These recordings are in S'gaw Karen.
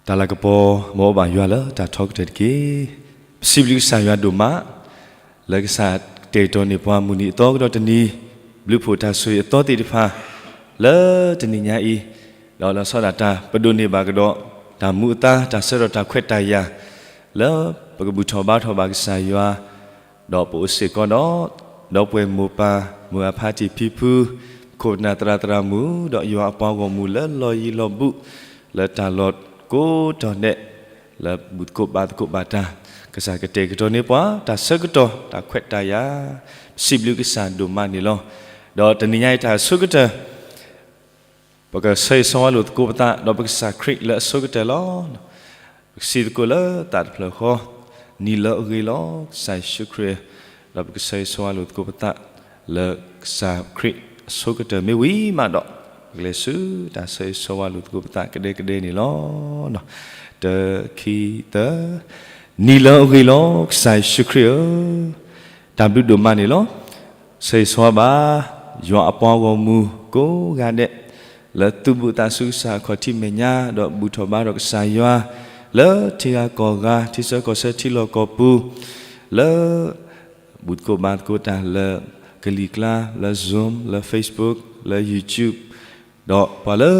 တၢ်လၤကပီၤ မ်အအိၣ်ဘၣ်ယွၤလၢတၢ်ထီကတၢၢ်တက့ၢ်. ပစံးဘျုးကစၢ်ယွၤဒိၣ်မး လၢကစၢ်ကတဲာ်ကတီၤန့ၢ်ပှၤမုၢ်နံၤအသီကဒီးတနံၤ, ဘျုးဖှိၣ်တၢ်ဆိၣ်ဂ့ၤအသီသ့ၣ်တဖၣ် လၢတနံၤညါအံၤ, ဒီးလီၤဆီဒၣ်တၢ်ပဒိးန့ၢ်ဘၣ်ကဒီး တၢ်မူအသါ တၢ်ဆၢကတီၢ်တၢ်ခွဲးတၢ်ယာ် လၢပကဘူၣ်ထီၣ်ဘါထီၣ်ဘၣ်ကစၢ်ယွၤ ဒီးပအိၣ်စ့ၢ်ကီးဒီး ဒီပုၢ်ဝဲၢ်မိၢ်ပၢ် မိၢ်အဖါတံၢ်ဖံဖု ခိၣ်နၢ်သရၣ်သရၣ်မုၣ် ဒီးယွၤအပှၤဂီၢ်မုၢ်လၢလီၢ်ယံၤလီၢ်ဘူး လၢတၢ်လီၢ်ကိးတီၤဒဲး လၢဘူၣ်သကိးဘါသကိးဘၣ်တၢ် ကစၢ်ကတဲာ်ကတီၤန့ၢ်ပှၤ တၢ်ဆၢကတီၢ်တၢ်ခွဲးတၢ်ယာ် ပစံးဘျုးကစၢ်ဒိၣ်မးန့ၣ်လီၤ. ဒီးတနံၤညါအံၤတၢ်အဆိကတၢၢ် ပကဆၢဂ့ၤဆၢဝါလိာ်သကိးပသး ဒီးပကစၢ်ခရံာ်လၢအဆိကတၢၢ်လီၤ. ပကစံးသကိးလၢသးတဖျၢၣ်ဃီ, နံၤလၢအဂ့ၤလီၤ ကစၢ်ယ့ၣ်ၡူးခရံာ်, ဒီးပကဆၢဂ့ၤဆၢဝါလိာ်သကိးပသး လၢကစၢ်ခရံာ်အဆိကတၢၢ်မ့ၢ်ဝံၤမးဒီး ပကလဲၤဆူတၢ်ဆၢဂ့ၤဆၢဝါလိာ်သကိးပသးကဒဲကဒဲန့ၣ်လီၤ. တၢ ခံ သၢ, နံၤလၢအဂ့ၤလီၤ ကစၢ်ယ့ၣ်ၡူးခရံာ်ဧၢ, တၢ်ဘျုးဒိၣ်မးန့ၣ်လီၤ. ဆၢဂ့ၤဆၢဝါဘၣ် ယွၤအပှၤဂီၢ်မုၢ်ကိးဂၤဒဲး လၢသုးဘူးအသးဆူကစၢ်အခီၣ်ထံးမဲာ်ညါ ဒီးဘူၣ်ထီၣ်ဘါထီၣ်ကစၢ်ယွၤ လၢထံဂၤကီၢ်ဂၤ ထံဆၢကီၢ်ဆၢထံလီၢ်ကီၢ်ပူၤ လၢ ဘူၣ်သကိးဘါသကိးတၢ်လၢကလံၤကျါ လၢ Zoom လၢ Facebook လၢ YouTube ဒီးပှၤလၢ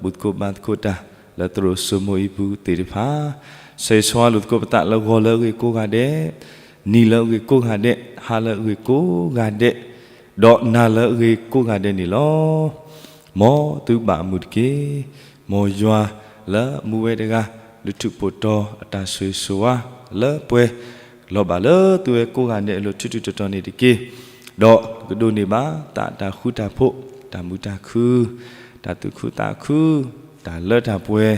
ဘူၣ်သကိးဘါသကိးတၢ် လၢသရိာ်စိမိၤအံပူၤသ့ၣ်တဖၣ်, ဆၢဂ့ၤဆၢဝါလိာ်သကိးပသးလၢဂီၤလၢအဂ့ၤကိးဂၤဒဲး, နံၤလၢအဂ့ၤကိးဂၤဒဲး, ဟါလၢအဂ့ၤကိးဂၤဒဲး, ဒီးနၤလၢအဂ့ၤကိးဂၤဒဲးန့ၣ်လီၤ. မ်သုဘၣ်အမုာ်တက့ၢ်. မ်ယွၤလၢမူဝဲတဂၤ လုၢ်ထူၣ်ပိာ်တီၤအတၢ်ဆိၣ်ဂ့ၤဆိၣ်ဝါလၢပှဲၤ လီၤဘၣ်လၢသုဝဲကိးဂၤဒဲးအလိၤထူးထူးတီၤတီၤန့ၣ်တက့ၢ်. ဒီးကဒိးန့ၢ်ဘၣ်သးတၢ်ဃူတၢ်ဖိး, တၢ်မုာ်တၢ်ခု, တၢ်သူၣ်ခုသးခု, တၢ်လၢတၢ်ပှဲၤ,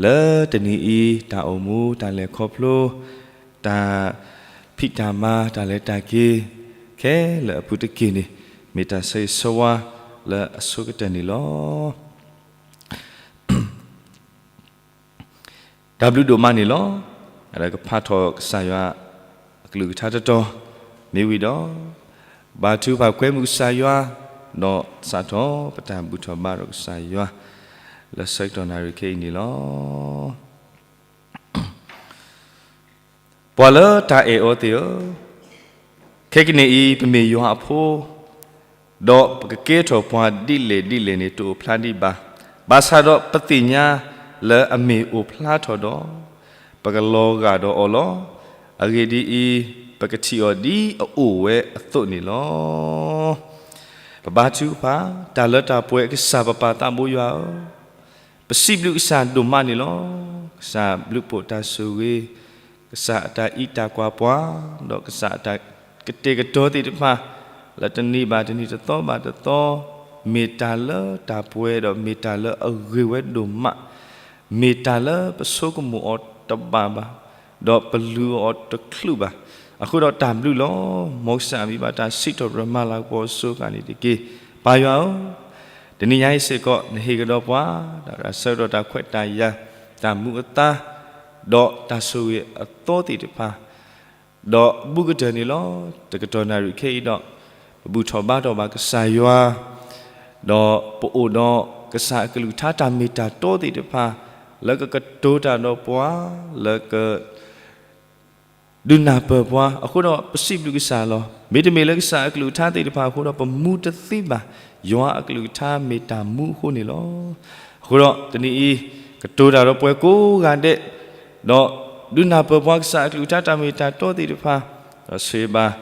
လၢတနံၤအံၤ တၢ်အိၣ်မူ တၢ်လဲၤခီဖျိ, တၢ်ဖံးတၢ်မၤ တၢ်လဲၤတၢ်က့ၤ ခဲလၢာ်အပူၤတက့ၢ်န့ၣ် မ့ၢ်တၢ်ဆၢဂ့ၤဆၢဝါလၢအဆိကတၢၢ်န့ၣ်လီၤ. တၢ်ဘျုးဒိၣ်မးန့ၣ်လီၤ. အဝဲကဖးထီၣ်ကစၢ်ယွၤအကလုၢ်ကထါတတီၤ မ့ၢ်ဝံၤဒီး ဘါထုကဖၣ်ကွဲမုာ်ကစၢ်ယွၤ ဒီးစးထီၣ်ပတၢ်ဘူၣ်ထီၣ်ဘါထီၣ်ကစၢ်ယွၤ လၢဆၢကတီၢ်နၣ်ရံၣ်ခဲအံၤန့ၣ်လီၤ. ပှၤလၢတၢ်အဲၣ်အီၤသ့ၣ်ဧၢ, ခဲကနံၣ်အံၤ ပမ့ၢ်ယွၤအဖိ, ဒီးပကကဲထီၣ်ပှၤဒ်လဲၣ်ဒ်လဲၣ်န့ၣ် တအိၣ်ဖျါဒံးဘၣ်. ဘၣ်ဆၣ်ဒီးပသ့ၣ်ညါလၢအမ့ၢ်အိၣ်ဖျါထီၣ်ဒီး ပကလီၤဂာ်ဒီးအီၤလီၤ. အဂ့ၢ်ဒ်အံၤ, ပကထံၣ်အီၤဒ်အအိၣ်ဝဲအသိးန့ၣ်လီၤ. ပဘါထုကဖၣ်, တၢ်လၢတၢ်ပှဲၤအကစၢ်ပပၢ်သးဘိယွၤဧၢ, ပစံးဘျုးကစၢ်ဒိၣ်မးန့ၣ်လီၤ. ကစၢ်ဘျုးဖှိၣ်တၢ်ဆိၣ်ဂ့ၤ, ကစၢ်အတၢ်အံးတၢ်ကွၢ်ပှၤ, ဒီးကစၢ်အတၢ်ကတဲာ်ကတီၤသ့ၣ်တဖၣ်, လၢတနံၤဘၣ်တနံၤတသီဘၣ်တသီ, မ့ၢ်တၢ်လၢတၢ်ပှဲၤဒီးမ့ၢ်တၢ်လၢအဂ့ၤဝဲဒိၣ်မး, မ့ၢ်တၢ်လၢပဆိကမိၣ်အီၤတဘၣ်ဘၣ်, ဒီးပလူၤအီၤတချုးဘၣ်. အဃိဒီးတၢ်ဘျုးလီၤ. မ်ကစၢ်အမံၤဘၣ်တၢ်စံးထီၣ်ပတြၢၤမၤလၤကပီၤအစိၤဃၣ်န့ၣ်တက့ၢ်. ပၢ်ယွၤဧၢ, တနံၤညါအံၤစ့ၢ်ကီး နဟ့ၣ်ကဒီးပှၤ တၢ်ဆၢကတီၢ်တၢ်ခွဲးတၢ်ယာ်, တၢ်မူအသါ, ဒီးတၢ်ဆိၣ်ဂ့ၤအသီသ့ၣ်တဖၣ်, ဒီးဘူးကတၢၢ်န့ၣ်လီၤ. တကတီၢ်နၣ်ရံၣ်ခဲအံၤဒီး ပဘူၣ်ထီၣ်ဘါထီၣ်ဘၣ်ကစၢ်ယွၤ, ဒီးပအိၣ်ဒီးကစၢ်အကလုၢ်ကထါတၢ်မ့ၢ်တၢ်တီသ့ၣ်တဖၣ်, လၢကကတိၤတၢ်ဒီးပှၤ, လၢက ဒုးနၢ်ပၢၢ်ပှၤအဃိဒီး ပစံးဘျုးကစၢ်လီၤ. မ့တမ့ၢ်လၢကစၢ်အကလုၢ်ကထါသ့ၣ်တဖၣ်အဃိဒီး ပမူတသ့ဘၣ်. ယွၤအကလုၢ်ကထါမ့ၢ်တၢ်မူအဃိန့ၣ်လီၤ. အဃိဒီးတနံၤအံၤ ကတိၤတၢ်ဒီးပှၤကိးဂၤဒဲး, ဒီးဒုးနၢ်ပၢၢ်ပှၤကစၢ်အကလုၢ်ကထါတၢ်မ့ၢ်တၢ်တီသ့ၣ်တဖၣ်, ဒီးဆိၣ်ဂ့ၤဘၣ်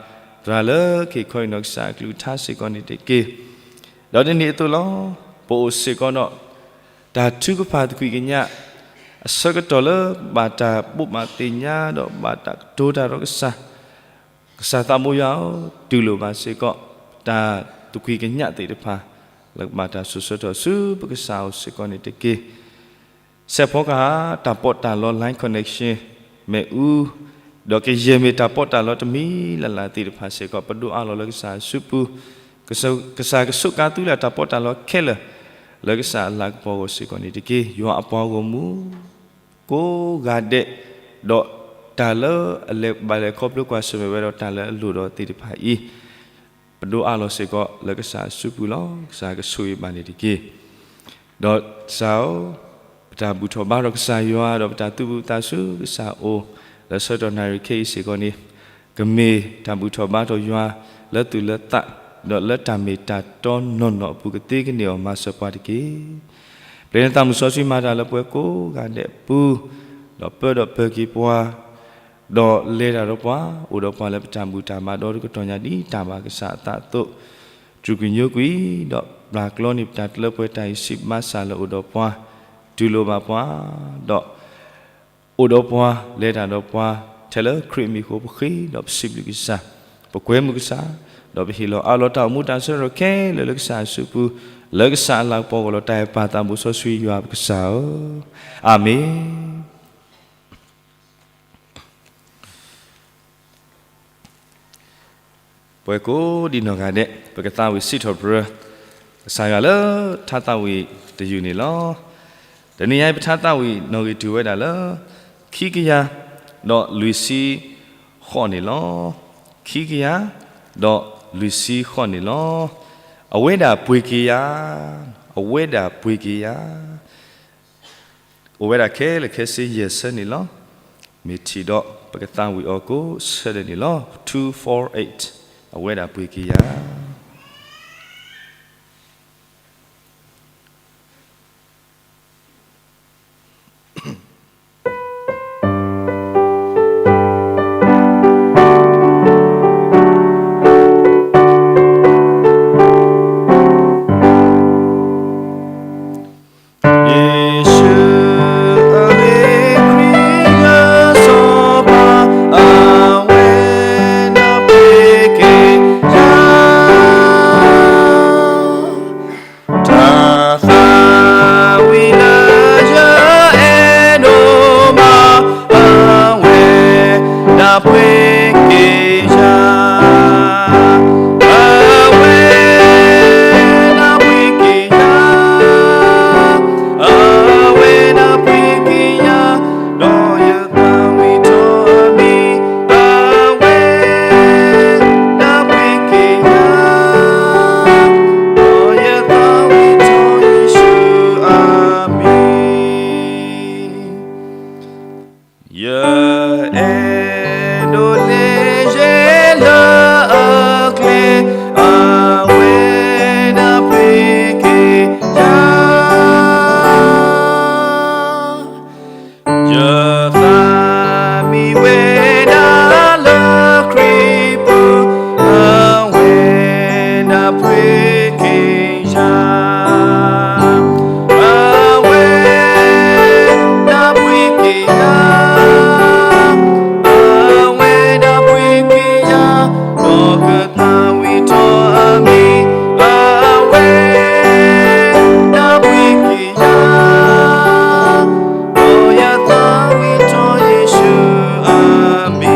သရၣ်လၢက့ၤခီအံၤနီၢ်ကစၢ်အကလုၢ်ကထါစ့ၢ်ကီးန့ၣ်တက့ၢ်. ဒီးတနံၤအသိးလီၤ, ပအိၣ်စ့ၢ်ကီးဒီး တၢ်ထုကဖၣ်သကွံာ်ကညး အဆၢကတီၢ်လၢဘၣ်တၢ်ဘိးဘၣ်သ့ၣ်ညါဒီးဘၣ်တၢ်ကတိၤတၢ်ဒီးကစၢ်, ကစၢ်သးဘိယွၤဧၢ, တူၢ်လိာ်ဘၣ်စ့ၢ်ကီး တၢ်သကွံာ်ကညးသ့ၣ်တဖၣ် လၢကဘၣ်တၢ်စိၤဆၢထီၣ်ဆူပကစၢ်အအိၣ်စ့ၢ်ကီးန့ၣ်တက့ၢ်. စဲးဖီကဟၣ် တၢ်ပီးတၢ်လီ line connection မ့ၣ်အူ, ဒီးကယဲၢ်မ့ၢ်တၢ်ပီးတၢ်လီတမံၤလၢ်လၢ်သ့ၣ်တဖၣ်စ့ၢ်ကီး ပဒိးအးလီၤလၢကစၢ်အစုပူၤ, ကစၢ်ကဆိးကါသုလၢတၢ်ပီးတၢ်လီခဲလၢာ် လၢကစၢ်အလၤကပီၤအဂီၢ်စ့ၢ်ကီးန့ၣ်တက့ၢ်. ယွၤအပှၤဂီၢ်မုၢ် ကိးဂၤဒဲး, ဒီးတၢ်လၢအလဲၤဘၣ်လဲၤခီဖျိကွၢ်ဆၢၣ်မဲာ်ဝဲဒီးတၢ်လၢအလိၣ်ဒီးသ့ၣ်တဖၣ်အံၤ, ပဒိးအးလီၤစ့ၢ်ကီးလၢကစၢ်အစုပူၤလီၤ. ကစၢ်ကဆိၣ်ဂ့ၤဘၣ်န့ၣ်တက့ၢ်. ဒီးကစၢ်ဧၢ, ပတၢ်ဘူၣ်ထီၣ်ဘါထီၣ်ကစၢ်ယွၤ ဒီးပတၢ်သူၣ်ဘံၣ်သးစူၤကစၢ်အအိၣ် လၢဆၢကတီၢ်နၣ်ရံၣ်ခဲအံၤစ့ၢ်ကီးန့ၣ် ကမ့ၢ်တၢ်ဘူၣ်ထီၣ်ဘါထီၣ်ယွၤ လၢသူၣ်လၢသး ဒီးလၢတၢ်မ့ၢ်တၢ်တီနီၢ်နီၢ်အပူၤ ကသ့ကန့ၢ်အီၤမၤစၢၤပှၤတက့ၢ်. ပျဲနသးမုၢ်စီဆှံမၤတၢ်လၢပှၤကိးဂၤဒဲးအပူၤ, ဒီးပၢဒီးပၢၤက့ၤပှၤ ဒီးလဲၤတၢ်ဒီးပှၤ အိၣ်ဒီးပှၤလၢပတၢ်ဘူၣ်တၢ်ဘါဒီတကတီၢ်ညါဒ်တၢ်ဘၣ်ကစၢ်အသးအသိး, စူၢ်ကွံာ်ညိကွံာ် ဒီးပျၢ်ကျီန့ၢ်ပတၢ်တလၢပှဲၤတၢ်အံၤ စံးဘၣ်ဆၣ်လၢအိၣ်ဒီးပှၤ, တူၢ်လိာ်ဘၣ်ပှၤ, ဒီး အိၣ်ဒီးပှၤ လဲၤတၢ်ဒီးပှၤ ထဲလၢခရံာ်အမံၤအဃိ ပဃ့ဒီးပစံးဘျုးကစၢ်, ပကွဲမုာ်ကစၢ်, ဒီးပဟ့ၣ်လီၤအးလီၤတၢ်အိၣ်မူတၢ်ဆၢထၢၣ်ခဲလၢာ်လၢကစၢ်ယ့ၣ်ၡူးအပူၤ, လၢကစၢ်အလၤကပီၤအဂီၢ်လီၤ. တၢ်အဲၣ်ပၢ်သးဘိစီဆှံယွၤပကစၢ်ဧၢ, အၤမ့ၣ်. ပှၤကိးဒံနီၢ်ဂၤဒဲး ပကသးဝံၣ်စံးထီၣ်ပတြၢၤ ကစၢ်ယွၤလၢထါသးဝံၣ်တယုၢ်န့ၣ်လီၤ. တနံၤအံၤ ပထါသးဝံၣ်နီၣ်ဂံၢ်တုၤဝဲဒၣ်လၢ ခံကယၤ ဒီးလွံၢ်ဆံဃိးန့ၣ်လီၤ. ခံကယၤ ဒီးလွံၢ်ဆံဃိးန့ၣ်လီၤ. အဝဲဒၣ်ပှ့ၤက့ၤယၤ, အဝဲဒၣ်ပှ့ၤက့ၤယၤ အိၣ်ဝဲဒၣ်ခဲလၢာ်ခဲဆ့ယဲၢ်ဆၢန့ၣ်လီၤ. မ့ၢ်ထံၣ်ဒီး ပကသးဝံၣ်အီၤကိးဆၢဒဲးန့ၣ်လီၤ. Two four eight, အဝဲဒၣ်ပှ့ၤက့ၤယၤ. ယ့ၣ်ၡူးအဂ့ၢ် ခရံာ်အစီၤပၤ အဝဲဒၣ်ပှ့ၤက့ၤယၤ တၢ်သးဝံၣ်လၢယအဲၣ်ဒိၣ်မး အဝဲဒၣ်ပှ့ၤက့ၤယၤ, အဝဲဒၣ်ပှ့ၤက့ၤယၤ, အဝဲဒၣ်ပှ့ၤက့ၤယၤ, ဒီးယသးဝံၣ်ထီၣ်အမံၤ အဝဲဒၣ်ပှ့ၤက့ၤယၤ, ဒီးယသးဝံၣ်ထီၣ်ယ့ၣ်ၡူးအမံၤ, ယအဲၣ်ဒိးလဲၤယဲလၢအကျဲ, အဝဲဒၣ်ပှ့ၤက့ၤယၤ ယသးမံဝဲဒၣ်လၢခရံာ်ပူၤ, အဝဲဒၣ်ပှ့ၤက့ၤယၤ, အဝဲဒၣ်ပှ့ၤက့ၤယၤ, အဝဲဒၣ်ပှ့ၤက့ၤယၤ, ဒီးကသးဝံၣ်ထီၣ်အမံၤ, အဝဲဒၣ်ပှ့ၤက့ၤယၤ ဒီးယသးဝံၣ်ထီၣ်ယ့ၣ်ၡူးအမံၤ,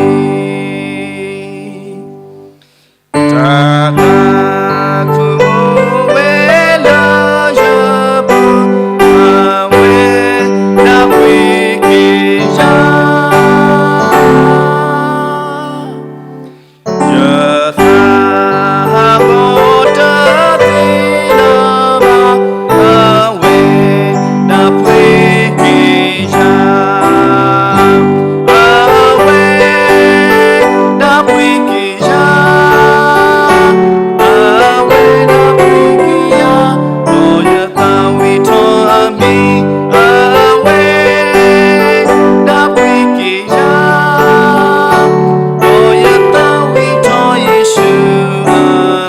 တၢ်သးခုဝဲလၢယပူၤ, အဝဲဒၣ်ပှ့ၤက့ၤယၤ ယသးဟးဂီၤတသ့လၢၤဘၣ်, အဝဲဒၣ်ပှ့ၤက့ၤယၤ, အဝဲဒၣ်ပှ့ၤက့ၤယၤ, အဝဲဒၣ်ပှ့ၤက့ၤယၤ, ဒီးယသးဝံၣ်ထီၣ်အမံၤ, အဝဲဒၣ်ပှ့ၤက့ၤယၤ ဒီးယသးဝံၣ်ထီၣ်ယ့ၣ်ၡူးအ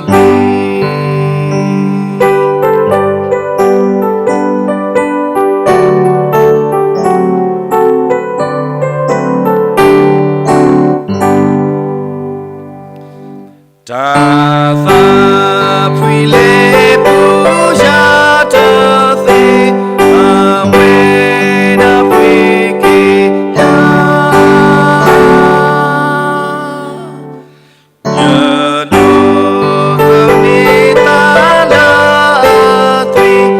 မံၤ, တၢ်သးဖှံလ့ပူၤယၤတသ့, အဝဲဒၣ်ပှ့ၤက့ၤယၤ ယဒိးသန့ၤသးလၢအသွံၣ်, အ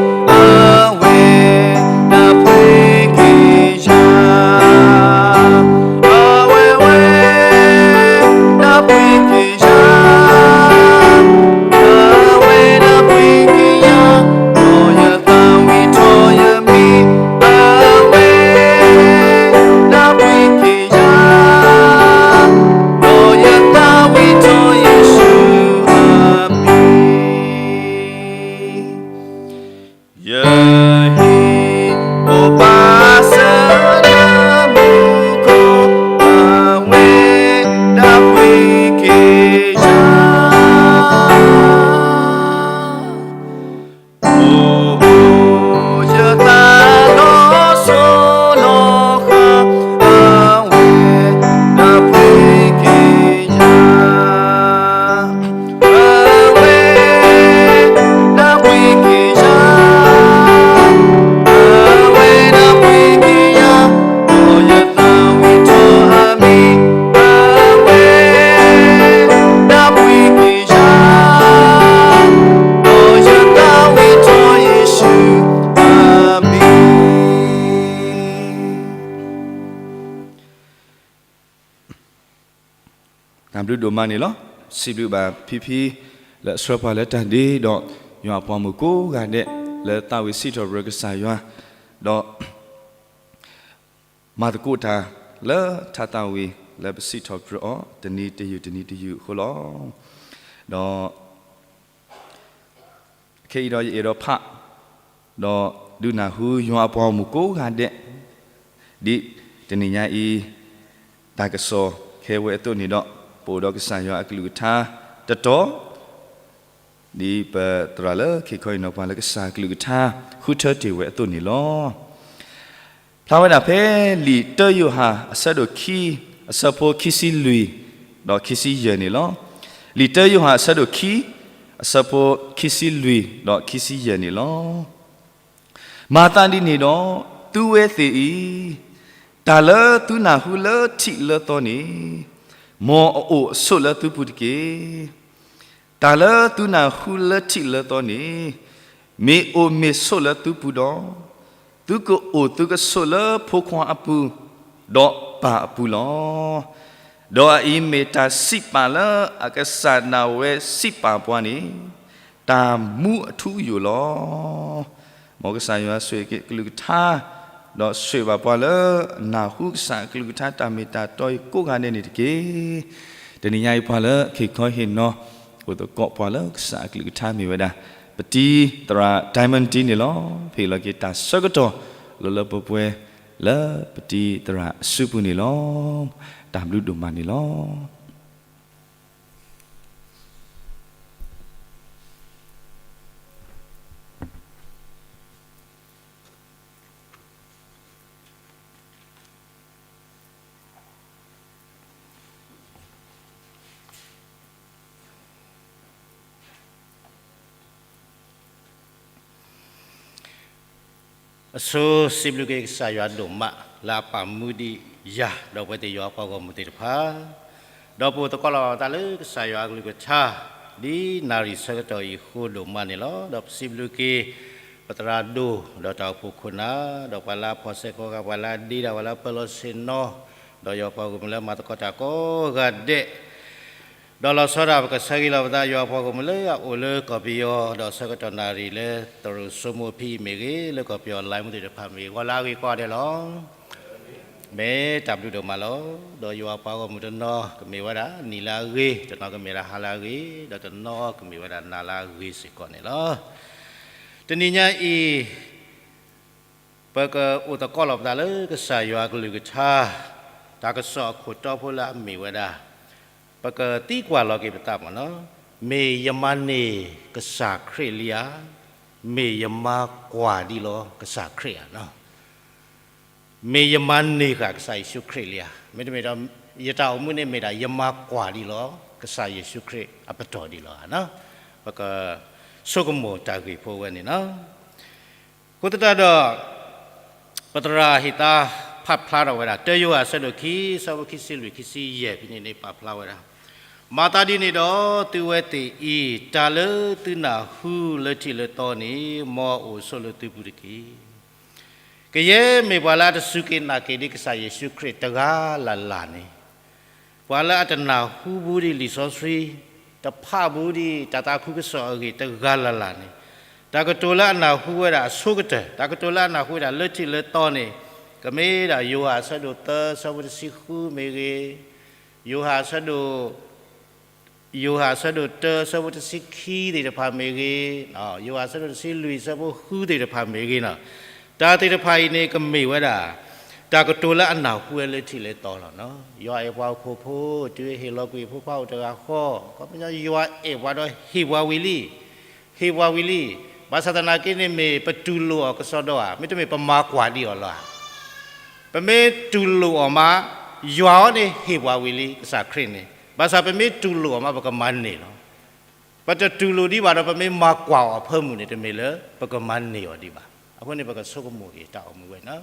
ဝဲဒၣ်ပှ့ၤက့ၤယၤ, အဝဲဒၣ်ပှ့ၤက့ၤယၤ, အဝဲဒၣ်ပှ့ၤက့ၤ ဘျုးဒိၣ်မးန့ၣ်လီၤ. စံးဘျုးဘၣ်ဖံဖံ လၢအဆှၢပှၤလၢတၢ်ဒ့ဒီး ယွၤအပှၤမုၣ်ကိးဂၤဒဲး လၢသးဝံၣ်စံးထီၣ်ပတြၢၤကစၢ်ယွၤ, ဒီး မၤသကိးတၢ်လၢထါသးဝံၣ်လၢပစံးထီၣ်ပတြၢၤအီၤ တနံၤတယုၢ်တနံၤတယုၢ်အဃိလီၤ. ဒီး ခဲအံၤဒီးယအဲၣ်ဒိးဖး, ဒီးဒုးနၢ်ဟူယွၤအပှၤဂီၢ်မုၢ်ကိးဂၤဒဲး, ဒ်တနံၤညါအံၤ တၢ်ကစီၣ်ခဲဝဲအသိးန့ၣ်ဒီး ပအိၣ်ဒီးကစၢ်ယွၤအကလုၢ်ကထါတတီၤ, ဒ်ပသရၣ်လၢခံခီအံၤနီၤ ပှၤလၢကစၢ်အကလုၢ်ကထါ ဃုထၢတ့ၢ်ဝဲအသိးန့ၣ်လီၤ. ဖျါဝဲဒၣ်ဖဲလံာ်တၢယိၤဟၣ်အဆၢဒိၣ်ခံ အဆၢဖိခံဆံလွံၢ် ဒီးခံဆံယဲၢ်န့ၣ်လီၤ. လံာ်တၢယိၤဟၣ်အဆၢဒိၣ်ခံ အဆၢဖိခံဆံလွံၢ် ဒီးခံဆံယဲၢ်န့ၣ်လီၤ. မၤသးဒ်န့ၣ်ဒီး သုဝဲသ့ၣ်အံၤ, တၢ်လၢသုနၢ်ဟူလၢထံးလၢသီန့ၣ် မ်အအိၣ်ဆိးလၢသုပူၤတက့ၢ်. တၢ်လၢသုနၢ်ဟူလၢထံးလၢသီန့ၣ် မ့ၢ်အိၣ်မ့ၢ်ဆိးလၢသုပူၤဒီး, သုကအိၣ်သုကဆိးလၢဖိခွါအပူၤ, ဒီးပၢ်အပူၤလီၤ. ဒီးအအံၤမ့ၢ်တၢ်စံးပာ်လၢအကစၢ်ဒၣ်ဝဲစံးပာ်ပှၤန့ၣ်, တၢ်မူအထူအယိာ်လီၤ. မ်ကစၢ်ယွၤဆိၣ်ဂ့ၤကလုၢ်ကထါ, ဒီးဆိၣ်ဂ့ၤဘၣ်ပှၤလၢအနၢ်ဟူကစၢ်အကလုၢ်ကထါတၢ်မ့ၢ်တၢ်တီအံၤကိးဂၤဒဲးန့ၣ်တက့ၢ်. တနံၤညါအံၤပှၤလၢခံခီဟ့ၣ်နီၤ အိၣ်သကိးပှၤလၢကစၢ်အကလုၢ်ကထါမ့ၢ်ဝဲဒၣ် ပတံၤသရၣ် Diamond တံၤန့ၣ်လီၤ. ဖဲအံၤလီၤက့ၤတၢ်ဆၢကတီၢ် လၢလၢပှဲၤပှဲၤ လၢပတံၤသရၣ်အစုပူၤန့ၣ်လီၤ. တၢ်ဘျုးဒိၣ်မးန့ၣ်လီၤ. အဆိစံးဘျုးက့ၤကစၢ်ယွၤဒိၣ်မး လၢအပာ်မူဒံးယၤ ဒီးပဝဲသ့ၣ်ယွၤအပှၤဂီၢ်မုၢ်သ့ၣ်တဖၣ်, ဒီးပအိၣ်သကိးလီၤပသးလၢကစၢ်ယွၤအကလုၢ်ကထါ ဒ်နၣ်ရံၣ်ဆၢကတီၢ်အံၤအဃိဒိၣ်မးန့ၣ်လီၤ. ဒီးပစံးဘျုးက့ၤ ပသရၣ်ဒိၣ် ဒီးတၢ်အိၣ်ဖှိၣ်ခိၣ်နၢ် ဒီးပှၤလၢအဖီၣ်ဆဲးကီးဂၤ ပှၤလၢအဒ့တၢ် ပှၤလၢအပၢလီၤဆ့ၣ်နီၤ, ဒီးယွၤအပှၤဂီၢ်မုၢ်လၢမၤသကိးတၢ်ကိးဂၤဒဲး ဒီးလီၤဆီဒၣ်ပကဆၢဂ့ၤလီၤပသး ယွၤအပှၤဂီၢ်မုၢ်လၢအအိၣ်လၢကီၢ်ပယီၤ ဒီးဆၢကတီၢ်နၣ်ရံၣ်လၢသရိာ်စိမိၣ်ဖံအံၤမ့ၢ်ဂ့ၤ လၢကီၢ်ပယီၤလါမူသ့ၣ်တဖၣ်မ့ၢ်ဂ့ၤ ဂီၤလၢအဂ့ၤကိးဂၤဒဲးလီၤ. မ့ၢ်တၢ်ဘျုးဒိၣ်မးလီၤ. ဒီးယွၤအပှၤဂီၢ်မုၢ်တနီၤကမ့ၢ်ဝဲဒၣ်နံၤလၢအဂ့ၤ, တနီၤကမ့ၢ်ဒၣ်ဟါလၢအဂ့ၤ, ဒီးတနီၤကမ့ၢ်ဝဲဒၣ်နၤလၢအဂ့ၤစ့ၢ်ကီးန့ၣ်လီၤ. တနံၤညါအံၤ ပကအိၣ်သကိးလီၤပသးလၢကစၢ်ယွၤအကလုၢ်ကထါ တၢ်ကစီၣ်အခိၣ်တီဖိလၢအမ့ၢ်ဝဲဒၣ် ပကသံကွၢ်လီၤက့ၤပသးမ့ၢ်နီၤ, မ့ၢ်ယမၤန့ၢ်ကစၢ်ခရံာ်လံဧါ, မ့ၢ်ယမၤကွၢ်ဒံးလီၤကစၢ်ခရံာ်ဧါနီၤ. မ့ၢ်ယမၤန့ၢ်ဃာ်ကစၢ်ယ့ၣ်ၡူးခရံာ်လံဧါ, မ့တမ့ၢ်ဒီး ယတၢ်အိၣ်မူန့ၣ်မ့ၢ်ဒၣ် ယမၤကွၢ်ဒံးလီၤ ကစၢ်ယ့ၣ်ၡူးခရံာ်အပတီၢ်ဒံးလီၤဧါနီၤ. ပကဆိကမိၣ်တၢ်ဂ့ၢ်ဖိဝဲန့ၣ်နီၤ. အဃိသတးဒီး ပသရၣ်ဟ့ၣ်သါဖးဖျါထီၣ်ဝဲဒၣ် တၢယိၤဟၣ်အဆၢဒိၣ်ခံ အဆၢဖိခံဆံလွံၢ် ခံဆံယဲၢ်ဖဲန့ၣ်န့ၣ် ပာ်ဖျါဝဲဒၣ်, မၤသးဒ်န့ၣ်ဒီး သုဝဲသ့ၣ်အံၤ တၢ်လၢသုနၢ်ဟူလၢထံးလၢသီန့ၣ် မ်အအိၣ်ဆိးလၢသုပူၤတက့ၢ်. ကယဲၢ်မ့ၢ်ပှၤလၢအတစူၢ်က့ၤနာ်က့ၤဒံးကစၢ်ယ့ၣ်ၡူးခရံာ်တဂၤလၢ်လၢ်န့ၣ်, ပှၤလၢအတနၢ်ဟူဘူးဒံးလံာ်စီဆှံ, တဖးဘူးဒံးတၢ်သးခုကစီၣ်အဂ့ၢ်တဂၤလၢ်လၢ်န့ၣ်, တၢ်ကတိၤလၢအနၢ်ဟူဝဲဒၣ်အဆိကတၢၢ်, တၢ်ကတိၤလၢအနၢ်ဟူဝဲဒၣ်လၢထံးလၢသီန့ၣ်, ကမ့ၢ်ဒၣ်ယိၤဟၣ်အဆၢဒိၣ်သၢ အဆၢဖိတဆံဃုမ့ၢ်ဂ့ၤ, ယိၤဟၣ်အဆၢဒိၣ် ယိၤဟၣ်အဆၢဒိၣ်တၢ အဆၢဖိတဆံခံသ့ၣ်တဖၣ်မ့ၢ်ဂ့ၤ, ယိၤဟၣ်အဆၢဒိၣ်တဆံလွံၢ် အဆၢဖိဃုသ့ၣ်တဖၣ်မ့ၢ်ဂ့ၤနီၤ, တၢ်သ့ၣ်တဖၣ်အံၤန့ၣ် ကမ့ၢ်ဝဲဒၣ် တၢ်ကတိၤလၢအနၢ်ဟူဝဲလၢထံးလၢသီလီၤနီၤ. ယွၤအဲၣ်ပှၤဟီၣ်ခိၣ်ဖိ, တုၤဟ့ၣ်လီၤကွံာ်အဖိခွါအိၣ်တဂၤဃီ, ခီပညီယွၤအဲၣ်ပှၤဒီးဟ့ၣ်ပှၤဝံၤလံ, ဟ့ၣ်ပှၤဝံၤလံ, ဘၣ်ဆၣ်သနာ်က့န့ၣ်မ့ၢ်ပတူၢ်လိာ်အီၤကစီဒီဧါ, မ့တမ့ၢ်ပမၤကွၢ်ဒံးအီၤလီၤဧါ. ပမ့ၢ်တူၢ်လိာ်အီၤမး, ယွၤအံၤန့ၣ်ဟ့ၣ်ပှၤဝံၤလံ ကစၢ်ခရံာ်န့ၣ်, ဘၣ်ဆၣ်ပမ့ၢ်တူၢ်လိာ်အီၤမး ပကမၤန့ၢ်လီၤ. ပတတူၢ်လိာ်ဒံးဘၣ်ဒီး ပမ့ၢ်မၤကွၢ်အီၤအဖၢမုၢ်န့ၣ် တမ့ၢ်လၢပကမၤန့ၢ်အီၤဒံးဘၣ်. အဃိန့ၣ် ပကဆိကမိၣ်က့ၤတၢ်အိၣ်မူဝဲနီၤ.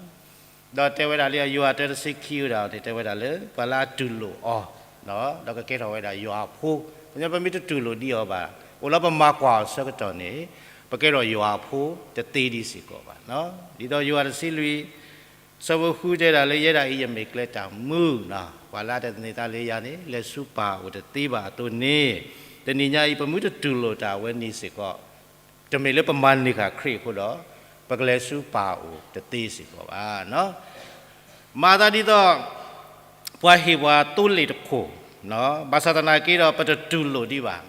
ဒီးတဲဝဲဒၣ်လၢယိၤဟၣ်တၢတဆံခံဝဲဒၣ်န့ၣ် တဲဝဲဒၣ်လၢ ပှၤလၢအတူၢ်လိာ်အီၤ ဒီးကကဲထီၣ်ဝဲဒၣ်ယွၤအဖိ, ပမ့ၢ်တတူၢ်လိာ်ဒံးအီၤဘၣ်, အိၣ်လၢပမၤကွၢ်အီၤဆၢကတီၢ်န့ၣ် ပကဲထီၣ်ယွၤအဖိတသ့ဒံးစ့ၢ်ကီးဘၣ်. ဒ်သိးယိၤဟၣ်တဆံလွံၢ် အဆၢဖိဃုတဲဒၣ်လၢ ယဲဒၣ်အံၤယမ့ၢ်ကျဲတၢ်မူနီၤ. ပှၤလၢအတသန့ၤသးလၢယၤန့ၣ် လဲၤဆူပၢ်အိၣ်တသ့ဘၣ်အသိးန့ၣ်, တနံၤညါအံၤ ပမ့ၢ်တတူၢ်လိာ်တၢ်အဝဲန့ၣ်စ့ၢ်ကီး, တမ့ၢ်လၢပမၤန့ၢ်ဃာ်ခရံာ်အဃိဒီး ပကလဲၤဆူပၢ်အိၣ်တသ့စ့ၢ်ကီးဘၣ်. မၤသးဒ်သိး ပှၤဟ့ၣ်ပှၤသိလ့ၣ်တခိၣ်, ဘၣ်ဆၣ်သနာ်က့ဒီး ပတတူၢ်လိာ်ဒံးဘၣ်.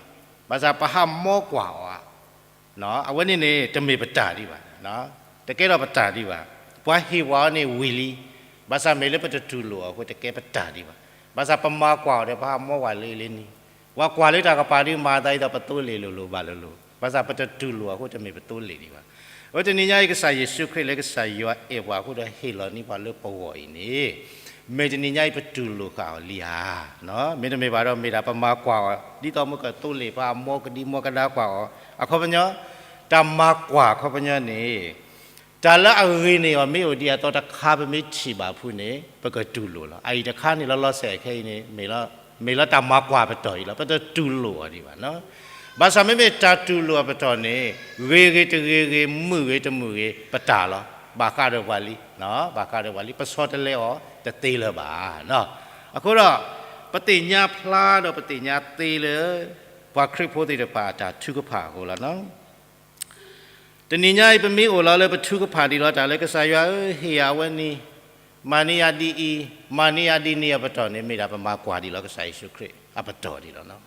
ဘၣ်ဆၣ်ပဟးမီကွၢ်အီၤဧါ. အဝဲန့ၣ်န့ၣ် တမ့ၢ်ပတၢ်ဒံးဘၣ်, တကဲထီၣ်ပတၢ်ဒံးဘၣ်. ပှၤဟ့ၣ်ပှၤအီၤန့ၣ်ဝံၤလံ, ဘၣ်ဆၣ်မ့ၢ်လၢပတတူၢ်လိာ်အဃိ တကဲပတၢ်ဒံးဘၣ်. ဘၣ်ဆၣ်ပမၤကွၢ်အီၤဒီး ပဟးမီဝဲလၢလၢနံၤ, ပှၤကွၢ်လၢတၢ်ကပၤဒုး မၤသးဒ်သိးပသိလ့ၣ်လိၤလိၤဘၣ်လိၤလိၤ, ဘၣ်ဆၣ်ပတတူၢ်လိာ်အဃိ တမ့ၢ်ပသိလ့ၣ်ဒံးဘၣ်. အဝဲတနံၤညါအံၤ ကစၢ်ယ့ၣ်ၡူးခရံာ်လၢကစၢ်ယွၤအဲၣ်ပှၤအဃိဒီး ဟ့ၣ်လီၤန့ၢ်ပှၤလၢပဂီၢ်အံၤန့ၣ် မ့ၢ်တနံၤညါအံၤ ပတူၢ်လိာ်ဃာ်အီၤလံဧါ. မ့တမ့ၢ်ဘၣ်ဒီး မ့ၢ်ဒၣ်ပမၤကွၢ်အီၤ ဒ်သိးမ့ၢ်ကသိလ့ၣ် ပဟးမီကဒံမီကဒါကွၢ်အီၤ, အခီပညီ, တၢ်မၤကွၢ်အခီပညီန့ၣ် တၢ်လၢအဂ့ၤန့ၢ်အီၤမ့ၢ်အိၣ်ဒံးအသိးတခါ ပမ့ၢ်ထံၣ်ဘၣ်ဖုန့ၣ် ပကတူၢ်လိာ်လီၤ. အအံၤတခါန့ၣ် လီၤလီၤဆဲးခဲအံၤန့ၣ် မ့ၢ်လၢတၢ်မၤကွၢ်ပတီၢ်အံၤလီၤ. ပတတူၢ်လိာ်အီၤဒံးဘၣ်. ဘၣ်ဆၣ်မ့မ့ၢ်တၢ်တူၢ်လိာ်အပတီၢ်န့ၣ် ဂ့ၤဂ့ၤတဂ့ၤဂ့ၤ မုာ်ဂ့ၤတမုာ်ဂ့ၤ ပတၢ်လီၤ. ဘၣ်ဃးဒီးပှၤလံ, ဘၣ်ဃးဒီးပှၤလံ, ပဆီတလဲအီၤတသ့လၢၤဘၣ်. အဃိဒီး ပသ့ၣ်ညါဖျါဒီးပသ့ၣ်ညါသ့လၢ ပှၤခရံာ်ဖိသ့ၣ်တဖၣ်အတၢ်ထုကဖၣ်အဃိလီၤ. တနံၤညါအံၤ ပမ့ၢ်အိၣ်လီၤလၢပထုကဖၣ်ဒံးလီၤ တၢ်လၢကစၢ်ယွၤဧၢ ဟ့ၣ်ယၤအဝဲန့ၣ်, မၤန့ၢ်ယၤဒ်အံၤ, မၤန့ၢ်ယၤဒ်န့ၣ်အပတီၢ်န့ၣ် မ့ၢ်ဒၣ်ပမၤကွၢ်ဒံးလီၤ ကစၢ်ယ့ၣ်ၡူးခရံာ်အပတီၢ်ဒံးလီၤ.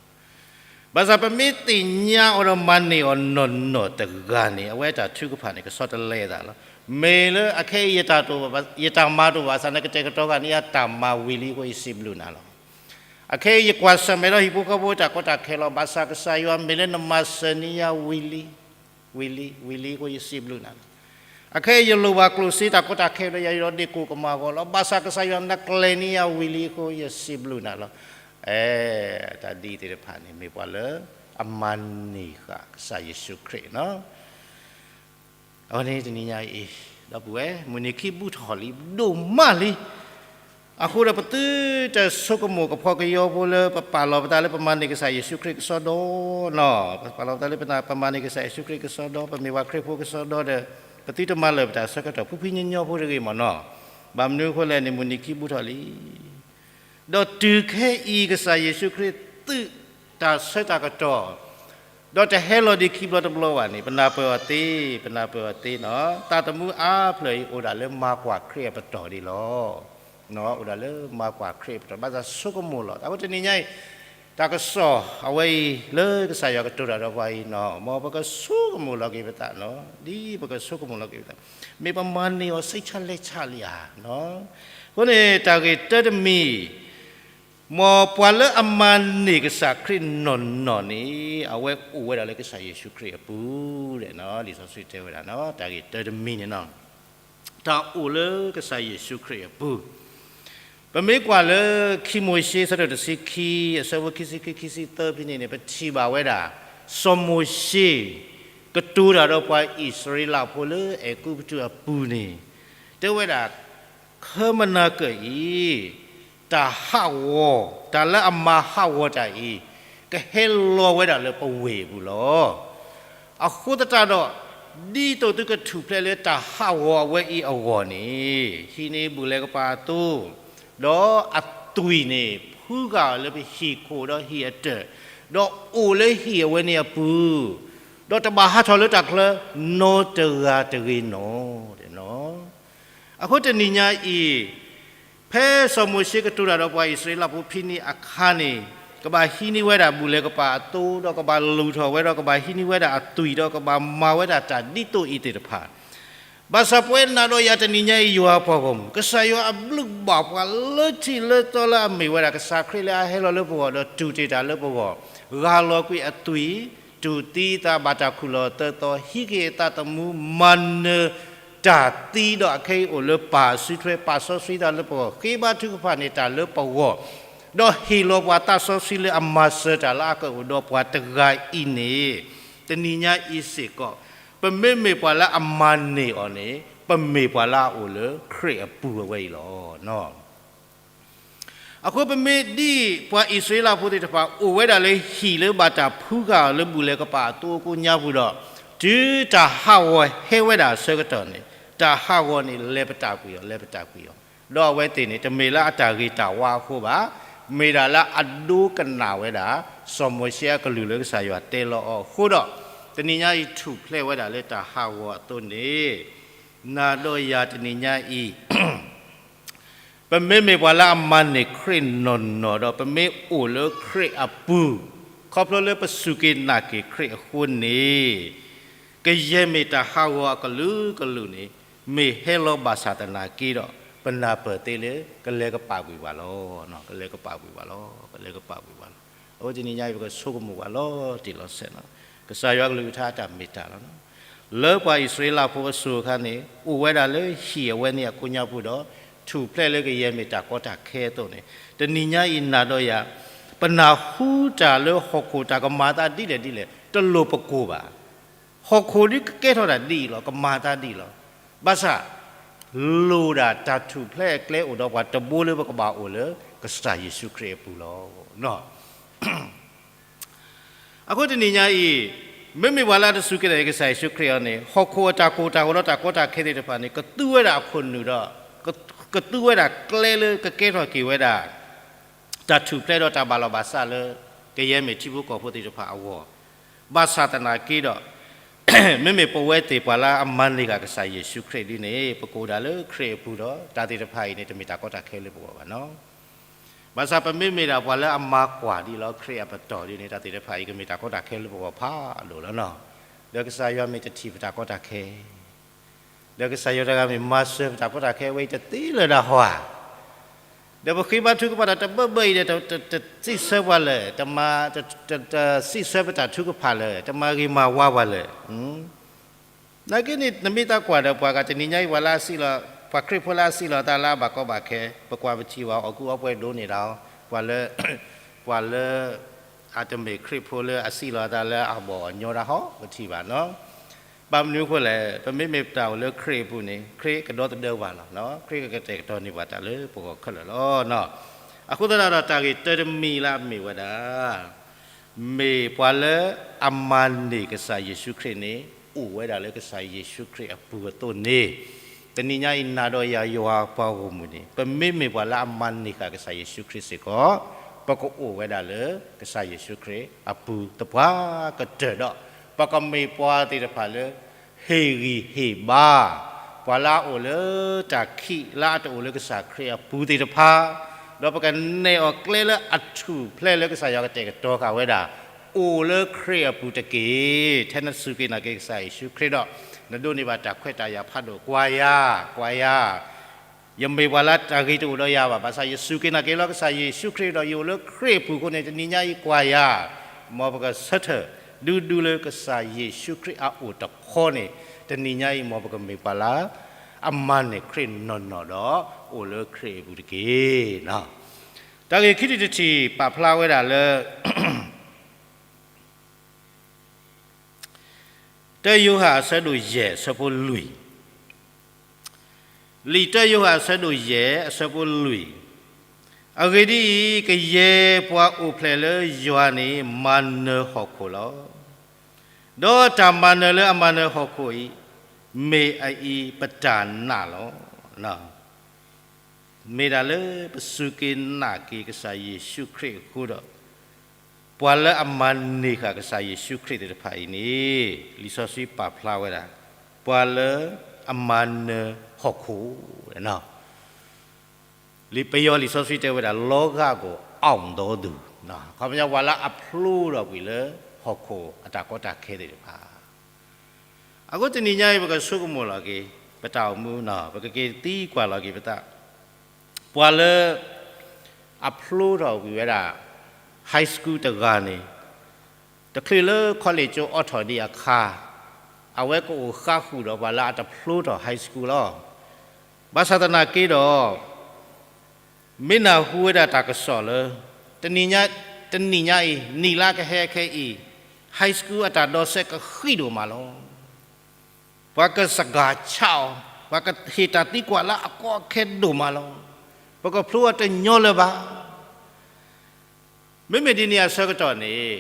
ဘၣ်ဆၣ်ပမ့ၢ်သ့ၣ်ညါအီၤဒီးမၤန့ၢ်အီၤနီၢ်နီၢ်တဂၤန့ၣ် အဝဲတၢ်ထုကဖၣ်န့ၣ် ကဆီတလဲသးလီၤ. မ့ၢ်လၢအခဲအံၤ ယတၢ်မၤတအိၣ်ဘၣ်ဆၣ် နကတဲာ်ကတီၤဂၤန့ၢ်ယၤတၢ်မၤဝံၤလံအဃိ ယစံးဘျုးနၤလီၤ. အခဲအံၤ ယကွၢ်ဆၢၣ်မဲာ်ဒီးဟံၣ်ဖိဃီဖိတၢ်ကီတၢ်ခဲလီၤ. ဘၣ်ဆၣ်ကစၢ်ယွၤမ့ၢ်လၢနမၤစၢၤန့ၢ်ယၤဝံၤလံ, ဝံၤလံ, ဝံၤလံအဃိ ယစံးဘျုးနၤလီၤ. အခဲအံၤ ယလိၣ်ဘၣ်ကျိၣ်စ့တၢ်ကီတၢ်ခဲဒီး ယၤယဒီးဒ့ၣ်ကိၢ်ကမၣ်အဂီၢ်လီၤ. ဘၣ်ဆၣ်ကစၢ်ယွၤနကျဲၤန့ၢ်ယၤဝံၤလံ အဃိ ယစံးဘျုးနၤလီၤ. အဲ, တၢ်ဒ်အံၤသ့ၣ်တဖၣ်န့ၣ် မ့ၢ်ပှၤလၢအမၤန့ၢ်ဃာ်ကစၢ်ယ့ၣ်ၡူးခရံာ်လီၤ. အဝဲန့ၣ်တနံၤညါအံၤ ဒီပုၢ်ဝဲၢ် မုၢ်နံၤခံဘူၣ်ထီၣ်လံ ဒိၣ်မးလံ. အဃိဒီးပသုတဆိကမိၣ်ကဖီကယီဖိလၢ ပပာ်လီၤပသးလၢပမၤန့ၢ်ကစၢ်ယ့ၣ်ၡူးခရံာ်ကစီဒီ, ပပာ်လီၤပသးလၢပမၤန့ၢ်ကစၢ်ယ့ၣ်ၡူးခရံာ်ကစီဒီ, ပမ့ၢ်ပှၤခရံာ်ဖိကစီဒီဒီး ပသုတမၤလၢာ်ပတၢ်ဆၢကတီၢ် ဖှံဖှံညီညီဖိတဂ့ၤမ့ၢ်နီၤ. ဘၣ်မနုၤအဃိလဲၣ်န့ၣ် မုၢ်နံၤခံဘူၣ်ထီၣ်လံ ဒီးတုၤခဲအံၤ ကစၢ်ယ့ၣ်ၡူးခရံာ်သုးတၢ်ဆၢတၢ်ကတီၢ်, ဒီးတဟဲလီၤဒံးခံဘျီတဘျီဘၣ်န့ၣ် ပနၢ်ပၢၢ်အီၤသ့, ပနၢ်ပၢၢ်အီၤသ့နီၤ. သးသမူအါဖျၢၣ်အံၤ အိၣ်ဒၣ်လၢမၤကွၢ်ခရံာ်အပတီၢ်ဒံးလီၤ. အိၣ်ဒၣ်လၢမၤကွၢ်ခရံာ်အပတီၢ်, ဘၣ်ဆၣ်ဆိကမိၣ်လီၤ. အဃိတနံၤညါအံၤ တၢ်ကစီၣ်အဝဲအံၤ လၢကစၢ်ယွၤကတိၤတၢ်ဒီးပှၤအံၤနီၤ, မ်ပကဆိကမိၣ်လီၤက့ၤပသးနီၤ, ဒ်ပကဆိကမိၣ်လီၤက့ၤပသး, မ့ၢ်ပမၤန့ၢ်အီၤ စိတ်ချလက်ချ လံဧါ. အဃိန့ၣ် တၢ်ဂ့ၢ်တၢတမံၤ မ်ပှၤလၢအမၤန့ၢ်ကစၢ်ခရံာ်နီၢ်နီၢ်န့ၣ် အဝဲအိၣ်ဝဲဒၣ်လၢကစၢ်ယ့ၣ်ၡူးခရံာ်အပူၤ, လံာ်စီဆှံတဲဝဲဒၣ်နီၤ, တၢ်ဂ့ၢ်တၢတမံၤန့ၣ်နီၤ, တၢ်အိၣ်လၢကစၢ်ယ့ၣ်ၡူးခရံာ်အပူၤ. ပမ့ၢ်ကွၢ်လၢခံမိၤၡ့ အဆၢဒိၣ်တဆံခံ အဆၢဖိခံဆံခံ ခံဆံသၢဖဲန့ၣ်န့ၣ် ပထံၣ်ဘၣ်ဝဲဒၣ် စီၤမိၤၡ့ ကတိၤတၢ်ဒီးပှၤအံၣ်စရ့လးဖိလၢအဲၤကူပတူးအပူၤန့ၣ်, တဲဝဲဒၣ် ခဲမုၢ်နၤကၢၢ်အံၤ တၢ်ဟးဂီၤ, တၢ်လၢအမၤဟးဂီၤတၢ်အံၤ ကဟဲလီၤဝဲဒၣ်လၢပဝ့ၢ်အပူၤလီၤ. အဃိသတးဒီး ဒ်သိးသုကထူၣ်ဖျဲးလၢတၢ်ဟးဂီၤအဝဲအံၤအဂီၢ်န့ၣ်, ဟံးန့ၢ်ဘူၣ်လဲၤကပၤအသိ, ဒီးအသွံၣ်န့ၣ် ဖုဂၢ်အီၤလၢပဟံၣ်ခိၣ်ဒီးဟံၣ်အတၢၢ်, ဒီးအိၣ်လၢဟံၣ်အဝဲန့ၣ်အပူၤ, ဒီးတဘၣ်ဟးထီၣ်လၢတၢ်ချၢ နီတဂၤတဂ့ၤနီၤ. အဃိတနံၤညါအံၤ ဖဲစီၤမိၤၡ့ကတိၤတၢ်ဒီးပှၤအံၣ်စရ့လးဖိဖဲန့ၣ်အခါန့ၣ်, ကဘၣ်ဟံးန့ၢ်ဝဲဒၣ်ဘူၣ်လဲၤကပၤအသိဒီး ကဘၣ်လူၤထီၣ်ဝဲဒီး ကဘၣ်ဟံးန့ၢ်ဝဲဒၣ်အသွံၣ်ဒီး ကဘၣ်မၤဝဲဒၣ်တၢ်ဒ်သိးအံၤသ့ၣ်တဖၣ်, ဘၣ်ဆၣ်ပဝဲနၤဒီးယၤတနံၤညါအံၤ ယွၤပှၤဂီၢ်မုၢ်, ကစၢ်ယွၤအဘျုးဘၣ်ပှၤလၢထံးလၢသီလၢအမ့ၢ်ဝဲဒၣ် ကစၢ်ခရံာ်လၢအဟဲလီၤလၢပဂီၢ်ဒီးတူၢ်တ့ၢ်တၢ်လၢပဂီၢ်, ဂၢ်လီၤကွံာ်အသွံၣ်, တူၢ်သံအသးဘၣ်တၢ်ခူၣ်လီၤသၢသီ, ဟံးက့ၤအသးသမူ, မၤနၢၤတၢ်သံဒီးအခဲအံၤအိၣ်လၢပၢ်အစုထွဲ, ပာ်စီဆှံတၢ်လၢပဂီၢ်, ဃ့ဘါထုကဖၣ်န့ၢ်တၢ်လၢပဂီၢ်, ဒီးဟ့ၣ်လီၤပှၤသးစီဆှံလၢအမၤစၢၤတၢ်လၢအကအိၣ်ဒီးပှၤတဂၤအံၤန့ၣ်, တနံၤညါအံၤစ့ၢ်ကီး ပမ့မ့ၢ်ပှၤလၢအမၤန့ၢ်အီၤန့ၣ် ပမ့ၢ်ပှၤလၢအအိၣ်လၢခရံာ်အပူၤအဝဲအံၤလီၤ. အဃိပမ့ၢ်ဒ်ပှၤအံၣ်စရ့လးဖိသ့ၣ်တဖၣ် အိၣ်ဝဲဒၣ်လၢဟံၣ်လၢဘၣ်တၢ်ဖုဂၢ်အီၤလၢဘူၣ်လဲၤကပၤအသိအကိးညါပူၤဒီး, တုၤတၢ်ဟးဂီၤဟဲဝဲဒၣ်အဆၢကတီၢ်န့ၣ်, တၢ်ဟးဂီၤန့ၣ် လဲၤပတၢ်ကွံာ်အီၤ, လဲၤပတၢ်ကွံာ်အီၤ. ဒီးအဝဲသ့ၣ်န့ၣ် တမ့ၢ်လၢအတၢ်ဂ့ၤတၢ်ဝါအဃိဘၣ်, မ့ၢ်ဒၣ်လၢအဒိကနၣ်ဝဲဒၣ် စီၤမိၤၡ့အကလုၢ်လၢကစၢ်ယွၤတဲလီၤအီၤအဃိဒီး, တနံၤညါအံၤထူၣ်ဖျဲးဝဲဒၣ်လၢတၢ်ဟးဂီၤအသိးန့ၣ်, နၤဒီးယၤတနံၤညါအံၤ ပမ့မ့ၢ်ပှၤလၢအမၤန့ၢ်ခရံာ်နီၢ်နီၢ်ဒီး ပမ့ၢ်အိၣ်လၢခရံာ်အပူၤ, ခီဖျိလၢပစူၢ်က့ၤနာ်က့ၤခရံာ်အဃိန့ၣ်, ကယဲၢ်မ့ၢ်တၢ်ဟးဂီၤအကလုာ်ကလုာ်န့ၣ်, မ့ၢ်ဟဲလီၤဘၣ်ဆၣ်သနာ်က့ဒီး, ပနၢ်ပၢၢ်သ့လၢ ကလဲၤကပာ်ကွံာ်ဘၣ်လီၤ, ကလဲၤကပာ်ကွံာ်ဘၣ်လီၤ, ကလဲၤကပာ်ကွံာ်ဘၣ်လီၤ. အဃိတနံၤညါအံၤ ပကဆိကမိၣ်ဘၣ်လီၤတံၢ်လီၤဆဲးလီၤ. ကစၢ်ယွၤကလုၢ်ကထါအတၢ်မ့ၢ်တၢ်လီၤ. လၢပှၤအံၣ်စရ့လးဖိအစိၤအခါန့ၣ် အိၣ်ဝဲဒၣ်လၢဟံၣ်အဝဲန့ၣ်အကိးညါပူၤဒီး ထူၣ်ဖျဲးလၢကယဲၢ်မ့ၢ်တၢ်ကီတၢ်ခဲအသိးန့ၣ်, တနံၤညါအံၤနၤဒီးယၤ ပနၢ်ဟူတၢ်လၢဟီၣ်ခိၣ်တၢ်ကမၤသးဒ်လဲၣ်ဒ်လဲၣ် တလိၣ်ပကိၢ်ဘၣ်. ဟီၣ်ခိၣ်ဒ်ကကဲထီၣ်တၢ်ဒ်အံၤလီၤ, ကမၤသးဒ်အံၤလီၤ. ဘၣ်ဆၣ် လိၣ်ဒၣ်တၢ်ထူၣ်ဖျဲးအကျဲအိၣ်ဒီးပှၤတဘိလၢပကဘၣ်အိၣ်လၢကစၢ်ယ့ၣ်ၡူးခရံာ်အပူၤလီၤ. အဃိတနံၤညါအံၤ, မ့မ့ၢ်ပှၤလၢအတစူၢ်က့ၤနာ်က့ၤကစၢ်ယ့ၣ်ၡူးခရံာ်အီၤန့ၣ်, ဟီၣ်ခိၣ်အတၢ်ကိၢ်တၢ်ဂီၤဒီးတၢ်ကီတၢ်ခဲသ့ၣ်တဖၣ်န့ၣ် ကသူဝဲဒၣ်အခိၣ်နူာ်ဒီး, က, ကသူဝဲဒၣ်ကျဲလၢကကဲထီၣ်က့ၤဝဲဒၣ် တၢ်ထူၣ်ဖျဲးဒီးတၢ်ဘၣ်လီၤဘၣ်စးလၢ ကယဲၢ်မ့ၢ်ထံဖိကီၢ်ဖိသ့ၣ်တဖၣ်အဂီၢ်, ဘၣ်ဆၣ်သနာ်က့ဒီး မ့မ့ၢ်ပဝဲသ့ၣ်ပှၤလၢအမၤန့ၢ်ဃာ်ကစၢ်ယ့ၣ်ၡူးခရံာ်ဒ်န့ၣ် ပကအိၣ်ဒၣ်လၢခရံာ်အပူၤဒီး တၢ်သ့ၣ်တဖၣ်အံၤန့ၣ် တမ့ၢ်တၢ်ကီတၢ်ခဲလၢပဂီၢ်ဘၣ်နီၤ. ဘၣ်ဆၣ်ပမ့မ့ၢ်ဒၣ်ပှၤလၢအမၤကွၢ်ဒ်လီၤခရံာ်အပတီၢ်ဒ်န့ၣ် တၢ်သ့ၣ်တဖၣ်အံၤ ကမ့ၢ်တၢ်ကီတၢ်ခဲလၢပဂီၢ်ဖးဒိၣ်လီၤနီၤ. ဒီးကစၢ်ယွၤမ့ၢ်တထံၣ်ပတၢ်ကီတၢ်ခဲ ဒီးကစၢ်ယွၤတဂၤမ့ၢ်မၤစၢၤပတၢ်ကီတၢ်ခဲဝဲအံၤတသ့လၢၤဒၣ်ဟီဧါ. ဒီးပဃ့ဘါထုကဖၣ်ဒီးတဘၢဘၢအံၤဒီး တ, တ, တစံးဆၢပှၤလၢၤ, တမၤ, တ, တ, တစံးဆၢပတၢ်ထုကဖၣ်လၢၤ, တမၤဂ့ၤမၤဝါပှၤလၢၤ. နာ်က့န့ၣ် နမ့ၢ်သးကွၢ်ဒီးပှၤဂၤတနံၤညါအံၤ ပှၤလၢအစံးလီၤ, ပှၤခရံာ်ဖိလၢအစံးလီၤအသးလၢအဘၣ်ကီဘၣ်ခဲ, ပကွၢ်ပထံၣ်ဘၣ်အီၣ်ကူအီပှဲၤဒိၣ်န့ၢ်ဒၣ်အီၤ, ပှၤလၢ, ပှၤလၢ အတမ့ၢ်ခရံာ်ဖိလၢအစံးလီၤအသးလၢအဘီၣ်အညီဒၣ်ဟီ ပထံၣ်ဘၣ်နီၤ. ဘၣ်မနုၤအဃိလဲၣ်, ပမ့မ့ၢ်ပတၢ်အိၣ်လၢခရံာ်အပူၤန့ၣ် ခရံာ်ကဒီသဒၢပှၤလီၤ. ခရံာ်ကကတဲာ်ကတီၤန့ၢ်ပှၤတၢ်လၢပဂီၢ်ခဲလၢာ်လီၤ. အဃိသတးဒီးတၢ်ဂ့ၢ်တၢတမံၤလၢအမ့ၢ်ဝဲဒၣ် မ့ၢ်ပှၤလၢအမၤန့ၢ်ကစၢ်ယ့ၣ်ၡူးခရံာ်န့ၣ် အိၣ်ဝဲဒၣ်လၢကစၢ်ယ့ၣ်ၡူးခရံာ်အပူၤအသိးန့ၣ်, တနံၤညါအံၤနၤဒီးယၤယွၤပှၤဂီၢ်မုၢ်န့ၣ် ပမ့မ့ၢ်ပှၤလၢအမၤန့ၢ်ဃာ်ကစၢ်ယ့ၣ်ၡူးခရံာ်စ့ၢ်ကီး, ပကအိၣ်ဝဲဒၣ်လၢကစၢ်ယ့ၣ်ၡူးခရံာ်အပူၤသပှၢ်ကတၢၢ်ဒီး ပကမ့ၢ်ပှၤသ့ၣ်တဖၣ်လၢ ဟ့ၣ်ဂံၢ်ဟ့ၣ်ဘါ ပှၤလၢအအိၣ်လၢတၢ်ခံးလၢအတအိၣ်လၢကစၢ်ခရံာ်အပူၤသ့ၣ်တဖၣ်, ဒီးပကနဲၣ်အီၤကျဲလၢအထူၣ်ဖျဲးလၢကစၢ်ယွၤကတဲာ်ကတီၤဃာ်ဝဲဒၣ်, အိၣ်လၢခရံာ်အပူၤတက့ၢ်. ထဲနစူၢ်က့ၤနာ်က့ၤကစၢ်ယ့ၣ်ၡူးခရံာ်ဒီး နဒိးန့ၢ်ဘၣ်တၢ်ခွဲးတၢ်ယာ်ဖးဒိၣ်, ကွၢ်ယၤ, ကွၢ်ယၤ ယမ့ၢ်ပှၤလၢတၢ်ဂ့ၤတအိၣ်ဒီးယၤဘၣ်, ဘၣ်ဆၣ်ယစူၢ်က့ၤနာ်က့ၤလီၤကစၢ်ယ့ၣ်ၡူးခရံာ်ဒီး ယအိၣ်လၢခရံာ်အပူၤအဃိန့ၣ် တနံၤညါအံၤကွၢ်ယၤ, မ်ပကဆၢထၢၣ်ဒူဒူလၢကစၢ်ယ့ၣ်ၡူးခရံာ်အအိၣ်တခီန့ၣ် တနံၤညါအံၤမ်ပကမ့ၢ်ပှၤလၢ အမၤန့ၢ်ခရံာ်နီၢ်နီၢ်ဒီး အိၣ်လၢခရံာ်အပူၤတက့ၢ်. တၢ်ဂ့ၢ်ခံထံၣ်တထံၣ်ပာ်ဖျါဝဲဒၣ်လၢ တၢယိၤဟၣ်အဆၢဒိၣ်ယဲၢ်အဆၢဖိလွံၢ်, လံာ်တၢယိၤဟၣ်အဆၢဒိၣ်ယဲၢ်အဆၢဖိလွံၢ်, အဂ့ၢ်ဒ်အံၤ, ကယဲၢ်ပှၤအိၣ်ဖျဲၣ်လၢယွၤန့ၣ် မၤနၢၤဟီၣ်ခိၣ်လီၤ. ဒီးတၢ်မၤနၢၤလၢအမၤနၢၤဟီၣ်ခိၣ်အံၤ, မ့ၢ်အအံၤပတၢ်နာ်လီၤ. မ့ၢ်ဒၣ်လၢပစူၢ်က့ၤနာ်က့ၤကစၢ်ယ့ၣ်ၡူးခရံာ်အဃိဒီး, ပှၤလၢအမၤန့ၢ်ဃာ်ကစၢ်ယ့ၣ်ၡူးခရံာ်သ့ၣ်တဖၣ်အံၤန့ၣ် လံာ်စီဆှံပာ်ဖျါဝဲဒၣ် ပှၤလၢအမၤနၢၤဟီၣ်ခိၣ်, လံာ်ပယီၤလံာ်စီဆှံတဲဝဲဒၣ် လောကကို အောင်သောသူ, ခီပညီပှၤလၢအဖျိထီၣ်ကွံာ်လၢဟီၣ်ခိၣ်အတၢ်ကီတၢ်ခဲသ့ၣ်တဖၣ် အဃိတနံၤညါအံၤ ပကဆိကမိၣ်လီၤက့ၤ ပတၢ်အိၣ်မူ, ပကက့ၤသံကွၢ်လီၤက့ၤပသး, ပှၤလၢ အဖျိထီၣ်ကွံာ်ဝဲဒၣ် high school တဂၤန့ၣ်, တချုးလၢ college ကၠိအိးထီၣ်ဒံးအခါ, အဝဲကအိၣ်ဃါဃုာ်ဒီးပှၤလၢအတဖျိထီၣ် high school လီၤ. ဘၣ်ဆၣ်သနာ်က့ဒီး မ့ၢ်နၢ်ဟူဝဲဒၣ်တၢ်ကစီၣ်လၢ တနံၤညါ, တနံၤညါအံၤ နံၣ်လါကဟဲခဲအံၤ high school အတၢ်ဒိးစဲးကဃံးဒိၣ်မးလီၤ. ပှၤကစှၤဆါအီၤ, ပှၤကဟ့ၣ်တၢ်သံကွၢ်လၢအကီအခဲဒိၣ်မးလီၤ. ပကဖျိအီၤတညီလၢၤဘၣ်. မ့မ့ၢ်ဒ်န့ၣ်အဆၢကတီၢ်န့ၣ်,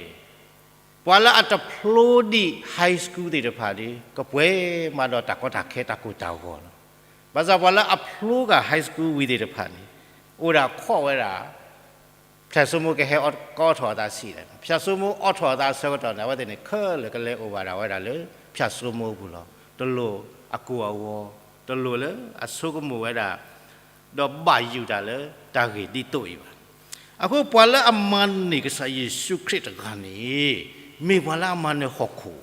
ပှၤလၢအတဖျိဒံး high school သ့ၣ်တဖၣ်ဒီး ကပှဲၤမးဒီးတၢ်ကီတၢ်ခဲတၢ်ကိၢ်တၢ်ဂီၤလီၤ. ဘၣ်ဆၣ်ပှၤလၢအဖျိဂၤ high school ဝံၤသ့ၣ်တဖၣ်န့ၣ် အိၣ်ဒၣ်ခိးဝဲဒၣ် ဖၠၣ်စိမိၣ်ကဟဲအီၣ် ကအီၣ်ထီၣ်အသးဆံးလဲၣ်. ဖၠၣ်စိမိၣ်အိးထီၣ်အသးအဆၢကတီၢ်န့ၣ် အဝဲသ့ၣ်န့ၣ် ခဲလၢာ်ကလဲၤအိၣ်ဘၣ်ဒၣ်ဝဲဒၣ်လၢ ဖၠၣ်စိမိၣ်အပူၤလီၤ. တလိၣ်အကိၢ်အဂီၤ, တလိၣ်လၢအဆိကမိၣ်ဝဲဒၣ် ဒီးဘၣ်ယိၣ်တၢ်လၢတၢ်ဂ့ၢ်ဒ်သိးအံၤဘၣ်. အဃိပှၤလၢအမၤန့ၢ်ကစၢ်ယ့ၣ်ၡူးခရံာ်တဂၤန့ၣ် မ့ၢ်ပှၤလၢအမၤနၢၤဟီၣ်ခိၣ်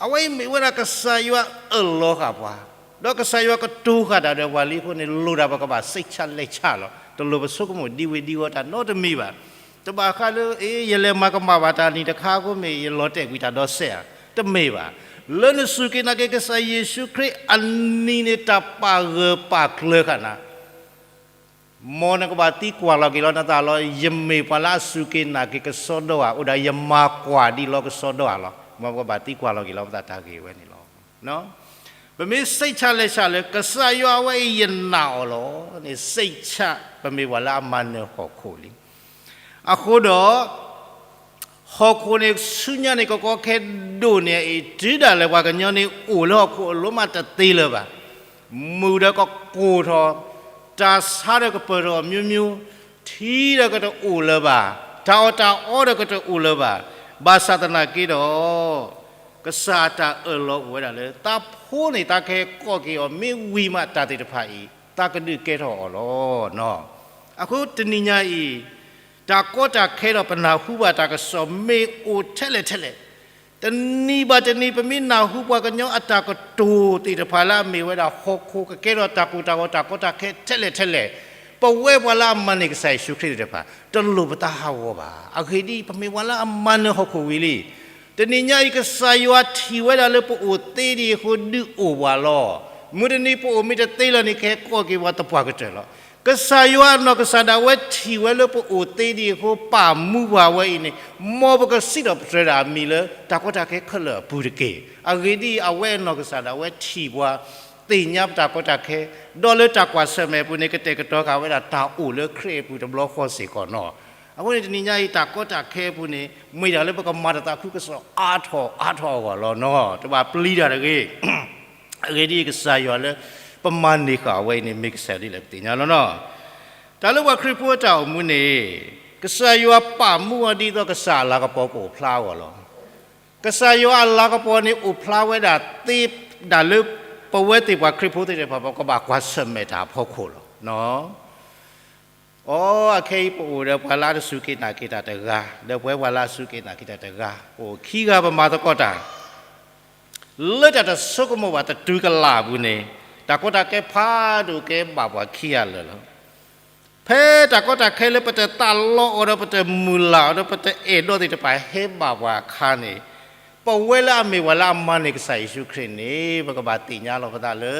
အဝဲအံၤမ့ၢ်ဝဲဒၣ်ကစၢ်ယွၤအၢၣ်လီၤဃာ်ပှၤ, ဒီးကစၢ်ယွၤကတိၤဃာ်တၢ်ဒီးပှၤလံအဃိန့ၣ် လိၣ်ဒၣ်ပကဘၣ်စိတ်ချလက်ချလီၤ. တလိၣ်ပဆိကမိၣ်ဒံဝ့ၤဒံဝီၤတၢ်နီတမံၤဘၣ်. တဘၣ်ဃးလၢ အ့ ယလဲၤမၤကမၣ်ဘၣ်တၢ်နံၤတခါအဃိမ့ၢ် ယလီၤတဲာ်ကွံာ်တၢ်ဒီးစဲးဧါ, တမ့ၢ်ဘၣ်. လၢနစူၢ်က့ၤနာ်က့ၤကစၢ်ယ့ၣ်ၡူးခရံာ်အနံၤန့ၣ် တၢ်ပာ်ဂၢၢ်ပာ်ကျၢၤဃာ်နၤ မ်နကဘၣ်သံကွၢ်လီၤက့ၤလီၤနသးလီၤ, ယမ့ၢ်ပှၤလၢအစူၢ်က့ၤနာ်က့ၤကစီဒီဧါ, အိၣ်ဒၣ်ယမၤကွၢ်ဒ်လီၤကစီဒီဧါလီၤ. မ်ပကဘၣ်သံကွၢ်လီၤက့ၤလီၤပသးတၢ်ဂ့ၢ်ဝဲန့ၣ်လီၤ. ပမ့ၢ်စိတ်ချလက်ချလၢ ကစၢ်ယွၤအဝဲအံၤယနာ်အီၤလီၤန့ၣ် စိတ်ချ ပမ့ၢ်ပှၤလၢအမၤနၢၤဟီၣ်ခိၣ်လံ. အဃိဒီး ဟီၣ်ခိၣ်န့ၣ် ဆူညါန့ၣ် ကကီခဲဒိၣ်န့ၢ်အံၤ တုၤဒၣ်လဲာ်ပှၤကညီန့ၣ် အိၣ်လၢဟီၣ်ခိၣ်အလိၤမးတသ့လၢၤဘၣ်. မုၢ်ဒီးကကိၢ်ထီၣ်, တၢ်ဆါဒီးကပၢၢ်ထီၣ် မျိုးမျိုး, ထံဒီးကတအိၣ်လၢၤဘၣ်, တၢ်အီၣ်တၢ်အီဒီးကတအိၣ်လၢၤဘၣ်. ဘၣ်ဆၣ်သနာ်က့ဒီး ကစၢ်အတၢ်အၢၣ်လီၤအိၣ်ဝဲဒၣ်လၢ သးဖိန့ၣ် သးကဟဲကိးက့ၤအီၤ မ့ၢ်ဝံၤမးတၢ်သ့ၣ်တဖၣ်အံၤ သးကဒုးကဲထီၣ်အီၤလီၤ. အဃိတနံၤညါအံၤ တၢ်ကီတၢ်ခဲဒီးပနၢ်ဟူဘၣ်တၢ်ကစီၣ်မ့ၢ်အိၣ်ထဲလဲၣ်ထဲလဲၣ်, တနံၤဘၣ်တနံၤ ပမ့ၢ်နၢ်ဟူပှၤကညီအတၢ်ကတိၤသ့ၣ်တဖၣ်လၢအမ့ၢ်ဝဲဒၣ် ဟီၣ်ခိၣ်ကကဲထီၣ်တၢ်ကိၢ်တၢ်ဂီၤ တၢ်ကီတၢ်ခဲထဲလဲၣ်ထဲလဲၣ်, ပဝဲပှၤလၢအမၤန့ၢ်ကစၢ်ယ့ၣ်ၡူးခရံာ်သ့ၣ်တဖၣ် တလိၣ်ပသးဟးဂီၤဘၣ်. အဂ့ၢ်ဒ်အံၤ, ပမ့ၢ်ပှၤလၢအမၤနၢၤဟီၣ်ခိၣ်ဝံၤလံ. တနံၤညါအံၤ ကစၢ်ယွၤထံၣ်ဝဲဒၣ်လၢပအိၣ်သ့ဒ်အံၤအဃိ ဒုးအိၣ်ပှၤလီၤ. မုၢ်တနံၤပအိၣ်မ့ၢ်တသ့လၢၤန့ၣ် ကဟဲကိးက့ၤပှၤသပှၢ်ကတၢၢ်လီၤ. ကစၢ်ယွၤအနီၢ်ကစၢ်ဒၣ်ဝဲထံၣ်ဝဲလၢပအိၣ်သ့ဒ်အံၤအဃိ ပာ်မူပှၤဝဲအံၤန့ၣ် မ်ပကစံးထီၣ်ပတြၢၤဒၣ်အမံၤလၢ တၢ်ကီတၢ်ခဲခဲလၢာ်အပူၤတက့ၢ်. အဂ့ၢ်ဒ်အံၤ, အဝဲအနီၢ်ကစၢ်ဒၣ်ဝဲထံၣ်ပှၤ သ့ၣ်ညါပတၢ်ကီတၢ်ခဲ, ဒီးလၢတၢ်ကွၢ်ဆၢၣ်မဲာ်အပူၤန့ၣ် ကတဲာ်ကတီၤဃာ်ဝဲဒၣ်တၢ်အိၣ်လၢခရံာ်အပူၤတဘျီဃီစ့ၢ်ကီးနီၤ. အဃိန့ၣ် တနံၤညါအံၤ တၢ်ကီတၢ်ခဲအပူၤန့ၣ် မ့ၢ်ဒၣ်လၢပကမၤတၢ်သးခုကစီၣ်အါထီၣ်အါထီၣ်အဂီၢ်လီၤနီၤ. တဘၣ်ပျံၤတၢ်တဂ့ၤ. အဂ့ၢ်ဒ်အံၤ, ကစၢ်ယွၤလၢ ပမၤန့ၢ်ဃာ်အဝဲအံၤန့ၣ် မ့ၢ်ကစၢ်ဒ်လဲၣ်ပသ့ၣ်ညါလီၤနီၤ. တၢ်လၢပှၤခရံာ်ဖိအတၢ်အိၣ်မူန့ၣ် ကစၢ်ယွၤပာ်မူအီၤဒ်သိးကစၢ်အလၤကပီၤကအိၣ်ဖျါအဂီၢ်လီၤ. ကစၢ်ယွၤအလၤကပီၤန့ၣ် အိၣ်ဖျါဝဲဒၣ်သ့ဒၣ်လၢ ပဝဲသ့ၣ်ပှၤခရံာ်ဖိသ့ၣ်တဖၣ် ပကဘၣ်ကွၢ်ဆၢၣ်မဲာ်တၢ်အဖီခိၣ်လီၤ. အီ, အခဲအံၤပအိၣ်ဒီးပှၤလၢအတစူၢ်က့ၤနာ်က့ၤတၢ်တဂၤ, ဒီးပဝဲပှၤလၢအစူၢ်က့ၤနာ်က့ၤတၢ်တဂၤ, ပအိၣ်ခံဂၤပမၤသကိးတၢ် လၢတၢ်တဆိကမိၣ်ဘၣ်သတူၢ်ကလာ်အပူၤန့ၣ်, တၢ်ကီတၢ်ခဲဖးဒိၣ်ကဲဘၣ်ပှၤခံဂၤလၢာ်လီၤ. ဖဲတၢ်ကီတၢ်ခဲလၢပတသးလီအီၤဒီး ပတမုၢ်လၢ်အီၤဒီး ပတအဲၣ်ဒိးသ့ၣ်တဖၣ်ဟဲဘၣ်ပှၤအခါန့ၣ်, ပဝဲလၢအမ့ၢ်ပှၤလၢအမၤန့ၢ်ကစၢ်ယ့ၣ်ၡူးခရံာ်န့ၣ် ပကဘၣ်သ့ၣ်ညါလီၤပသးလၢ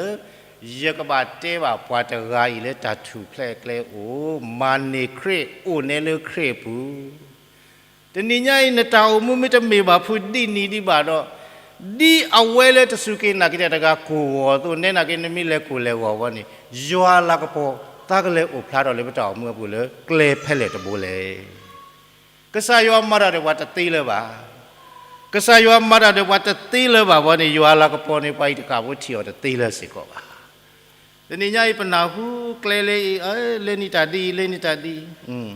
ယကဘၣ်တဲဘၣ်ပှၤတဂၤအံၤလၢတၢ်ထူၣ်ဖျဲးအကျဲအိၣ်, မၤန့ၢ်ခရံာ်, အိၣ်နဲလၢခရံာ်အပူၤ. တနံၤညါအံၤ နတၢ်အိၣ်မူမ့ၢ်တမ့ၢ်ဘၣ်ဖုးဒ်န့ၣ်ဒံးဘၣ်ဒီး, ဒ်အဝဲလၢတစူၢ်က့ၤနာ်က့ၤတၢ်တဂၤကိၢ်ဂီၤအသိး, နဲနာ်က့ နမ့ၢ်လဲၤကိၢ်လဲၤဂီၤဝဲန့ၣ်, ယွၤအလၤကပီၤ သးကလဲၤအိၣ်ဖျါထီၣ်လၢပတၢ်အိၣ်မူအပူၤလၢကျဲဖဲလဲၣ်တဘိလဲၣ်. ကစၢ်ယွၤမၤတၢ်ဒီးပှၤတသ့လၢၤဘၣ်. ကစၢ်ယွၤမၤတၢ်ဒီးပှၤတသ့လၢၤဘၣ်ဘီန့ၣ်, ယွၤအလၤကပီၤန့ၣ် ပှၤအံၤတဃၣ်ဖိထံၣ်အီၤတသ့လၢၤစ့ၢ်ကီးဘၣ်. တနံၤညါအံၤ ပနၢ်ဟူကျဲလၢအံၤ, လဲၤနံၤတၢ်ဒ်အံၤ, လဲၤနံၤတၢ်ဒ်အံၤ,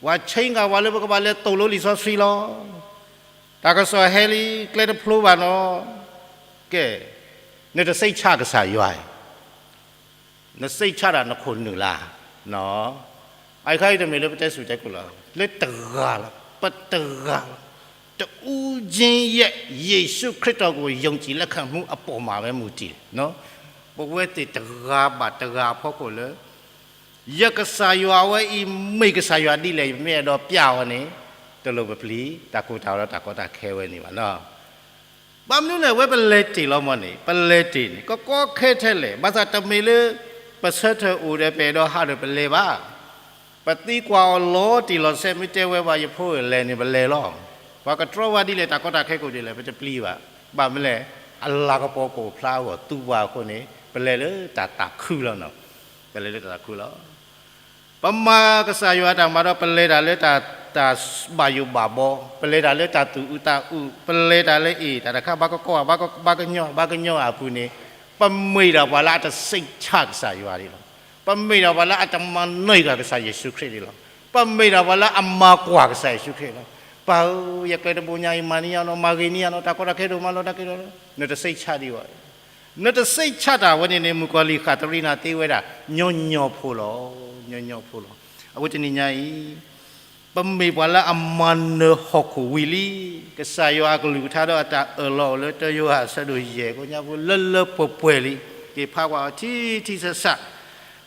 ပှၤဆ့ကၤပှၤလၢပကဘၣ်လဲၤသိၣ်လိလံာ်စီဆှံလီၤ. တၢ်ကစီၣ်ဟဲလံ, ကျဲတဖျိဘၣ်နီၤ. ကဲ, နတစိတ်ချကစၢ်ယွၤအံၤ နစိတ်ချတၢ်နခိၣ်နူာ်လၢ်, အအံၤခါအံၤတမ့ၢ်လၢပတဲစူၢ်တဲကိၣ်လီၤ, လၢတဂၤလီၤ, ပတဂၤလီၤ, တဦးချင်းရဲ့ယေရှုခရစ်တော်ကိုယုံကြည်လက်ခံမှုအပေါ်မှာပဲမူတည်တယ်. ပဝဲသ့ၣ်တဂၤဘၣ်တဂၤအဖီခိၣ်လၢ ယကစၢ်ယွၤအဝဲအံၤမ့ၢ်ကစၢ်ယွၤဒ်လဲၣ် ယမ့ၢ်အဲၣ်ဒိးပျဲအီၤန့ၣ်, တလိၣ်ပပျံၤ တၢ်ကိၢ်တၢ်ဂီၤဒီးတၢ်ကီတၢ်ခဲဝဲန့ၣ်ဘၣ်နီၤ. ဘၣ်မနုၤလဲၣ် အဝဲပလဲၤတ့ၢ်လီၤမ့ၢ်န့ၣ်, ပလဲၤတ့ၢ်န့ၣ် ကကီခဲထဲလဲၣ်, ဘၣ်ဆၣ်တမ့ၢ်လၢ ပဆၢထၢၣ်အိၣ်ဒီးပအဲၣ်ဒိးဟးဒီးပလဲၤဘၣ်. ပသံကွၢ်အီၤလီၤတံၢ်လီၤဆဲး မ့ၢ်တဲဝဲပှၤယဖိလဲၤန့ၣ် ပလဲၤလီၤ. ပှၤကတြီဝဲဒ်လဲၣ် တၢ်ကီတၢ်ခဲကိၣ်ဒ်လဲၣ် ပတပျံၤဘၣ်. ဘၣ်မနုၤလဲၣ်, အလၤကပီၤကအိၣ်ဖျါအဂီၢ်သူပှၤအဃိန့ၣ် ပလဲၤလၢတၢ်သးခုလီၤနီၤ. ပလဲၤလၢတၢ်သးခုလီၤ. ပမၤကစၢ်ယွၤအတၢ်မၤဒီး ပလဲၤတၢ်လၢတၢ်ဘၣ်ယိၣ်ဘၣ်ဘီ, ပလဲၤတၢ်လၢတၢ်သူၣ်အုးသးအုး, ပလဲၤတၢ်လၢအံၤ တၢ်တခါဘၣ်ကကီဘၣ်, ဘၣ်ကညီဘၣ်ကညီအပူၤန့ၣ်, ပမ့ၢ်ဒၣ်ပှၤလၢအတစိတ်ချကစၢ်ယွၤန့ၣ်လီၤ. ပမ့ၢ်ဒၣ်ပှၤလၢအတမၤနၢၤကစၢ်ယ့ၣ်ၡူးခရံာ်န့ၣ်လီၤ. ပမ့ၢ်ဒၣ်ပှၤလၢအမၤကွၢ်ကစၢ်ယ့ၣ်ၡူးခရံာ်လီၤ. ပၢ်ဧၢ, ယကျဲတဘိညါအံၤ မၤန့ၢ်ယၤနီၤ, မၤဂ့ၤန့ၢ်ယၤနီၤ, တၢ်ကီတၢ်ခဲဒိၣ်မးလီၤ, တၢ်ကဲဒီး နတစိတ်ချဒံးဘၣ်. နတစိတ်ချတၢ်ဝဲန့ၣ်န့ၣ် မုၣ်ကီၤလံၢ်ဃၣ်တရံးနၤသ့ဝဲဒၣ် ညီညီဖိလီၤ, ညီညီဖိလီၤ. အဃိတနံၤညါအံၤ ပမ့ၢ်ပှၤလၢအမၤနၢၤဟီၣ်ခိၣ်ဝံၤလံ, ကစၢ်ယွၤအကလုၢ်ကထါဒီးအတၢ်အၢၣ်လီၤအိၣ်လၢတၢယိၤဟၣ်အဆၢဒိၣ်ယဲၢ် ကိညါဖိလၢလၢပှဲၤပှဲၤလံ, က့ၤဖးကွၢ်အီၤထံထံဆးဆး,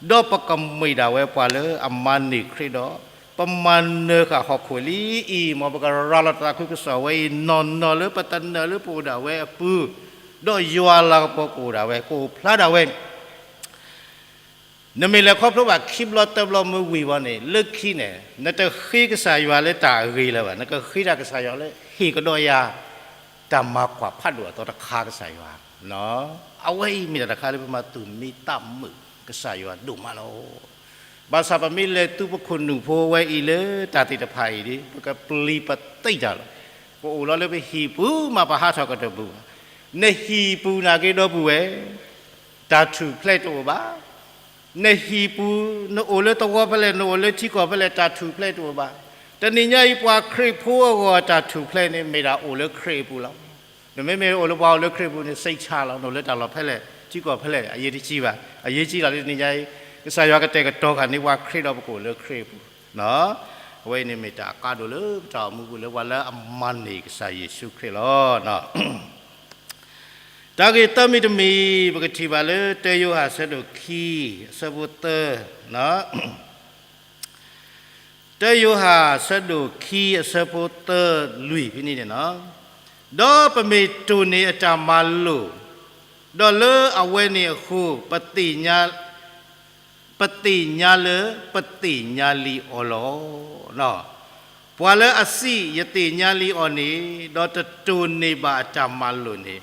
ဒီးပကမ့ၢ်ဒၣ်ဝဲပှၤလၢအမၤန့ၢ်ခရံာ်ဒီး ပမၤနၢၤဃာ်ဟီၣ်ခိၣ်လံအံၤ, မ်ပကရၤလီၤတၢ်သးခုကစီၣ်ဝဲအံၤ နီၢ်နီၢ်လၢပသနၢၣ်လၢပအိၣ်ဒၣ်ဝဲအပူၤ, ဒီးယွၤလၤကပီၤကအိၣ်ဒၣ်ဝဲ, ကအိၣ်ဖျါဒၣ်ဝဲ နမ့ၢ်လဲၤခီဖျိဘၣ်ခံဘျီသၢဘျီမ့ၢ်ဝံၤဝဲန့ၣ် လၢခံန့ၣ် နတဃ့ကစၢ်ယွၤလၢတၢ်အဂ့ၤလၢၤဘၣ်, နကဃ့တၢ်ကစၢ်ယွၤလၢဟ့ၣ်ကဒီးယၤ တၢ်မၤကွၢ်ဖးဒိၣ်အသီတခါကစၢ်ယွၤ, အဝဲအံၤမ့ၢ်တၢ်တခါလၢပမၤသူၣ်မံသးမုာ်ကစၢ်ယွၤဒိၣ်မးလီၤ. ဘၣ်ဆၣ်ပမ့ၢ်လဲၤသူပခိၣ်နူာ်ဖိဝဲအံၤလၢတၢ်သ့ၣ်တဖၣ်အံၤဒီး ပကပျံၤပသံၣ်တၢ်လီၤ. ပအိၣ်လီၤလၢပဟံၣ်ပူၤမး ပဟးထီၣ်ကတၢၢ်ပူၤဘၣ်. နဟံၣ်ပူၤနာ်က့ဒီပုၢ်ဝဲၢ် တၢ်ထူၣ်ဖျဲးတအိၣ်ဘၣ်. နဟံၣ်ပူၤ နအိၣ်လၢသဝီဖဲလဲၣ် နအိၣ်လၢထံကီၢ်ဖဲလဲၣ် တၢ်ထူၣ်ဖျဲးတအိၣ်ဘၣ်. တနံၤညါအံၤ ပှၤခရံာ်ဖိအဂီၢ်အတၢ်ထူၣ်ဖျဲးန့ၣ် မ့ၢ်ဒၣ်အိၣ်လၢခရံာ်အပူၤလီၤ. နမ့မ့ၢ်အိၣ်လၢပှၤအိၣ်လၢခရံာ်အပူၤန့ၣ် စိတ်ချလီၤ, နအိၣ်လၢတၢ်လီၢ်ဖဲလဲၣ် ထံကီၢ်ဖဲလဲၣ် အရေးတကြီးဘၣ်. အရေးကြီးလီၤလၢတနံၤညါအံၤ ကစၢ်ယွၤကတဲာ်ကတီၤဃာ်န့ၢ်ပှၤခရံာ်ဒီးပကအိၣ်လၢခရံာ်အပူၤ အဝဲအံၤန့ၣ်မ့ၢ်တၢ်အကါဒိၣ်လၢပတၢ်အိၣ်မူပူၤ လၢပှၤလၢအမၤန့ၢ်ကစၢ်ယ့ၣ်ၡူးခရံာ်လီၤ. တၢ်ဂ့ၢ်သၢမံၤတမံၤ ပကထံၣ်ဘၣ်လၢတၢယိၤဟၣ်အဆၢဒိၣ်ခံ အဆၢဖိသၢ, တၢယိၤဟၣ်အဆၢဒိၣ်ခံ အဆၢဖိသၢလွံၢ်ဖဲန့ၣ်န့ၣ်လီၤ. ဒီးပမ့ၢ်တိၢ်န့ၢ်အတၢ်မၤလိာ်, ဒီးလၢအဝဲန့ၣ်အဃိ ပသ့ၣ်ညါ ပသ့ၣ်ညါလၢပသ့ၣ်ညါလံအီၤလီၤ. ပှၤလၢအစံးယသ့ၣ်ညါလံအီၤန့ၣ် ဒီးတတိၢ်န့ၢ်ဘၣ်အတၢ်မၤလိာ်န့ၣ်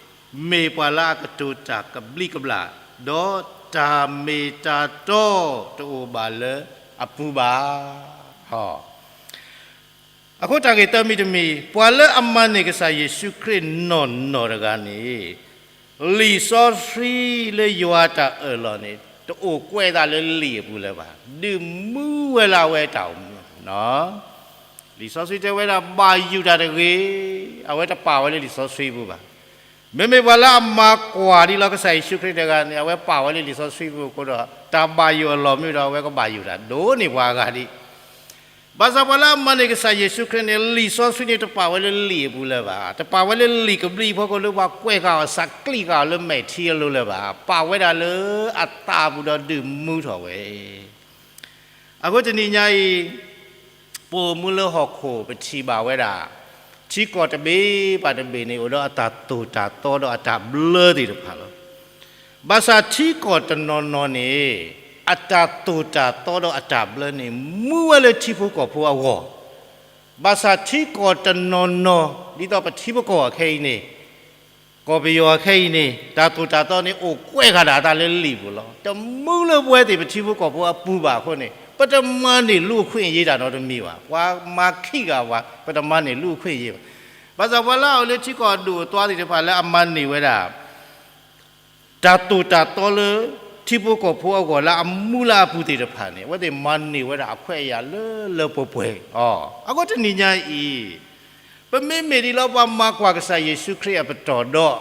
မ့ၢ်ပှၤလၢအကတိၤတၢ်ကဘျံးကဘျၣ်, ဒီးတၢ်မ့ၢ်တၢ်တီတအိၣ်ဘၣ်လၢအပူၤဘၣ်. အဃိတၢ်ဂ့ၢ်သၢမံၤတမံၤ ပှၤလၢအမၤန့ၢ်ကစၢ်ယ့ၣ်ၡူးခရံာ်နီၢ်နီၢ်တဂၤန့ၣ် လံာ်စီဆှံလၢယွၤတၢ်အၢၣ်လီၤန့ၣ် တအိၣ်ကွဲးအသးလၢလံာ်အပူၤလၢၤဘၣ်. ဒုးမူဝဲလၢအဝဲအတၢ်အိၣ်မူ လံာ်စီဆှံတဲဝဲဒၣ် ဘၣ်ယိၣ်တၢ်တဂ့ၤ, အဝဲတပာ်ဝဲလၢလံာ်စီဆှံပူၤဘၣ်. မ့မ့ၢ်ပှၤလၢအမၤကွၢ်ဒ်လီၤကစၢ်ယ့ၣ်ၡူးခရံာ်တဂၤန့ၣ် အဝဲပာ်ဝဲလၢလံာ်စီဆှံပူၤအဃိဒီး တၢ်ဘၣ်ယိၣ်အလီၢ်မ့ၢ်ဒီး အဝဲကဘၣ်ယိၣ်တၢ်ဒိၣ်န့ၢ်ပှၤအဂၤဒံး. ဘၣ်ဆၣ်ပှၤလၢအမၤန့ၢ်ကစၢ်ယ့ၣ်ၡူးခရံာ်န့ၣ် လံာ်စီဆှံန့ၣ်တပာ်ဝဲလၢလံာ်အပူၤလၢၤဘၣ်. တပာ်ဝဲလၢလံာ်ကဘျံးအဖီခိၣ်လၢပှၤကွဲးဃာ်အီၤ စးကျံးဃာ်အီၤလၢမဲာ်ထံအလိၤလၢၤဘၣ်. ပာ်ဝဲဒၣ်လၢအသးပူၤဒီးဒုးမူထီၣ်ဝဲ အဃိတနံၤညါအံၤ ပအိၣ်မူလၢဟီၣ်ခိၣ်ပထံၣ်ဘၣ်ဝဲဒၣ် ထံကီၢ်တဘ့ၣ်ဘၣ်တဘ့ၣ်န့ၣ် အိၣ်ဒီးအတၢ်သိၣ်တၢ်သီဒီးအတၢ်ဘျၢသ့ၣ်တဖၣ်လီၤ. ဘၣ်ဆၣ်ထံကီၢ်တနီၤနီၤန့ၣ် အတၢ်သိၣ်တၢ်သီဒီးအတၢ်ဘျၢန့ၣ် မူဝဲလၢထံဖိကီၢ်ဖိအဂီၢ်, ဘၣ်ဆၣ်ထံကီၢ်တနီၤနီၤ ဒ်သိးပထံပကီၢ်ခဲအံၤန့ၣ် ကီၢ်ပယီၤခဲအံၤန့ၣ် တၢ်သိၣ်တၢ်သီန့ၣ် အိၣ်ကွဲးဃာ်ဒၣ်အသးလၢလံာ်ပူၤလီၤ. တမူလၢပဝဲသ့ၣ်ပထံဖိကီၢ်ဖိအပူၤဘၣ်အဃိန့ၣ် ပတမၤန့ၢ်လူၢ်အခွင့်အရေးတၢ်နီတမံၤဘၣ်. ပှၤမၤခံဂၤဝဲ ပတမၤန့ၢ်လူၢ်အခွင့်အရေးဘၣ်. ဘၣ်ဆၣ်ပှၤလၢအအိၣ်လၢထံကီၢ်အဒိၣ်အသွါသ့ၣ်တဖၣ်လၢအမၤန့ၢ်ဝဲဒၣ် တၢ်သိၣ်တၢ်သီလၢ ထံဖိကီၢ်ဖိအဂီၢ်လၢအမူလၢအပူၤသ့ၣ်တဖၣ်န့ၣ် အဝဲသ့ၣ်မၤန့ၢ်ဝဲဒၣ်အခွဲးအယာ်လၢလၢပှဲၤပှဲၤအီၤ. အဃိတနံၤညါအံၤ ပမ့မ့ၢ်ဒ်လၢပှၤမၤကွၢ်ကစၢ်ယ့ၣ်ၡူးခရံာ်အပတီၢ်ဒီး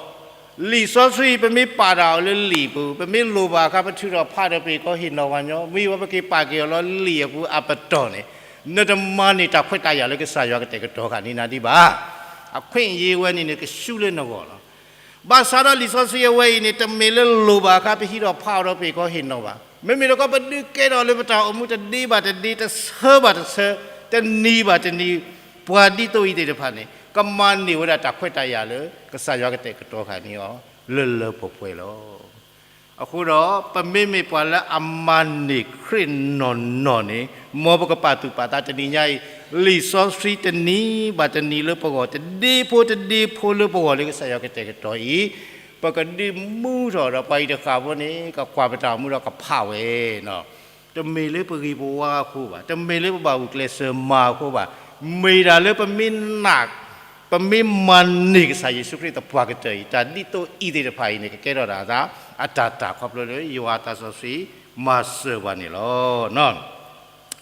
လံာ်စီဆှံ ပမ့ၢ်ပာ်တၢ်အီၤလၢလံာ်အပူၤ ပမ့ၢ်လိၣ်ဘၣ်အခါ ပထုးထီၣ်ဖးဒီးပ့ၢ်ကီဟ့ၣ်နီၤပှၤညီ မ့ၢ်ဝဲပက့ၤပာ်က့ၤအီၤလၢလံာ်အပူၤအပတီၢ်န့ၣ် နတမၤန့ၢ်တၢ်ခွဲးတၢ်ယာ်လၢကစၢ်ယွၤကတဲာ်ကတီၤဃာ်န့ၢ်နၤဒံးဘၣ်. အခွင့်အရေးဝဲန့ၣ်န့ၣ် ကဆူလၢနဂီၢ်လီၤ. ဘၣ်ဆၣ်ဒီးလံာ်စီဆှံအဝဲအံၤန့ၣ် တမ့ၢ်လၢလိၣ်ဘၣ်အခါ ပဟံးထီၣ်ဖးအီၤဒီးပ့ၢ်ကီဟ့ၣ်နီၤဘၣ်. မ့မ့ၢ်တခီ ပဒုးကဲထီၣ်လၢပတၢ်အိၣ်မူတဒ့ဘၣ်တဒ့ တဆၢဘၣ်တဆၢ တနံၤဘၣ်တနံၤ ပှၤဒ်သိးအံၤသ့ၣ်တဖၣ်န့ၣ် ကမၤန့ၢ်ဝဲဒၣ်တၢ်ခွဲးတၢ်ယာ်လၢ ကစၢ်ယွၤကတဲာ်ကတီၤဃာ်န့ၢ်အီၤ လၢလၢပှဲၤပှဲၤလီၤ. အဃိဒီး ပမ့မ့ၢ်ပှၤလၢအမၤန့ၢ်ခရံာ်နီၢ်နီၢ်န့ၣ် မ်ပကပာ်သူၣ်ပာ်သးတနံၤညါအံၤ လံာ်စီဆှံတနံၤဘၣ်တနံၤလၢပဂီၢ် တဒ့ဖိတဒ့ဖိလၢပဂီၢ်လၢကစၢ်ယွၤကတဲာ်ကတီၤအံၤ ပကဒုးမူထီၣ်ဒီးပှၤအံၤတဃၣ်ဖိန့ၣ် ကကွၢ်ပတၢ်အိၣ်မူဒီးကဖးဝဲ တမ့ၢ်လၢပဂ့ၤပဝါအဃိဘၣ်, တမ့ၢ်လၢပဘၣ်ဂုာ်ကျဲးစၢးမၤအဃိဘၣ်, မ့ၢ်ဒၣ်လၢပမ့ၢ်နာ် ပမ့ၢ်မၤန့ၢ်ကစၢ်ယ့ၣ်ၡူးခရံာ်သပှၢ်ကတၢၢ်အံၤ တၢ်ဒ်သိးအံၤသ့ၣ်တဖၣ်အံၤန့ၣ် ကကဲထီၣ်ဒၣ်အတၢ် အတၢ်တၢ်ခီဖျိလၢယွၤအသးစီဆှံမၤစၢၤပှၤန့ၣ်လီၤ.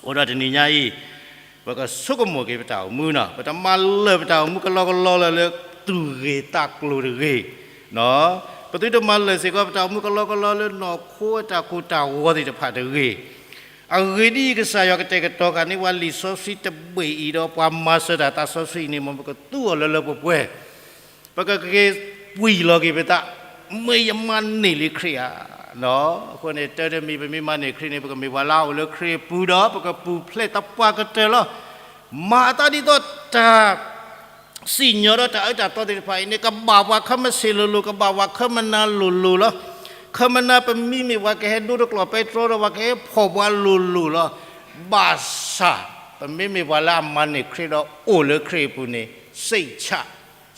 အဃိဒီးတနံၤညါအံၤ ပကဆိကမိၣ်က့ၤပတၢ်အိၣ်မူနီၤ, ပတမၤလၢာ်ပတၢ်အိၣ်မူကလီကလီလၢာ်လၢသူၣ်ဂ့ၤသးကျိၤတဂ့ၤ, ပသုတမၤလၢာ်စ့ၢ်ကီးပတၢ်အိၣ်မူကလီကလီလၢနီၢ်ခိအတၢ်ကိၢ်တၢ်ဂီၤသ့ၣ်တဖၣ်တဂ့ၤ. အဂ့ၢ်ဒ်အံၤ, ကစၢ်ယွၤကတဲာ်ကတီၤဃာ်န့ၢ်ပှၤလံာ်စီဆှံတဘ့ၣ်အံၤဒီး ပှၤမၤစၢၤတၢ်သးစီဆှံအံၤန့ၣ် မ်ပကသူအီၤလၢလၢပှဲၤပှဲၤ, ပကက့ၤပှံၢ်လီၤက့ၤပသး, မ့ၢ်ယမၤန့ၢ်လံခရံာ်ဧါ. အဃိန့ၣ် တၢ်တမံၤ ပမ့ၢ်မၤန့ၢ်ခရံာ်န့ၣ် ပကမ့ၢ်ပှၤလၢအအိၣ်လၢခရံာ်အပူၤဒီး ပကပူၤဖျဲးသပှၢ်ကတၢၢ်လီၤ. မၤအသးဒ်သိးတၢ် စံၣ်ညီၣ်ဒီးတၢ်အၢတၢ်သီသ့ၣ်တဖၣ်အံၤန့ၣ် ကဘၣ်ပှၤခဲမုၢ်ဆ့ၣ်လိၤလိၤ, ကဘၣ်ပှၤခဲမုၢ်နၤလိၤလိၤလီၤ. ခဲမုၢ်နၤပမ့မ့ၢ်ပှၤကဟဲဒိတကျိာ်ပဲတြီဒီး ပှၤကဟဲဖီၣ်ပှၤလိၤလိၤလီၤ. ဘၣ်ဆၣ် ပမ့မ့ၢ်ပှၤလၢအမၤန့ၢ်ခရံာ်ဒီးအိၣ်လၢခရံာ်အပူၤန့ၣ် စိတ်ချ,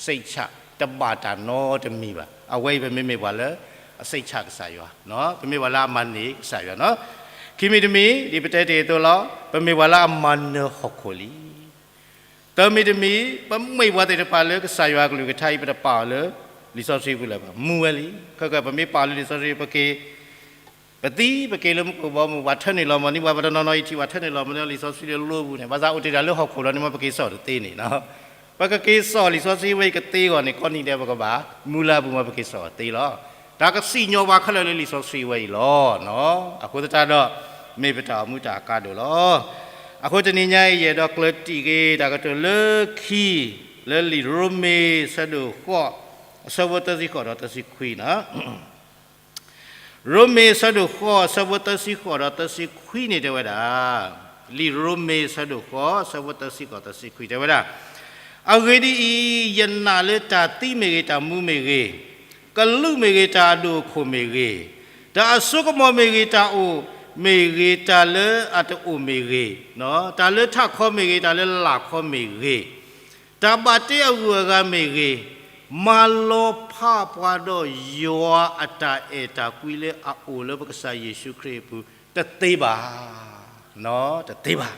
စိတ်ချ, တဘၣ်တၢ်နီတမံၤဘၣ်. အဝဲအံၤပမ့မ့ၢ်ပှၤလၢအစိတ်ချကစၢ်ယွၤ, ပမ့ၢ်ပှၤလၢအမၤန့ၢ်ကစၢ်ယွၤနီၤ. ခံမံၤတမံၤ ဒ်ပတဲတ့ၢ်အသိးလီၤ, ပမ့ၢ်ပှၤလၢအမၤနၢၤဟီၣ်ခိၣ်လံ. သၢမံၤတမံၤ ပမ့ၢ်ပှၤသ့ၣ်တဖၣ်လၢကစၢ်ယွၤအကလုၢ်ကထါအံၤ ပတပာ်အီၤလၢလံာ်စီဆှံပူၤလၢၤဘၣ်, မူဝဲလံ. ခဲက ပမ့ၢ်ပာ်အီၤလၢလံာ်စီဆှံ ပက့ၤ ပသံ ပက့ၤလၢမူခိၣ်ဘီမုၢ် ပှၤထၢနုာ်လီၤမၤန့ၢ်ပှၤ, ပှၤတနီၤနီၤအံၤထံၣ် ပှၤထၢနုာ်လီၤမၤန့ၢ်လံာ်စီဆှံလၢလိပူၤန့ၣ်, ဘၣ်ဆၣ်အိၣ်တ့ၢ်တၢ်လၢဟီၣ်ခိၣ်လီၤန့ၣ် မ်ပက့ၤစိာ်တသ့န့ၣ်နီၤ. ပကက့ၤစိာ်လံာ်စီဆှံဝဲအံၤကသ့အဂီၢ်န့ၣ် ကိးနံၤဒဲးပကဘၣ်မူလၢအပူၤ မ်ပက့ၤစိာ်အီၤသ့လီၤ. တၢ်ကစံၣ်ညီၣ်ပှၤခဲလၢာ်လၢလံာ်စီဆှံဝဲအံၤလီၤ. အဃိသတးဒီး မ့ၢ်ပတၢ်အိၣ်မူတၢ်အကါဒိၣ်လီၤ. အဃိတနံၤညါအံၤ ယအဲၣ်ဒိးကျၢၢ်တံၢ်က့ၤတၢ်ကတိၤလၢခံ လၢလံာ်ရိမ့ၤ ဆၢဒိၣ်ဃိး အဆၢဖိသၢဆံဃိးဒီးသၢဆံခွံနီၤ. ရိမ့ၤ ဆၢဒိၣ်ဃိး ဆၢဖိသၢဆံဃိးဒီးသၢဆံခွံန့ၣ်တဲဝဲဒၣ်, လံာ်ရိမ့ၤ ဆၢဒိၣ်ဃိး ဆၢဖိသၢဆံဃိး သၢဆံခွံတဲဝဲဒၣ်, အဂ့ၢ်ဒ်အံၤ, ယနာ်လၢတၢ်သံမ့ၢ်ဂ့ၤ, တၢ်မူမ့ၢ်ဂ့ၤ, ကလူးမ့ၢ်ဂ့ၤ, တၢ်အဒိၣ်အခိၣ်မ့ၢ်ဂ့ၤ, တၢ်အစိကမီၤမ့ၢ်ဂ့ၤ, တၢ်အိၣ်မ့ၢ်ဂ့ၤ, တၢ်လၢအတအိၣ်မ့ၢ်ဂ့ၤ, တၢ်လၢထးခီမ့ၢ်ဂ့ၤ, တၢ်လၢလာ်ခီမ့ၢ်ဂ့ၤ, တၢ်ဘၣ်တ့အဂုၤအဂၤမ့ၢ်ဂ့ၤ, မၤလီၤဖးပှၤဒီးယွၤအတၢ်အဲၣ်တၢ်ကွံလၢအအိၣ်လၢပကစၢ်ယ့ၣ်ၡူးခရံာ်အပူၤ တသ့ဘၣ်, တသ့ဘၣ်.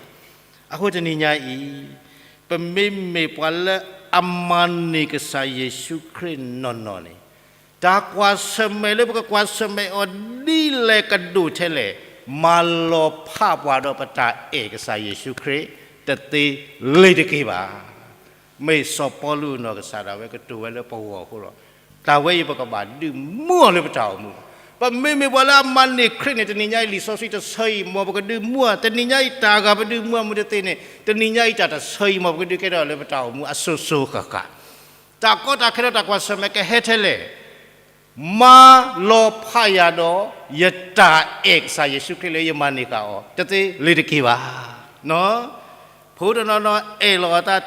အဃိတနံၤညါအံၤ ပမ့မ့ၢ်ပှၤလၢအမၤန့ၢ်ကစၢ်ယ့ၣ်ၡူးခရံာ်နီၢ်နီၢ်န့ၣ် တၢ်ကွၢ်ဆၢၣ်မဲာ်လၢပကကွၢ်ဆၢၣ်မဲာ်အီၤဒ်လဲၣ်ကဒိၣ်ထဲလဲၣ်, မၤလီၤဖးပှၤဒီးပတၢ်အဲၣ်ကစၢ်ယ့ၣ်ၡူးခရံာ် တသ့လ့ၤတက့ၤဘၣ်. မ့ၢ်စီၤပီလူးအနီၢ်ကစၢ်ဒၣ်ဝဲကတိၤဝဲလၢပဂီၢ်အဃိလီၤ. တၢ်ဝဲအံၤပကဘၣ်ဒုးမူအီၤလၢပတၢ်အိၣ်မူလီၤ. ပမ့မ့ၢ်ပှၤလၢအမၤန့ၢ်ခရံာ်န့ၣ် တနံၤညါအံၤလံာ်စီဆှံတဆၢအံၤ မ်ပကဒုးမူအီၤ, တနံၤညါအံၤတၢ်ဂၤပဒုးမူအီၤမူတသ့န့ၣ် တနံၤညါအံၤတၢ်တဆၢအံၤ မ်ပကဒုးကဲထီၣ်လၢပတၢ်အိၣ်မူအစိၤစိၤဃၣ်ဃၣ်. တၢ်ကီတၢ်ခဲဒီးတၢ်ကွၢ်ဆၢၣ်မဲာ်ကဟဲထဲလဲၣ် မၤလီၤဖးယၤဒီး ယတၢ်အဲၣ်ကစၢ်ယ့ၣ်ၡူးခရံာ်လၢယမၤန့ၢ်ဃာ်အီၤ တသ့လ့ၤတက့ၤဘၣ်. ဖိတနီၤနီၤအဲၣ်လီၤအသး,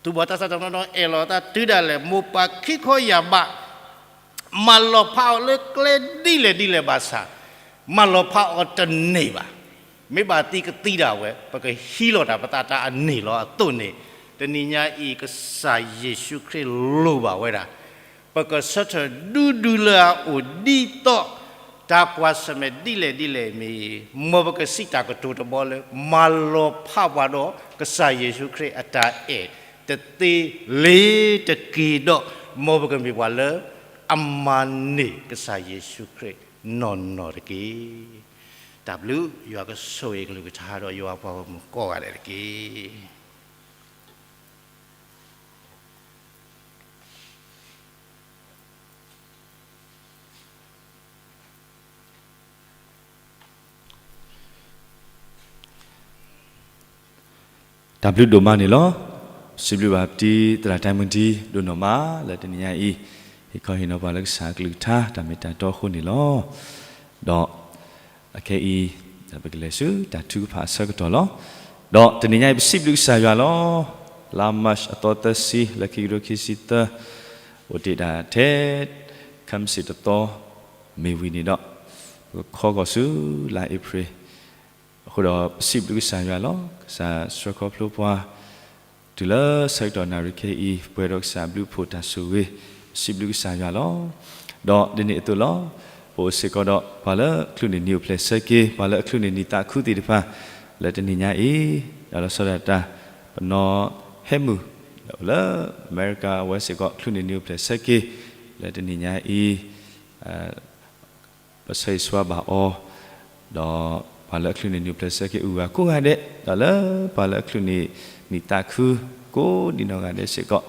သူၣ်ဘီၣ်သးစၢ်တနီၤနီၤအဲၣ်လီၤအသးတုၤဒၣ်လဲာ် မိၢ်ပၢ်ခံခီယၢ်ဘး မၤလီၤဖးအီၤလၢကျဲဒ်လဲၣ်ဒ်လဲၣ်ဘၣ်ဆၣ် မၤလီၤဖးအီၤတန့ၢ်ဘၣ်. မ့ၢ်ဘၣ်သံကသံဒၣ်ဝဲ ပကဟံးလီၤတၢ်ပသးတၢ်အန့ၢ်လီၤအသိးန့ၣ်, တနံၤညါအံၤ ကစၢ်ယ့ၣ်ၡူးခရံာ်လိၣ်ဘၣ်ဝဲဒၣ် ပကဆၢထၢၣ်ဒူဒူလၢအအိၣ်ဒ်သိး တၢ်ကွၢ်ဆၢၣ်မဲာ်ဒ်လဲၣ်ဒ်လဲၣ်မ့ၢ်ဂ့ၤ, မ်ပကစံးတၢ်ကတိၤတဘီလၢ မၤလီၤဖးပှၤဒီး ကစၢ်ယ့ၣ်ၡူးခရံာ်အတၢ်အဲၣ် တသ့လ့ၤတက့ၤဒီး မ်ပကမ့ၢ်ပှၤလၢအမၤန့ၢ်ကစၢ်ယ့ၣ်ၡူးခရံာ်နီၢ်နီၢ်တက့ၢ်. တၢ်ဘျုး, ယွၤကဆိၣ်ဂ့ၤကလုၢ်ကထါဒီးယွၤပှၤဂီၢ်မုၢ်ကိးဂၤဒဲးတက့ၢ်. တၢ်ဘျုးဒိၣ်မးန့ၣ်လီၤ. စံးဘျုးဘၣ်ပတံၤသရၣ်တၢ်မုၢ်တံၤ ဒိၣ်နီၢ်မးလၢတနံၤညါအံၤ ဟ့ၣ်ခီဟ့ၣ်နီၤပှၤလၢကစၢ်အကလုၢ်ကထါ တၢ်မ့ၢ်တၢ်တီအဃိန့ၣ်လီၤ. ဒီးအခဲအံၤ ပကလဲၤဆူတၢ်ထုကဖၣ်အဆၢကတီၢ်လီၤ. ဒီးတနံၤညါအံၤ ပစံးဘျုးကစၢ်ယွၤလီၤ. လါမၢ်ၡး အသီသၢဆံ လၢခံကထိခံဆံသၢ အိၣ်တ့ၢ်ဒၣ်ထဲ ခဲမုၢ်ဆ့ၣ်တသီ မ့ၢ်ဝံၤန့ၣ်ဒီး ပကခီဂီၤဆူလါအ့ဖြ့ၣ် အဃိဒီး ပစံးဘျုးကစၢ်ယွၤလီၤ. ကစၢ်ဆှၢခီဖျိပှၤ တုၤလၢဆၢကတီၢ်နၣ်ရံၣ်ခဲအံၤ ပှဲၤဒီးကစၢ်အဘျုးအဖှိၣ်တၢ်ဆိၣ်ဂ့ၤ ပစံးဘျုးကစၢ်ယွၤလီၤ. ဒီးဒ်န့ၣ်အသိးလီၤ. ပအိၣ်စ့ၢ်ကီးဒီး ပှၤလၢအချုးန့ၢ်နံၤအိၣ်ဖျဲၣ်ဆၢက့ၤ ပှၤလၢအချုးန့ၢ်နံၤသးခုသ့ၣ်တဖၣ် လၢတနံၤညါအံၤ ဒီးလီၤဆီဒၣ်တၢ် ပနီၢ်ဟဲမုၢ် အိၣ်လၢအမဲရကၤ အဝဲစ့ၢ်ကီး ချုးန့ၢ်နံၣ်အိၣ်ဖျဲၣ်ဆၢက့ၤ လၢတနံၤညါအံၤ ပဆၢဂ့ၤဆၢဝါဘၣ်အီၤ, ဒီးပှၤလၢအချုးန့ၢ်နံၣ်အိၣ်ဖျဲၣ်ဆၢက့ၤအဂၤကိးဂၤဒဲး, ဒီးလၢပှၤလၢအချုးန့ၢ်နံၣ်သးခု ကိးဒံးနီၢ်ဂၤဒဲးစ့ၢ်ကီး,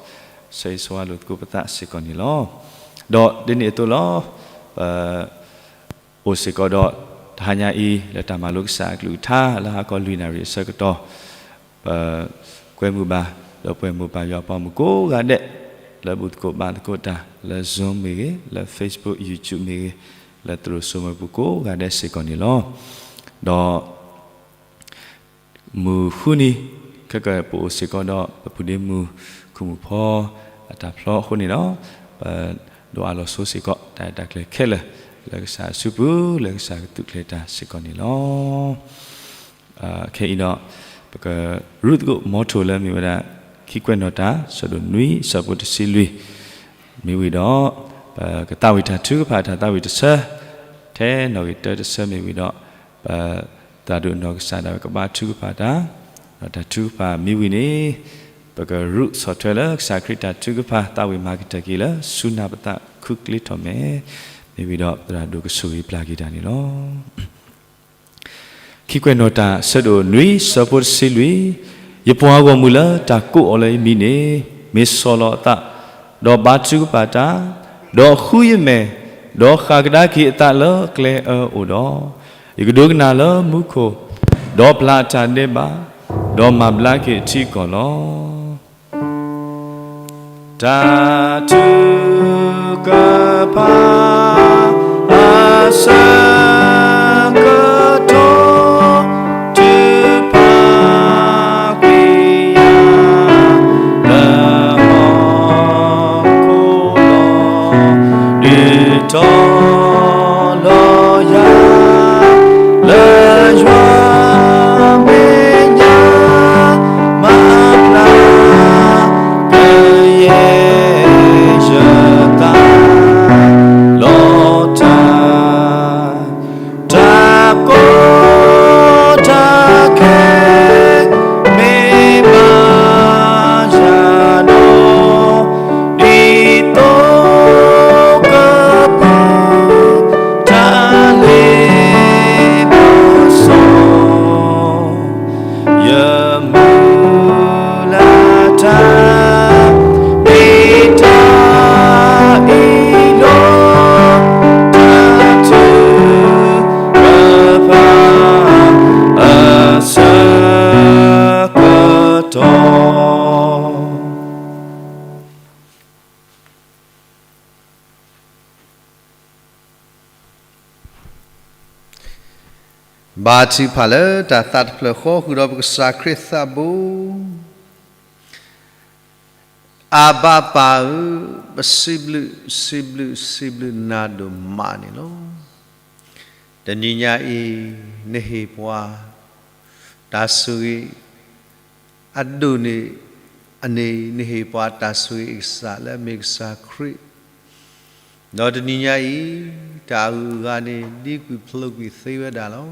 ဆၢဂ့ၤဆၢဝါလိာ်သကိးပသးစ့ၢ်ကီးန့ၣ်လီၤ. ဒီးဒ်န့ၣ်အသိးလီၤ, ပ အိၣ်စ့ၢ်ကီးဒီးတဟါညါအံၤ လၢတၢ်မၤလိကစၢ်အကလုၢ်ကထါ လၢဟါခီလွံၢ်နၣ်ရံၣ်အဆၢကတီၢ်, ပကွဲမုာ်ဘၣ် ဒီးပှဲၤမိၢ်ပၢ်ယွၤပှၤမုၣ်ကိးဂၤဒဲး လၢဘူၣ်သကိးဘါသကိးတၢ် လၢ Zoom မ့ၢ်ဂ့ၤ, လၢ Facebook YouTube မ့ၢ်ဂ့ၤ, လၢသရိာ်စိမိၤပူၤကိးဂၤဒဲးစ့ၢ်ကီးန့ၣ်လီၤ. ဒီး မုၢ်ဃုနံၤ ခဲကနံၣ် ပအိၣ်စ့ၢ်ကီးဒီး ပပုၢ်ဒ့မုၣ် ခူၣ်မုၣ်ဖီ အတၢ်ဖျီအဃိန့ၣ်ဒီး ပဒိးအးလီၤဆိစ့ၢ်ကီး တၢ်ရဲၣ်တၢ်ကျဲၤခဲလၢာ် လၢကစၢ်အစုပူၤ လၢကစၢ်ကသူးကျဲၤတၢ်စ့ၢ်ကီးန့ၣ်လီၤ. ခဲအံၤဒီး ပကရူၢ်သကိး မီထိၣ်လၢမ့ၢ်ဝဲဒၣ် ခံကွဲးနီၣ်တၢ် ဆၢဒိၣ်နွံ ဆၢဖိတဆံလွံၢ် မ့ၢ်ဝံၤဒီး ပကသးဝံၣ်တၢ်ထုကဖၣ် တၢ်သးဝံၣ်တဆၢ ထဲနီၣ်ဂံၢ်တၢတဆၢမ့ၢ်ဝံၤဒီး ပသရၣ်ဒိၣ်နီၢ်ကစၢ်ဒၣ်ဝဲကဘါထုကဖၣ်တၢ်, ဒီးတၢ်ထုကဖၣ်မ့ၢ်ဝံၤန့ၣ် ပကရူၢ်ဆီၣ်ထွဲလၢကစၢ်ခရံာ်တၢ်ထုကဖၣ် သးဝံၣ်မၤကတၢၢ်က့ၤလၢ စူနၢ်ပသးခုကျ့ထီၣ်မဲာ် မ့ၢ်ဝံၤဒီးသရၣ်ဒိၣ်ကဆိၣ်ဂ့ၤပျၢ်က့ၤတၢ်န့ၣ်လီၤ. ခံကွဲးနီၣ်တၢ် ဆၢဒိၣ်နွံ ဆၢဖိတဆံလွံၢ်, ယပှၤဂီၢ်မုၢ်လၢတၢ်ကိးအီၤလၢယမံၤန့ၣ် မ့ၢ်ဆီၣ်လီၤအသး, ဒီးဘါထုကဖၣ်တၢ်, ဒီးဃုယမဲာ်, ဒီးဃၣ်ကဒါက့ၤအသးလၢကျဲအၢအအိၣ်ဒီး, ယကဒိကနၣ်လၢမူခိၣ်, ဒီးပျၢ်အတၢ်ဒဲးဘး, ဒီးမၤဘျါက့ၤအထံအကီၢ်လီၤ. တၢ်ထုကဖၣ် အဆၢကတီၢ် ထုကဖၣ်ကွံာ်ယၤ လၢဟီၣ်ခိၣ်ဒီး ဒုးတီၤလီၤယၤ လၢယွၤမဲာ်ညါ မၤဘျါ ကယဲၢ်ယသး လီၤတၢ် တၢ်ကီတၢ်ခဲ မ့ၢ်ဘၣ်ယၤဒီး ဒ်သိးကပူၤ တၢ်လ့ပစီ ယမုၢ်လၢ်တၢ် မ့ၢ်တၢ်အံၤလီၤ. တၢ်ထုကဖၣ် အဆၢကတီၢ် ဘါထုကဖၣ်လၢတၢ်သးတဖျၢၣ်ဃီ ဃုာ်ဒီးပကစၢ်ခရံာ်သးဘိ, အၤဘၣ်ပၢ်ဧၢ, ပစံးဘျုး စံးဘျုး စံးဘျုးနၤဒိၣ်မးန့ၣ်လီၤ. တနံၤညါအံၤ နဟ့ၣ်ပှၤ တၢ်ဆိၣ်ဂ့ၤ အဒိၣ်န့ၢ် အန့ၣ် နဟ့ၣ်ပှၤတၢ်ဆိၣ်ဂ့ၤအကစၢ်လၢအမ့ၢ်ကစၢ်ခရံာ်, ဒီးတနံၤညါအံၤ တၢ်အဂုၤအဂၤန့ၣ် ဒံကွံာ်ဖျိးကွံာ်သ့ဝဲဒၣ်လီၤ.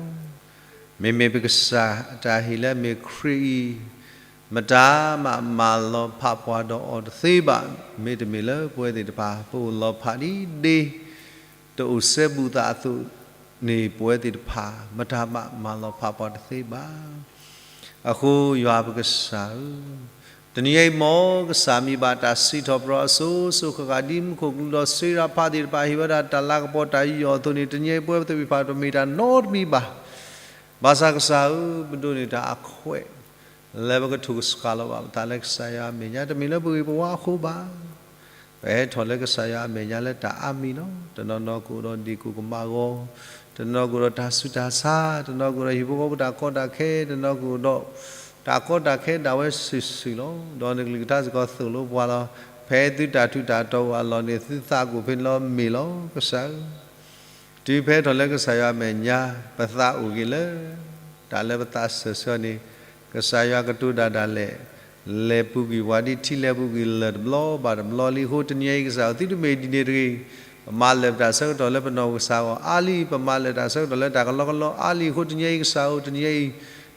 မ့မ့ၢ်ပကစၢ်အတၢ်ဟ့ၣ်လၢအမ့ၢ်ခရံာ်အံၤ မတၤမးမၤလီၤဖးပှၤဒီးအီၤတသ့ဘၣ်. မ့တမ့ၢ်လၢပဝဲသ့ၣ်တဖၣ် ပအိၣ်လီၤဖးဒ်ဒ့ တအိၣ်စဲဘူးသးအသိးန့ၣ် ပဝဲသ့ၣ်တဖၣ် မတၤမးမၤလီၤဖးပှၤတသ့ဘၣ်. အဃိယွၤပကစၢ်ဧၢ, တနံၤအံၤ မ်ကစၢ်မ့ၢ်ဘၣ်တၢ်စံးထီၣ်ပတြၢၤအစိၤစိၤဃၣ်ဃၣ် ဒ်မူခိၣ်ကလူးဒီးစ့ရဖးသ့ၣ်တဖၣ် ဟ့ၣ်ဝဲဒၣ်တၢ်လၤကပီၤတၢ်ယူးယီၣ်အသိးန့ၣ် တနံၤအံၤ ပဝဲသ့ၣ်တဖၣ်တမ့ၢ်တၢ်နီတမံၤဘၣ်. ဘၣ်ဆၣ်ကစၢ်ဧၢ, ပဒိးန့ၢ်တၢ်အခွဲး လၢပကထိၣ်ကစှၤလီၤဘၣ်ပသးလၢကစၢ်ယွၤအမဲာ်ညါ တမ့ၢ်လၢပဂ့ၢ်ပဝါအဃိဘၣ်. ပဟဲထီၣ်လၢကစၢ်ယွၤအမဲာ်ညါလၢတၢ်အါမံၤလီၤ. တနီၤနီၤကအိၣ်ဒီးဒ့ၣ်ကိၣ်ကမၣ်ဂီၤ, တနီၤကအိၣ်ဒီးတၢ်ဆူးတၢ်ဆါ, တနီၤကအိၣ်ဒီးဟံၣ်ဖိဃီဖိတၢ်ကီတၢ်ခဲ, တနီၤကအိၣ်ဒီး တၢ်ကီတၢ်ခဲဒၣ်ဝဲစုာ်စုာ်လီၤ. ဒီးနကလုၢ်ကထါစ့ၢ်ကီးသိၣ်လိပှၤလီၤ. ဖဲသုတၢ်ထူးတၢ်တီၤအိၣ်အလီၢ်န့ၣ် သုသးကအိၣ်ဖဲန့ၣ်လီၤမ့ၢ်လီၤ. ကစၢ်ဧၢ, တုၤဖဲထီၣ်လၢကစၢ်ယွၤအမဲာ်ညါ ပသးအိၣ်က့ၤလၢ တၢ်လၢပသးစၢၢ်ဆၢန့ၣ် ကစၢ်ယွၤကတိၤတၢ်ဒၣ်လဲာ် လဲၤပူၤကွံာ်ပှၤဒ်ထံလဲၤပူၤကွံာ်လၢၢ်တဘျီဘၣ်တဘျီလံအဃိ တနံၤအံၤကစၢ်ဧၢ သုတမ့ၢ်ဒ်န့ၣ်တဂ့ၤ. ပမၤလၢာ်ပတၢ်ဆၢကတီၢ်လၢပနီၢ်ကစၢ်အဂီၢ်အါလံ, ပမၤလၢာ်တၢ်ဆၢကတီၢ်လၢတၢ်ကလီကလီအါလံအဃိ တနံၤအံၤကစၢ်ဧၢ တနံၤအံၤ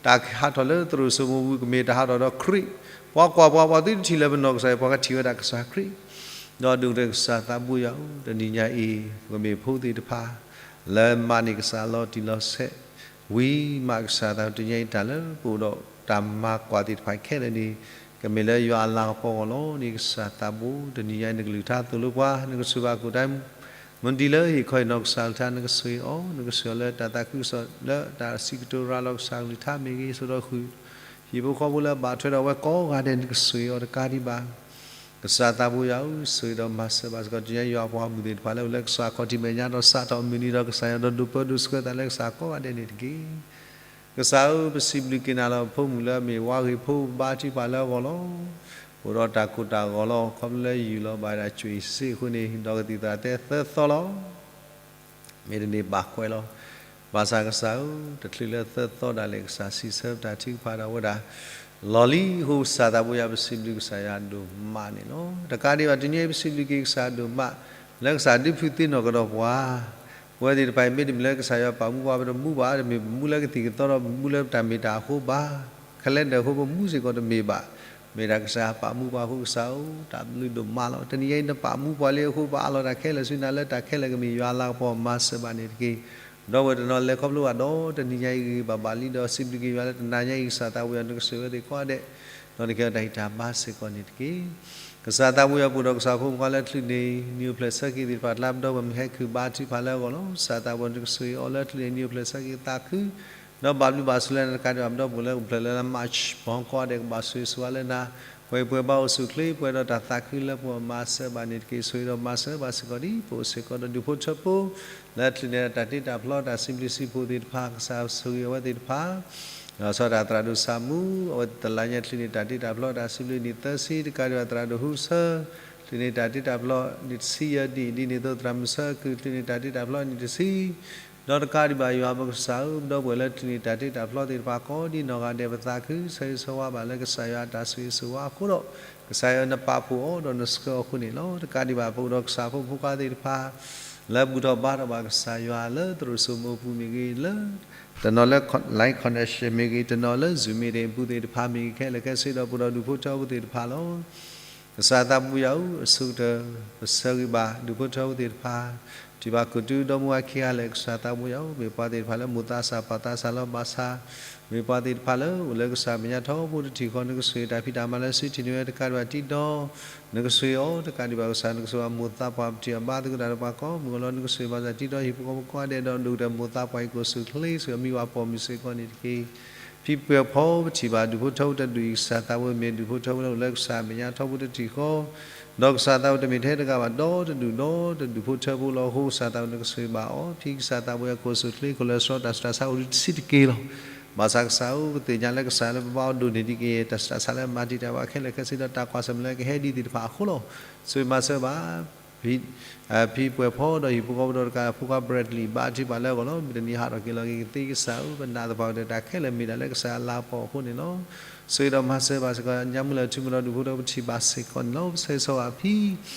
တၢ်ဟးထီၣ်လၢသရိာ်စိမိၤပူၤကမ့ၢ်တၢ်ဟးထီၣ်ဒီးခရံာ် ပှၤကွၢ်ပှၤ ပှၤသုတထံၣ်လၢပနီၢ်ကစၢ်အံၤ ပှၤကထံၣ်ဝဲဒၣ်ကစၢ်ခရံာ်, ဒီးဒိၣ်ကတၢၢ်ကစၢ်သးဘိယွၤဧၢ, တနံၤညါအံၤ ပကမ့ၢ်ဖိသ့ၣ်တဖၣ် လၢမၤန့ၢ်ကစၢ်အလီၤတံၢ်လီၤဆဲး, ဝံၤမးကစၢ်သးဘိ တနံၤညါအံၤတၢ်လၢပအိၣ်ဒီးတၢ်မၤကွၢ်သ့ၣ်တဖၣ်ခဲလၢာ်န့ၣ် ကမ့ၢ်လၢယွၤအလၤကပီၤအဂီၢ်လီၤန့ၣ် ကစၢ်သးဘိ တနံၤညါအံၤ နကလုၢ်ကထါသိၣ်လိပှၤ နကဆိၣ်ဂ့ၤဘၣ်ကိၣ်တၢ် မုၢ်တံၤလၢဟ့ၣ်ခီဟ့ၣ်နီၤကစၢ်ကလုၢ်ကထါ နကဆိၣ်ဂ့ၤအီၤ, နကဆိၣ်ဂ့ၤအီၤလၢတၢ်သးခုကစီၣ် လၢတၢ်စံးကတိၤရၤလီၤကစၢ်ကလုၢ်ကထါမ့ၢ်ဂ့ၤ, ဆိၣ်ဒီးဃုာ် ဟံၣ်ဖိဃီဖိလၢအဘၣ်ထွဲဒီးအဝဲကိးဂၤဒဲး နကဆိၣ်ဂ့ၤအီၤတကးဒံးဘၣ် ကစၢ်သးဘိယွၤဧၢ, ဆိၣ်ဂ့ၤဒီးမၤစၢၤဘၣ်စ့ၢ်ကီး တနံၤညါအံၤ ယွၤပှၤဂီၢ်မုၢ်သ့ၣ်တဖၣ်လၢအိၣ်လၢကစၢ်အခီၣ်ထံးမဲာ်ညါ ဒီးစးထီၣ်မုၢ်နံၤဒီးကစၢ်ယွၤ ဒီးဒိးပၢဒိးဆှၢသးလၢကစၢ်ကိးဂၤဒဲးန့ၣ်တက့ၢ်. ကစၢ်ဧၢ, ပစံးဘျုးက့ၤနၤလီၤ. ပဖိမုၣ်လၢအမ့ၢ်ဝါဂ့ၤဖိ ဘါထုကဖၣ်လၢအဂီၢ်လီၤ. အိၣ်ဒီးတၢ်ကိၢ်တၢ်ဂီၤလီၤ. ခီဖျိလၢယူၢ်လီၤဘၣ်ဒၣ်ကွံာ်စ့အဃိန့ၣ် ဒီးကသံၣ်သရၣ်တဲသၢသီလီၤ. မ့ၢ်တန့ၢ်ဘၣ်ကွဲးလီၤ. ဘၣ်ဆၣ်ကစၢ်ဧၢ, တချုးလၢသၢသီဒၣ်လဲာ် ကစၢ်စံးဆၢပတၢ်ထုကဖၣ်ဒီးဝဲဒၣ် လီၢ်လံအဃိ ကစၢ်သးဘိယွၤ ပစံးဘျုးကစၢ်ယွၤဒိၣ်မးန့ၣ်လီၤ. တကးဒံးဘၣ် တနံၤညါအံၤ ပစံးဘျုးက့ၤကစၢ်ဒိၣ်မး လၢကစၢ်ဒုးဖုးသ့နီၢ်ကဒီးပှၤ ပဝဲသ့ၣ်တဖၣ်အံၤ မ့တမ့ၢ်လၢကစၢ်ယွၤပာ်မူပှၤ ပတမူဘၣ်, တမ့ၢ်ပမူလၢကသံၣ်ကသီဒီး ပမူလၢတၢ်မ့ၢ်တၢ်အဃိဘၣ်, calendar အဃိပမူစ့ၢ်ကီးတမ့ၢ်ဘၣ်. မ့ၢ်ဒၣ်ကစၢ်ယွၤပာ်မူပှၤအဃိ ကစၢ်ဧၢ, တၢ်ဘျုးဒိၣ်မးလီၤ. တနံၤညါအံၤ နပာ်မူပှၤလံအဃိ ပအးလီၤတၢ်ခဲလၢာ်ဆူနၤ လၢတၢ်ခဲလၢာ်ကမ့ၢ်ယွၤအလၤကပီၤ မၤစၢၤဘၣ်န့ၣ်တက့ၢ်. ဒီပုၢ်ဝဲၢ်တနီၤလဲၤခီဖျိဘၣ်ဒီး တနံၤညါအံၤဂ့ၤဂ့ၤဘၣ်ဘၣ်လံဒီး စံးဘျုးက့ၤယွၤလၢတနၤညါအံၤ ကစၢ်သးဘိယွၤ နကဆိၣ်ဂ့ၤအဝဲသ့ၣ်ကိးဂၤဒဲး ဒီးနကဟ့ၣ်အီၤတၢ်ဂံၢ်တၢ်ဘါစ့ၢ်ကီးန့ၣ်တက့ၢ်. ကစၢ်သးဘိယွၤ ပအိၣ်ဒီးကစၢ်ဖိမုၣ်ခွါလၢချုးန့ၣ် နံၤအိၣ်ဖျဲၣ်ဆၢက့ၤသ့ၣ်တဖၣ် တလါပဒီပုၢ်ဝဲၢ်မုၢ်ဟဲခုၣ်ဘါထုကဖၣ်လၢအဂီၢ်လီၤ. ကစၢ်သးဘိယွၤ နကဆိၣ်ဂ့ၤအီၤလၢချုးန့ၣ် နံၤအိၣ်ဖျဲၣ်ဆၢက့ၤသးခု ဒီးဘၣ်ဘျုးဘၣ်ဆိၣ်လၢနၤတကးဒံးဘၣ် ပဒီပုၢ်ဝဲၢ်လၢအိၣ်ဖျဲၣ်လၢ March ပှၤကိးဂၤဒဲး ကဘၣ်ဆိၣ်ဂ့ၤဆိၣ်ဝါလၢနၤ, ပှဲၤပှဲၤဘၣ်အိၣ်ဆူၣ်ချ့ ပှဲၤဒီးတၢ်သးခုလၢပဂီၢ် မၤစၢၤဘၣ်န့ၣ်တက့ၢ်. ဆိၣ်ဂ့ၤဒီးမၤစၢၤဘၣ်စ့ၢ်ကီးဒ်ပအိၣ်စ့ၢ်ကီးဒီး ဒူၣ်ဖိထၢဖိ လၢချုးန့ၣ် တၢ်တ့တၢ်ဖျီ တၢ်စံးဘျုးစံးဖှိၣ်သ့ၣ်တဖၣ် ကစၢ်ဆိၣ်ဂ့ၤအဝဲသ့ၣ်တဖၣ် လီၤဆီဒၣ်တၢ်သရၣ်ဒိၣ်ဆၣ်မူ အဝဲတလါညါချုးန့ၣ် တၢ်တ့တၢ်ဖျီ တၢ်စံးဘျုးနံၣ်သၢဆံ တကးဒံးဘၣ်သရၣ်ဒိၣ်ဟူဆၢ ချုးန့ၣ် တၢ်တ့တၢ်ဖျီနံၣ်တဆံယဲၢ်နံၣ် ဒ်န့ၣ်အသိးသရၣ်မုၣ်ဆၢကုၢ် ချုးန့ၣ် တၢ်တ့တၢ်ဖျီနံၣ်တဆံ ဒီးတကးဒံးဘၣ်ယွၤပကစၢ်ဧၢ ပဒီပုၢ်ဝဲၢ်လၢချုးန့ၣ် တၢ်တ့တၢ်ဖျီသ့ၣ်တဖၣ်ကိးဒ်နီၢ်ဂၤဒဲး ပသးခုဆၢဂ့ၤဆၢဝါဘၣ်လၢကစၢ်ယွၤအတၢ်ဆိၣ်ဂ့ၤဆိၣ်ဝါအဃိဒီး ကစၢ်ယွၤနပာ်ဖှိၣ်အီၤဒီးနဆှၢအီၤအဃိန့ၣ်လီၤ. တကးဒံးဘၣ် ပအိၣ်ဒီးကစၢ်ဖိမုၣ်ဖိခွါသ့ၣ်တဖၣ် လၢဘူၣ်ထီၣ်ဘါထီၣ်ဘၣ်ကစၢ်ယွၤလၢသရိာ်စိမိၤပူၤမ့ၢ်ဂ့ၤ လၢ တနီၤလၢ line connection မ့ၢ်ဂ့ၤ တနီၤလၢ Zoom meeting အပူၤသ့ၣ်တဖၣ်မ့ၢ်ဂ့ၤ ခဲလၢာ်ခဲဆ့ဒီး ပအိၣ်ဒီးဒူၣ်ဖိထၢဖိသ့ၣ်တဖၣ်လီၤ. ကစၢ်သးဘိယွၤဧၢ, အဆိကတၢၢ် ပဆၢဂ့ၤဘၣ်ဒူၣ်ဖိထၢဖိသ့ၣ်တဖၣ်, ထံၣ်ဘၣ်ခိၣ်တုဒီမါဝၤခံဂၤလၢာ် ကစၢ်သးဘိယွၤဧၢ, မ့ၢ်ပှၤသ့ၣ်တဖၣ်လၢမိၣ်သးစၢ်ပာ်သးစၢ်လီၤဘၣ်ဆၣ်, မ့ၢ်ပှၤသ့ၣ်တဖၣ်လၢအိၣ်လၢကစၢ်မဲာ်ညါထီဘိတထံၣ်ဃီ နကဆိၣ်ဂ့ၤတၢ်ဖံးတၢ်မၤလၢစုထံၣ်န့ၢ်ဝဲတကးဒံးဘၣ်တံဒီ နကဆိၣ်ဂ့ၤအီၤတကးဒံးဘၣ်ကစၢ် နကဆိၣ်ဂ့ၤအမိၢ်သးပှၢ်ပထံၣ်အဘါသကိးတၢ်ဒီးပှၤကိးမုၢ်အလီၢ် နကဆိၣ်ဂ့ၤဘၣ်စၢ်တံဒီဟံၣ်ဖိဃီဖိကိးဂၤဒဲးဒီး ဒိၣ်ကတၢၢ်မိၢ်သးပှၢ်အံၤ ကိးဆူၣ်ချ့ ဆိၣ်ဂ့ၤအမံၤဝဲပိာ်မုၣ်စ့ၢ်ကီးန့ၣ်တက့ၢ်. ဖံပှဲၤဖီပထံၣ်ဘၣ်ဒူၣ်ဖိထၢဖိတဒူၣ်အံၤ ကစၢ်သးဘိမ့ၢ်ဒူၣ်ဖိထၢဖိလၢအိၣ်လၢကစၢ်မဲာ်ညါထီဘိတထံၣ်ဃီ ဒီးကစၢ်သးဘိတမ့ၢ်ထဲတဂၤဘၣ်ဒီတဒူၣ်ဒီတဒူၣ်ဖိထၢဖိလီၤ. အဃိကစၢ်သးဘိနကဆိၣ်ဂ့ၤဘၣ်အီၤ ဖံကစၢ်သးဘိအံၤ ကိးဆူၣ်ချ့ ကလၢစရီတၢ်ဆူးတၢ်ဆါအိၣ်ဒံးတဆံးတက့ၢ်လီၤ. ဘၣ်ဆၣ်ကစၢ်ဧၢ ပသ့ၣ်ညါလၢကစၢ်လၢပဘၣ်အီၤဒိၣ်န့ၢ်ဒံးက့ၤ တၢ်ဆူးတၢ်ဆါလၢမၤတံာ်တာ်ဘၣ်ခဲလၢာ်ခဲဆ့ဒီးတၢ်ကွၢ်ဆၢၣ်မဲာ်လၢကဟဲဒ်သ့ၣ်တဖၣ်အဃိလီၤ. ဆိၣ်ဂ့ၤမၤစၢၤဘၣ် ဖံပှဲၤဖီဒီးဟံၣ်ဖိဃီဖိဒီးတကးဖိခွါ Bradley ဘါထုကဖၣ်လၢအဂီၢ်လီၤ. မုၢ်တနံၤဟးထီၣ်က့ၤလီၤက့ၤကသ့ကစၢ်ဧၢ ပနာ်သပှၢ်ကတၢၢ်တၢ်ခဲလၢာ်မ့ၢ်ဒၣ်လၢကစၢ်အလၤကပီၤအဃိန့ၣ်လီၤ. ဆိၣ်ဂ့ၤဒီးမၤစၢၤဘၣ်စ့ၢ်ကီး ညါမုၢ်လၢ်ထူမုၢ်လီၤဒူၣ်ဖိထၢဖိပထံၣ်ဘၣ်စ့ၢ်ကီးန့ၣ်လီၤ. ပဆၢဂ့ၤဆၢဝါဖံ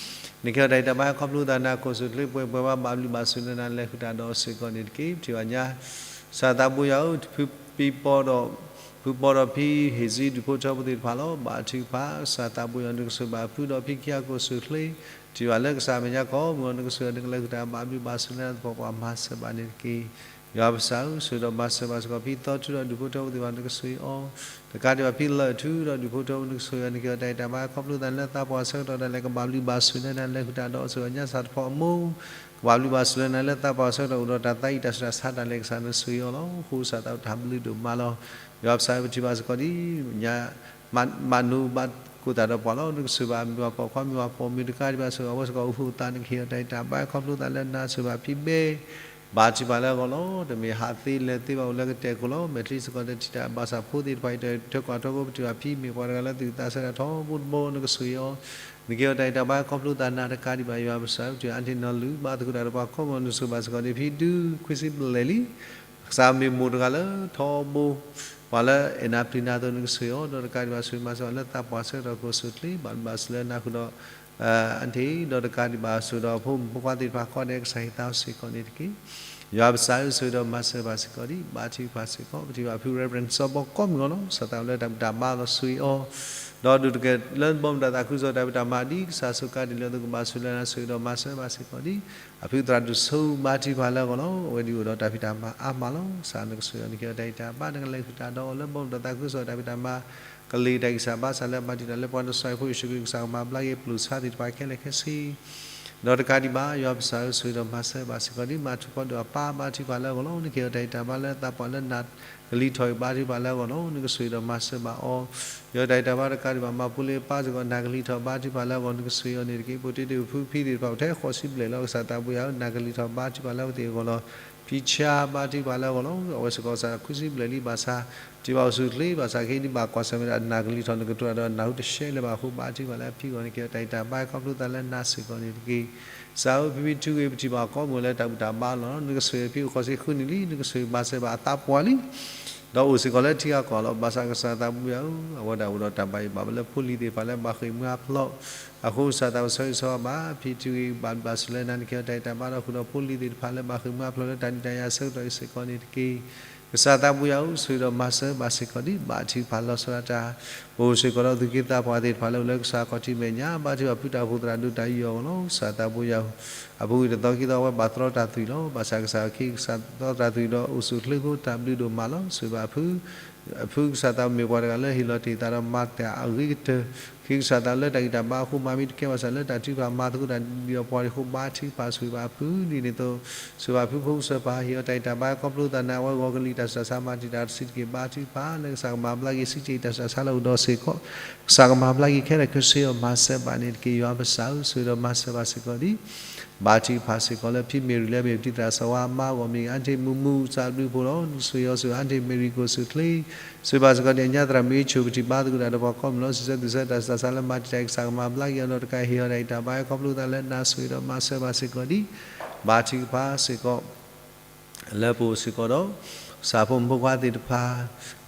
နကဟ့ၣ်အီၤတၢ်ဂံၢ်တၢ်ဘါခီဖျိသးနၤ ကိးဆူၣ်ချ့ပှဲၤပှဲၤဘၣ် ဘၣ်ဘျုးဘၣ်ဆိၣ်လၢနၤ လဲၤဃုာ်တၢ်ဒီးစ့ၢ်ကီးန့ၣ်တက့ၢ်. ပထံၣ်ဘၣ်ညါ ကစၢ်သးဘိယွၤဧၢ ဖုပံပီဒီး ဖုပီဒီးဖံဟ့ၣ်စံဒူၣ်ဖိထၢဖိသ့ၣ်တဖၣ်လီၤ. ဘါထုကဖၣ် ကစၢ်သးဘိယွၤ နကဆိၣ်ဂ့ၤဘၣ်ဖုဒီးဖံခံဂၤကိးဆူၣ်ချ့ ထံၣ်ဘၣ်လၢကစၢ်မဲာ်ညါကိးမုၢ်အီၤ နကဆိၣ်ဂ့ၤ နကလဲၤဃုာ်တၢ်ဘၣ်ဘျုးဘၣ်ဆိၣ်လၢနၤသပှၢ်ပှၢ်မၤစၢၤဘၣ်န့ၣ်တက့ၢ်. ယွၤပကစၢ်ဧၢ ဆိၣ်ဂ့ၤဒီးမၤစၢၤဘၣ်စ့ၢ်ကီး ဖံသီထူဒီးဒူၣ်ဖိထၢဖိသ့ၣ်တဖၣ် နကဆိၣ်ဂ့ၤအီၤ တကးဒံးဘၣ်ဖံလၢၢ်ထူဒီးဒူၣ်ဖိထၢဖိ နကဆိၣ်ဂ့ၤ နကဟ့ၣ်အီၤတၢ်ဂံၢ်တၢ်ဘါခီဖျိသးလၢသးပှၢ်ဆၢကတီၢ်ဒၣ်လဲာ် ကဘၣ်ဘျုးဘၣ်ဆိၣ်လၢနၤ လဲၤဃုာ်တၢ်ဒီးဆိၣ်ဂ့ၤ ညါစၢ်တဖီအမိၢ် ကဘၣ်ဘျုးဘၣ်ဆိၣ်လၢနၤလၢသးပှၢ်ဆၢကတီၢ် အိၣ်ဒီးတၢ်သးအံၤတၢ်ဆူးတၢ်ဆါတၢ်လဲၤကစၢ် နကဆိၣ်ဂ့ၤအီၤလီၤ. အဃိကစၢ်သးဘိတၢ်ဘျုးဒိၣ်မးလီၤ. ယွၤပကစၢ်ဧၢ ပထံၣ်ဘၣ်စ့ၢ်ကီးဒ်ညါ မၤနူၤဘၣ်ကိၢ်သးဒီးပှၤလီၤ. နကဆိၣ်ဂ့ၤဘၣ်မုၢ်ပှၢ်ပိာ်ခွါ မုၢ်ပှၢ်ပိာ်မုၣ်တကးဒံးဘၣ် ဆိၣ်ဂ့ၤအဝဲစ့ၢ်ကီး အိၣ်ဃူအိၣ်သး နကဟ့ၣ်အီၤတၢ်ဂံၢ်တၢ်ဘါခီဖျိသးလၢနၤ ဆိၣ်ဂ့ၤဘၣ်ဖံဘဲ ဘါထုကဖၣ်လၢအဂီၢ်လီၤ. တမ့ၢ်ဟးသ့လဲၤသ့ဘၣ် အိၣ်လၢကတဲာ်ခိၣ်လီၤ. မဲာ်ချံစ့ၢ်ကီးတထံၣ်တၢ် ဘၣ်ဆၣ်ဖိသ့ၣ်တဖၣ်အံၤ တထၢကွၢ်ထၢဖိ ပထံၣ်ဘၣ်ဖံမ့ၢ်ပှၤတဂၤလၢသူၣ်အုးသးအုးဆၢတၢ်ထီဘိတဘိ နကဆိၣ်ဂ့ၤအီၤ နကဟ့ၣ်အီၤတၢ်ဂံၢ်တၢ်ဘါခီဖျိသးနၤတကးဒံးဘၣ် ယွၤပကစၢ်ဧၢ ပထံၣ်ဘၣ်အၣ်ထံၣ်နီၢ်လုၢ် ဘါသကိးတၢ်ဒီးပှၤကိးမုၢ်အီၤ နဆိၣ်ဂ့ၤဘၣ်စ့ၢ်ကီးဒ်ဖံဒူခွံဆံဘျဲၣ်လံ ကစၢ်မ့ၢ်မိၢ်တဂၤလၢထီဘိ ပှၤလၢအဲၣ်နၤပျံၤနၤအသိး နကဆိၣ်ဂ့ၤအီၤ ဒီးတကးဒံးဘၣ်ဆိၣ်ဂ့ၤမၤစၢၤအီၤလၢသးပှၢ်ဆၢကတီၢ် ကိးဆူၣ်ချ့ ဘၣ်ဘျုးဘၣ်ဆိၣ်လၢနၤဃုာ်ဒီး အၣ်ထံၣ် ဒီးတကးဒံးဘၣ်ဆိၣ်ဂ့ၤဒီးဖိမုၣ်ဖိခွါသ့ၣ်တဖၣ်ကိးဂၤဒဲး ကစၢ်ဟ့ၣ်သးစ့ၢ်ကီးန့ၣ်တက့ၢ်. ယွၤပကစၢ်ဧၢ, ဆိၣ်ဂ့ၤဒီးမၤစၢၤဘၣ်စ့ၢ်ကီးဒံး, ဘါထုကဖၣ်စ့ၢ်ကီး, ပထံၣ်ဘၣ်ဖု Reverend စီၤဘီကီမုၢ်အဂီၢ်လီၤ. ကစၢ်သးလၢတၢ်ဘူၣ်တၢ်ဘါလီၤဆိၣ်ဂ့ၤအီၤ, ဒီးဒိၣ်တကဲလၢဘီမုၢ်တၢ်သးခုကစီၣ်တၢ်ဖံးတၢ်မၤဒ်ကစၢ်ဆိၣ်ကါဒ်လဲၣ်အသိး ကဘၣ်ဆိၣ်ဂ့ၤလၢနၤ ဆိၣ်ဂ့ၤဒီးမၤစၢၤဘၣ်စ့ၢ်ကီးဒံး, အဖုသရၣ်ဒိၣ်ဆိ ဘါထုကဖၣ်လၢအဂီၢ်လီၤ. အဝဲဒၣ်အိၣ်ဒီးတၢ်ဖံးတၢ်မၤအါမးလီၤ. ကစၢ်နကဆိၣ်ဂ့ၤအီၤ နကဟ့ၣ်အီၤတၢ်ဂံၢ်တၢ်ဘါ နကလဲၤဃုာ်တၢ်ဒီးအီၤလၢဘီမုၢ်တၢ်သးခုကစီၣ်တၢ်ဖံးတၢ်မၤ ကလံၤတၢ်ဂံၢ်စၢ်ဘါစၢ်လၢအမၤတံာ်တာ်လၢပှၤ နကစၢ်ဖိယ့ၣ်ၡူးခရံာ် ကစၢ်ကမၤဘျါက့ၤပျိာ်ဆါသ့ၣ်တဖၣ်ခဲလၢာ်ခဲဆ့ ဒီးတကးဒံးဘၣ် ယွၤပကစၢ်ဧၢ ဆိၣ်ဂ့ၤဒီးမၤစၢၤဘၣ်စ့ၢ်ကီးဒံး, မၤထူၣ်ဖီဒိၣ်အပၢ် ဘါထုကဖၣ်လၢအဂီၢ်လီၤ. နကဟ့ၣ်အီၤတၢ်ဂံၢ်တၢ်ဘါလၢသးပှၢ်လၢနၤကလံၤထီၣ်အံၤ ဘါထုကဖၣ်လၢအဂီၢ်လီၤ. နကဆိၣ်ဂ့ၤဒီးမၤစၢၤဘၣ်အီၤ, ယွၤတၢ်ဂံၢ်တၢ်ဘါတကးဒံးဘၣ် မၤဖိလ့အပၢ်စ့ၢ်ကီး နၤကလံၤထီၣ် ဘါထုကဖၣ်လၢအဂီၢ် နကဆိၣ်ဂ့ၤအီၤန့ၣ်တက့ၢ်. ဖိတ့တ့ၢ်ဖုဖံသ့ၣ်တဖၣ် အိၣ်ထဲဃိးဆံဘျဲၣ်လီၤ. ကစၢ်သးပူၤယၤဧၢ နၤကလံၤထီၣ် ဘါထုကဖၣ်လၢအဝဲသ့ၣ်အဂီၢ်လီၤ. ဖံဆါ ဘါထုကဖၣ်လၢအဂီၢ်လီၤ. အဝဲစ့ၢ်ကီးကစၢ်ခွံဆံဘျဲၣ်လံ ဘၣ်ဆၣ် ထံၣ်ဘၣ်အိၣ်ဆူၣ်အိၣ်ချ့ ဘၣ်ဆၣ်ခဲအံၤဒံးဘၣ်ကွၢ်ဆၢၣ်မဲာ်ဒီး နၤကလံၤထီၣ် နကတိၤတၢ်ဒီးနၢ်ဟူတရှဲလၢၤဘၣ်အဃိ ဘါထုကဖၣ်လၢအဖံအဂီၢ် နကဟ့ၣ်အီၤတၢ်ဂံၢ်တၢ်ဘါ ခီဖျိသးလၢနၤစ့ၢ်ကီးန့ၣ်တက့ၢ်. ကစၢ်ဧၢ ဖံဖံထုက့ၤ ပထံၣ်ဘၣ်အီၤကိးမုၢ်လၢတၢ်ဘူၣ်တၢ်ဘါလီၤ. နကဆိၣ်ဂ့ၤအဖံအိၣ်ဃိးဆံဃုနံၣ်လံ, နကဆိၣ်ဂ့ၤမၤစၢၤဘၣ်အသးပှၢ်လံ ဒီးအိၣ်စ့ၢ်ကီးလၢထံဂၤကီၢ်လီၤ. ဘၣ်ဆၣ်ကစၢ်သးပူၤယၤဧၢ, အဝဲဒၣ်အိၣ်ဒီးတၢ်ဘၣ်ယိၣ်ဘၣ်ဘၣ်လၢဖိလံၤသ့ၣ်တဖၣ်လၢဘၣ်ဃ့ၢ်မှံဟးဖျိး, အဃိကစၢ်သးပူၤဆိၣ်ဂ့ၤဆိၣ်ဝါဘၣ်, ဖံထုက့ၤဘၣ်ဘျုးဘၣ်ဆိၣ်လၢနၤ နကဟ့ၣ်အီၤတၢ်ဂံၢ်တၢ်ဘါဒီးဃုာ်ဒီးဖိလံၤသ့ၣ်တဖၣ်လၢဘၣ်ဃ့ၢ်မှံဟးဖျိးလၢတၢ်ဒုးတၢ်ယၤအဆၢကတီၢ်အံၤစ့ၢ်ကီးန့ၣ်တက့ၢ်. ကစၢ်သးပူၤယၤဧၢ, ဆိၣ်ဂ့ၤဒီးမၤစၢၤဘၣ်စ့ၢ်ကီးဒံး, ဘါထုကဖၣ်လီၤဆီဒၣ်တၢ်, ပအိၣ်စ့ၢ်ကီးဒီးသူၣ်က့သးပှၢ်သ့ၣ်တဖၣ်လၢအိၣ်လၢကစၢ်ခီၣ်ထံးမဲာ်ညါ, ဘါထုကဖၣ်ဖုတၢ်အိၣ်ဖှိၣ်သရၣ်ဒိၣ်တၢ်ယူးယီၣ်အဂီၢ်လီၤ. ကစၢ်သးပူၤယၤဧၢ, အပူၤကွံာ်တသီခံသီအဝဲဘၣ်သရီတၢ်သွံၣ်လီၤ. ဘၣ်ဆၣ်ကစၢ်အခံကစၢ်သီတၢ်သွံၣ်ဒီးအိၣ်ဆူၣ်အိၣ်ချ့အဃိ တၢ်ဘျုးဒိၣ်မးလီၤ. ဆိၣ်ဂ့ၤဘၣ်အဖု အဖုကစၢ်သးမ့ၢ်ပှၤတဂၤလၢဟ့ၣ်လီၤတ့ၢ်သးဒီးမၤတၢ်အဂ့ၤကတၢၢ်, က့ၤကစၢ်သးလၢတၢ်ဂံၢ်တၢ်ဘါအဃိမၤမံတကဲဘၣ်ဆၣ်လၢတၢ်ထုကဖၣ်မၤသကိးတၢ်ဒ်ဒီးပှၤအဃိ ဘါထုကဖၣ်ဆိၣ်ဂ့ၤဘၣ်အဖုဒ်န့ၣ်အသိး, ဆိၣ်ဂ့ၤဘၣ်ဖုဖိကစၢ်ပၢ် ဟ့ၣ်အီၤတၢ်ဂံၢ်တၢ်ဘါခီဖျိသးန့ၣ် အဝဲဂီၢ်ကလံၤတၢ်ဆူးတၢ်ဆါမၤတံာ်တာ်တဆံးတက့ၢ် ဘါထုကဖၣ်လၢကစၢ်ကမၤဘျါက့ၤဆံးတ့ၢ်တၢ်ဆူးတၢ်ဆါလၢအိၣ်ဒီးစ့ၢ်ကီး, ကစၢ်ကမၤဘျါက့ၤခဲလၢာ်ခဲဆ့အီၤ မၤစၢၤဘၣ်န့ၣ်တက့ၢ်. ယွၤပကစၢ်ဧၢ, ဆိၣ်ဂ့ၤဒီးမၤစၢၤဘၣ်စ့ၢ်ကီးဒံး ဘါထုကဖၣ်စ့ၢ်ကီးလၢဖံမ့ၢ်ရံလၢအမ့ၢ်ပတံၢ်သရၣ်စီၤဝါအမါအဂီၢ်မ့ၢ်ဂ့ၤ, အါတ့ၢ်မူမူကစၢ်ဘျုးဖှိၣ်လီၤ. နဆိၣ်ဂ့ၤအီၤဆိၣ်ဂ့ၤအါတ့ၢ်မ့ၢ်ရံကအိၣ်ဆူၣ်အိၣ်ချ့, ဆိၣ်ဂ့ၤဘၣ်စ့ၢ်ကီးဒံးအညါသရၣ်မ့ၢ်အိၣ်ဆူၣ်ပထံၣ်ဘါသကိးတၢ်ဒီးပှၤကိးမုၢ်လီၤ. စံးဆၢသူၣ်ဆၢတၢ်ဆူးတၢ်ဆါလၢမၤတံာ်တာ်အံၤ ကစၢ်ကမၤဘျါက့ၤအီၤဒီးတကးဟ့ၣ်အီၤတၢ်ဂံၢ်တၢ်ဘါခီဖျိသးလၢနၤ ဆိၣ်ဂ့ၤဒီးမၤစၢၤဘၣ်စ့ၢ်ကီးဒံး ဘါထုကဖၣ်စ့ၢ်ကီး လၢပအိၣ်စ့ၢ်ကီးဒီး ကစၢ်ဖိမုၣ်ဖိခွါသ့ၣ်တဖၣ်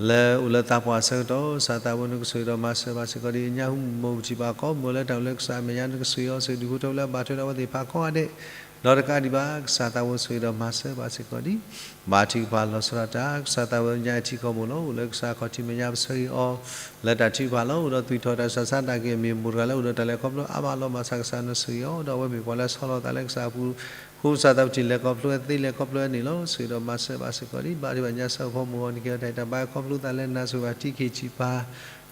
လၢအိၣ်လၢသးပှၢ်အဆၢကတီၢ် ကစၢ်သးဝဲနကဆိၣ်ဂ့ၤဒီးမၤစၢၤဘၣ်စ့ၢ်ကီးဒံး အညါဟူမုၢ်မိၢ်ပထံၣ်ဘၣ်ကိးမုၢ်လၢတၢ်အိၣ်လၢကစၢ်အမဲာ်ညါ နကဆိၣ်ဂ့ၤအီၤဆိၣ်ဂ့ၤဒုးဖိထၢလၢအဘၣ်ထွဲဒီးအဝဲသ့ၣ်တဖၣ်ကိးဂၤဒဲး ဒီးတကးဒံးဘၣ် ကစၢ်သးဝဲဆိၣ်ဂ့ၤဒီးမၤစၢၤဘၣ်စ့ၢ်ကီးဒံး ဘါထုကဖၣ်လီၤဆီဒၣ်တၢ် ကစၢ်သးဝဲညါအထံကီၢ်မိၢ်လီၤ အိၣ်လၢကစၢ်ခီၣ်ထံးမဲာ်ညါပဆၢဂ့ၤအီၤ လၢတၢ်ထုကဖၣ်လီၤ အိၣ်ဒီးသွံၣ်ထီၣ်တၢ်ဆူးတၢ်ဆါတၢ်က့ၤအမ့ၢ်မိၢ်တဂၤလၢအိၣ်ဒီးတၢ်လဲၤခီဖျိ အါမးလီၤ ဘၣ်ဆၣ်ကစၢ်နဆိၣ်ဂ့ၤအီၤ ဒီးအဝဲမ့ၢ်ပှၤလၢဆီလီၤသးလၢကစၢ်အပူၤ အဃိကစၢ်သးဝဲထံၣ်လဲၤခီဖျိဝဲသ့လဲၤခီဖျိဝဲန့ၣ်လီၤ ဆိၣ်ဂ့ၤဒီးမၤစၢၤဘၣ်စ့ၢ်ကီးဒံး ဘါထုကဖၣ်ညါစၢ်ဖိမုၣ်အဂီၢ် နကဟ့ၣ်အီၤတၢ်ဂံၢ်တၢ်ဘါခီဖျိသးလၢနၤ ဆိၣ်ဂ့ၤဘၣ်ထံက့ၤထံၣ်ပၤ